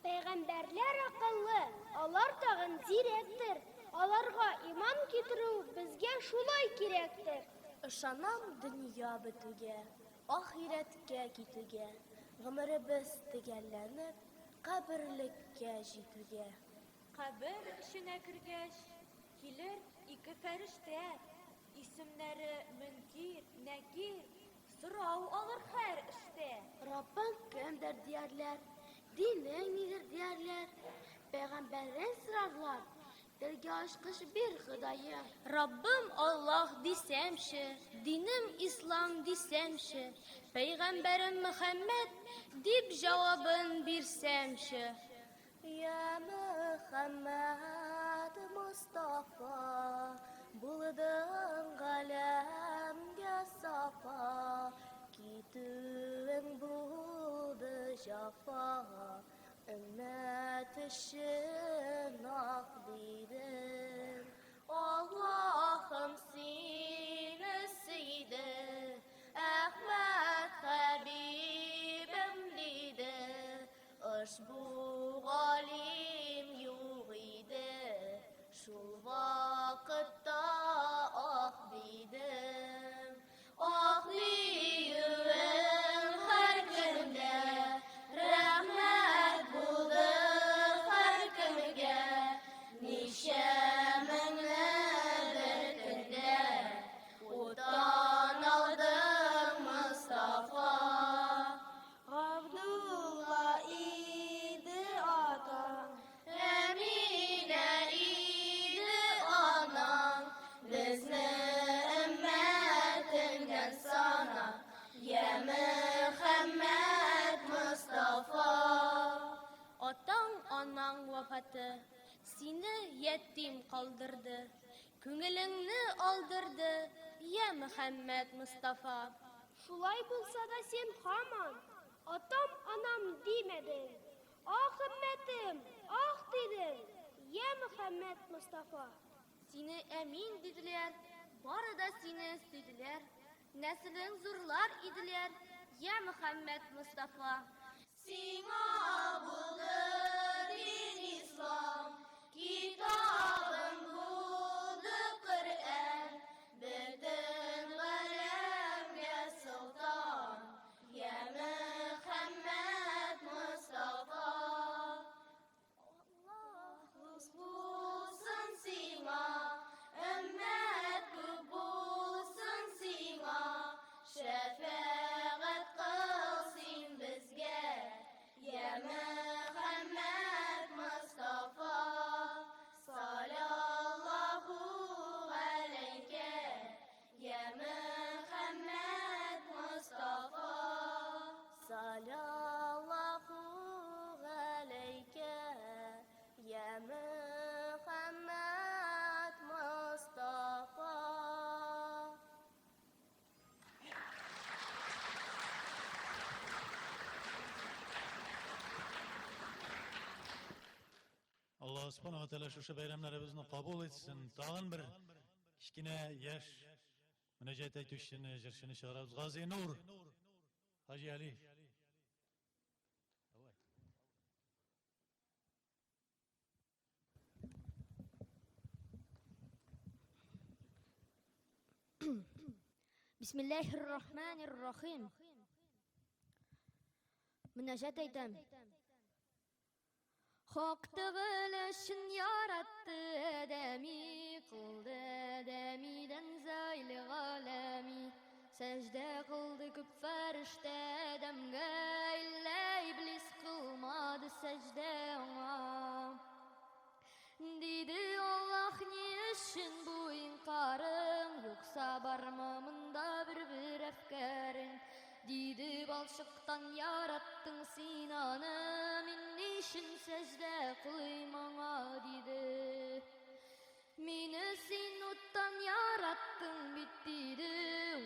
Speaker 8: Пәйгамбәрләр акыллы, алар тагын зирәктер. Аларга иман китерү безгә шулай кирәктер.
Speaker 4: Ышанам дөнья бетүгә, Ахирәткә китүгә, гомеребез төгәлләнеп, каберлеккә җитүгә.
Speaker 6: Кабер эченә кергәч, килер ике фәрештә, исемнәре Мөнкир, Нәкир, сорау алыр һәр эштә.
Speaker 9: Раббың кемдер, диярләр, динең нидер, диярләр, пәйгамбәрең сорарлар, Телгә ачкыч бир, Ходаем.
Speaker 4: Раббым Аллаһ дисәмче, динем Ислам дисәмче, пәйгамбәрем Мөхәммәд дип җавабын бирсәмче.
Speaker 9: Я Мөхәммәд Мостафа, булдың галәмгә сафа, китүең булды җафа. Өммәт өчен ак дидем, Аллаһым сине сөйде, Әхмәт хәбибем диде, Ошбу галим юк иде, Шул вакытта ах дидем. Ах диюең һәркемдә, рәхмәт булды һәркемгә. Ничә меңле бер көндә уттан алдың, Мостафа.
Speaker 4: Габдулла иде атаң,
Speaker 9: Әминә иде анаң, безне өммәтеңнән сана, йә Мөхәммәд Мостафа.
Speaker 4: Атаң-анаң вафаты сине ятим калдырды, күңелеңне алдырды, йә Мөхәммәд Мостафа.
Speaker 8: Шулай булса да син һаман атам-анам димәдең, Ах, өммәтем, ах, дидең, йә Мөхәммәд Мостафа.
Speaker 4: Сине әмин диделәр, бары да сине сөйделәр, нәселең зурлар иделәр, йә Мөхәммәд Мостафа.
Speaker 9: Сиңа булды дин ислам, китабың булды Коръән, бөтен галәмгә солтан, йә Мөхәммәд Мостафа. Аллаһ булсын сиңа, өммәт күп булсын сиңа, шәфәгать кыл син безгә, йә Мөхәммәд.
Speaker 1: Аллаһ Субхану ва Тааля шушы бәйрәмнәребезне кабул итсен. Тагын бер кечкенә яшь мөнәҗәт әйтүчене, җырчыны чыгарабыз. Газинур Хаҗи Али. Давай.
Speaker 4: Бисмиллаһир-рахманир-рахим. Мөнәҗәт әйтәм. Хак Тәгалә чын яратты Адәми, кылды Адәмидән зайл галәми. Сәҗдә кылды күп фәрештә Адәмгә, иллә иблис кылмады сәҗдә аңа. Диде Аллаһ, ни өчен бу инкарың, юкса бармы монда бер-бер әфкәрең? Диде, балчыктан яраттың син аны, мин ни өчен сәҗдә кылыйм аңа, диде. Мине син уттан яраттың бит, диде,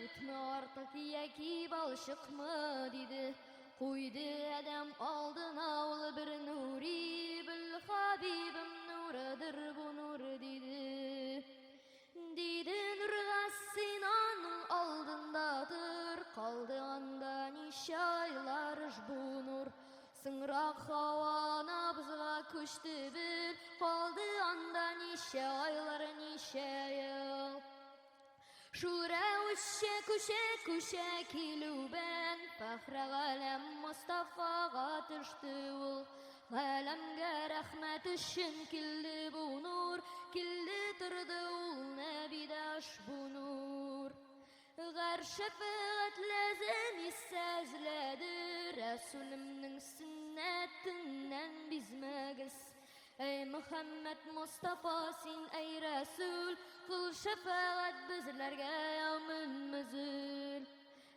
Speaker 4: утмы артык яки балчыкмы, диде. Куйды Адәм алдына ул бер нури, бел хабибым нурыдыр бу нур, диде. Диде нурга син аның алдында тор, калды анда ничә айлар ошбу нур. Соңрак һава анабызга күчте бел, калды анда ничә айлар, ничә ел. Шул рәвешчә күчә-күчә килүбән Фәхре галәм Мостафага төште ул. Галәмгә рәхмәт өчен килде бу нур, Килде торды ул нәбидә ошбу нур. Гәр шәфәгать ләзем исә эзләде, Рәсүлемнең сөннәтеннән бизмәгез. Әй Мөхәммәд Мостафа, син әй Рәсүл, кыл шәфәгать безләргә яумын мөзүл.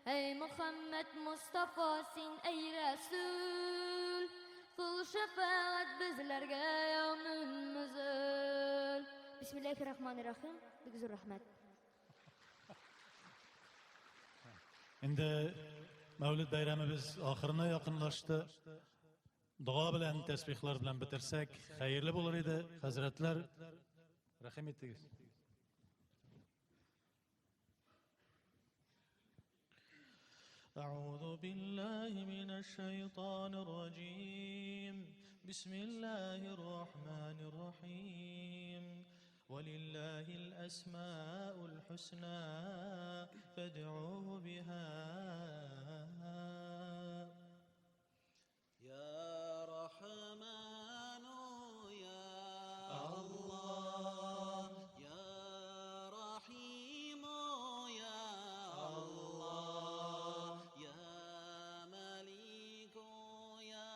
Speaker 4: Әй Мөхәммәд Мостафа, син әй Рәсүл, кыл шәфәгать безләргә яумын мөзүл. Бисмиллахир-рахманир-рахим. Бик зур рәхмәт.
Speaker 1: Инде Мәүлид бәйрәмебез ахырына якынлашты. Дога белән, тәсбихлар белән бетерсәк, хәерле булыр иде. Хәзрәтләр, рәхим итегез.
Speaker 11: أعوذ بالله من الشيطان الرجيم بسم الله الرحمن الرحيم ولله الأسماء الحسنى فادعوه بها
Speaker 15: يا رحمن يا الله يا رحيم يا الله يا مليك يا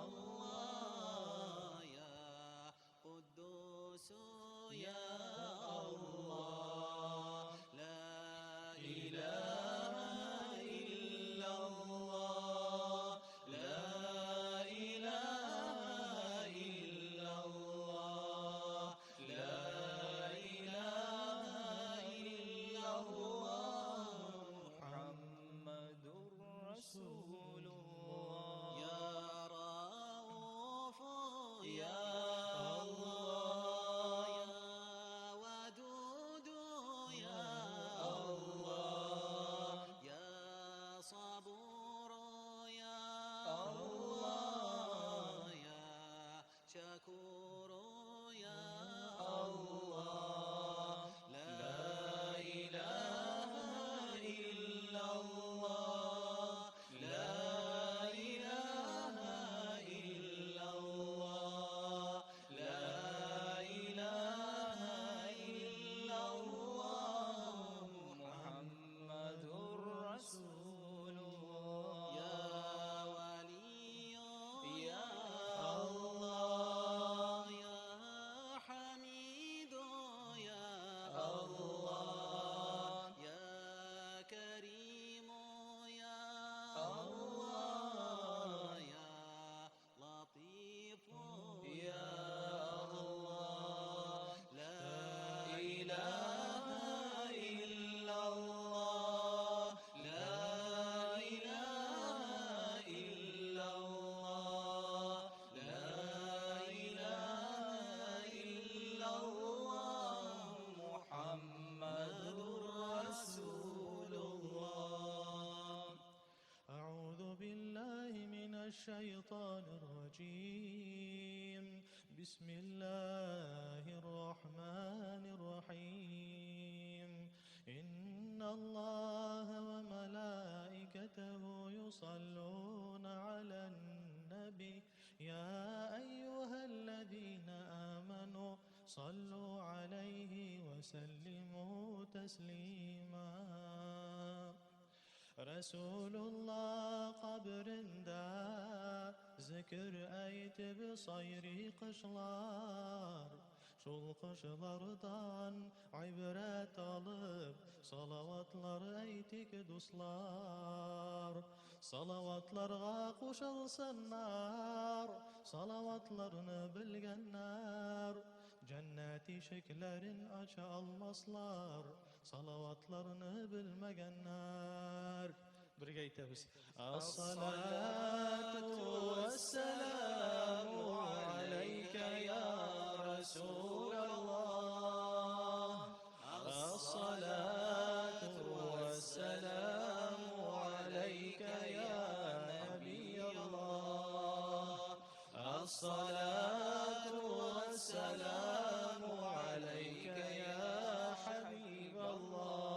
Speaker 15: الله يا قدوس يا الله لا إله إلا الله لا إله إلا الله لا إله إلا الله
Speaker 11: محمد رسول الله
Speaker 15: يا رؤوف يا الله يا ودود يا الله يا صبور يا الله يا شكور يا الله لا إله إلا الله لا إله إلا الله لا إله إلا الله
Speaker 11: محمد رسول الله
Speaker 15: يا ولي
Speaker 11: يا
Speaker 15: الله يا
Speaker 11: الشيطان الرجيم. بسم الله الرحمن الرحيم. إن الله وملائكته يصلون على النبي يا أيها الذين آمنوا صلوا عليه وسلموا تسليما. رسول الله قبرында zikr aytib sayri qishlar, Шул кышлардан гыйбрәт алып, салаватлар әйтик, дуслар. Салаватларга кушылсыннар, салаватларны белгәннәр. Җәннәт ишекләрен ача алмаслар, салаватларны белмәгәннәр. Бергә әйтәбез. Ассалату вассаламу алейка я Расулаллах. Ассалату вассаламу алейка я Набияллах. Ассалату вассаламу алейка я Хабибаллах.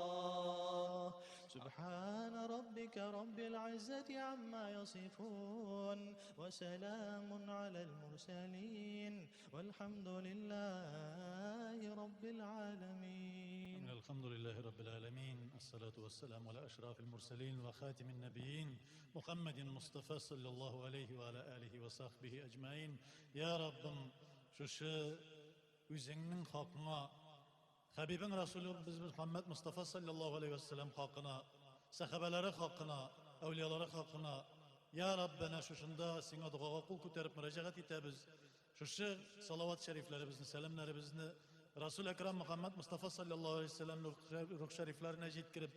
Speaker 11: سبحان ربك رب العزة عما يصفون وسلام على المرسلين والحمد لله رب العالمين.
Speaker 1: الحمد لله رب العالمين، الصلاة والسلام على أشرف المرسلين وخاتم النبيين محمد المصطفى صلى الله عليه وعلى آله وصحبه أجمعين. يا Rabbim, шушы үзеңнең хакыңа, Хәбибең Расулыбыз Мөхәммәд Мустафа саллаллаһу алейһи вәссәлам хакына, сәхабәләре хакына, әүлиялары хакына, Я Раббана, шушында сиңа догага кул күтәреп мөрәҗәгать итәбез. Шушы салават шәрифләребезне, сәламнәребезне Расул Әкрам Мөхәммәд Мустафа саллаллаһу алейһи вәссәлам рух шәрифләренә җиткереп,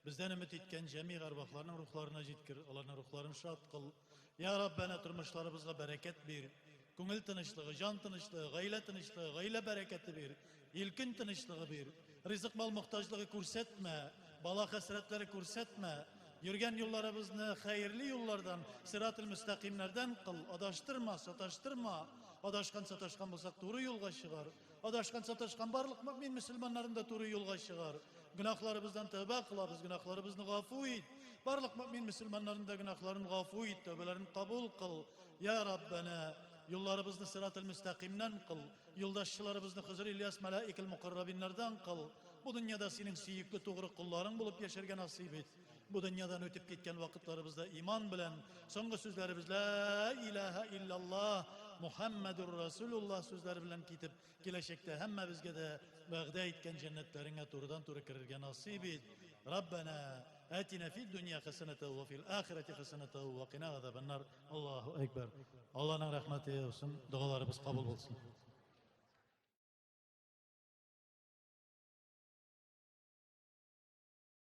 Speaker 1: бездән өмет иткән җәмигъ әрвахларның рухларына җиткер, аларның рухларын шат кыл. Я Раббана, тормышларыбызга бәрәкәт бир. Күңел тынычлыгы, җан тынычлыгы, гаилә тынычлыгы, гаилә бәрәкәте бир. Илкөн тынычлыгы бир. Ризык мал мохтаҗлыгы күрсәтмә, бала хәсрәтләре күрсәтмә. Йөргән юлларыбызны хәерле юллардан, сиратул мөстәкыймнәрдән кыл, адаштырма, саташтырма. Адашкан, саташкан булсак, туры юлга чыгар. Адашкан, саташкан барлык мөмин мөселманнарын да туры юлга чыгар. Гөнаһларыбыздан тәүбә кылабыз, гөнаһларыбызны гафу ит. Барлык мөмин мөселманнарын да гөнаһларын гафу ит, тәүбәләрен кабул кыл. Я Раббана, юлларыбызны сиратул мөстәкыймнән кыл. Юлдашчыларыбызны Хызыр Ильяс мәлаикел мукаррабиннардан кыл. Бу дөньяда синең сөекле тугры колларың булып яшәргә насыйп ит. Бу дөньядан үтеп киткән вакытларыбызда иман белән соңгы сүзләребез ла илаһа иллаллаһ Мухаммадур Расулуллаһ сүзләре белән китеп, киләчәктә һәммәбезгә дә вәгъдә иткән җәннәтләреңә турыдан-туры керергә насыйп ит. Раббана атина фид дөнья хәсәнәтә ва фил ахирәти хәсәнәтә ва кина азабаннар. Аллаһу акбар. Аллаһның рәхмәте яусын, догаларыбыз кабул булсын.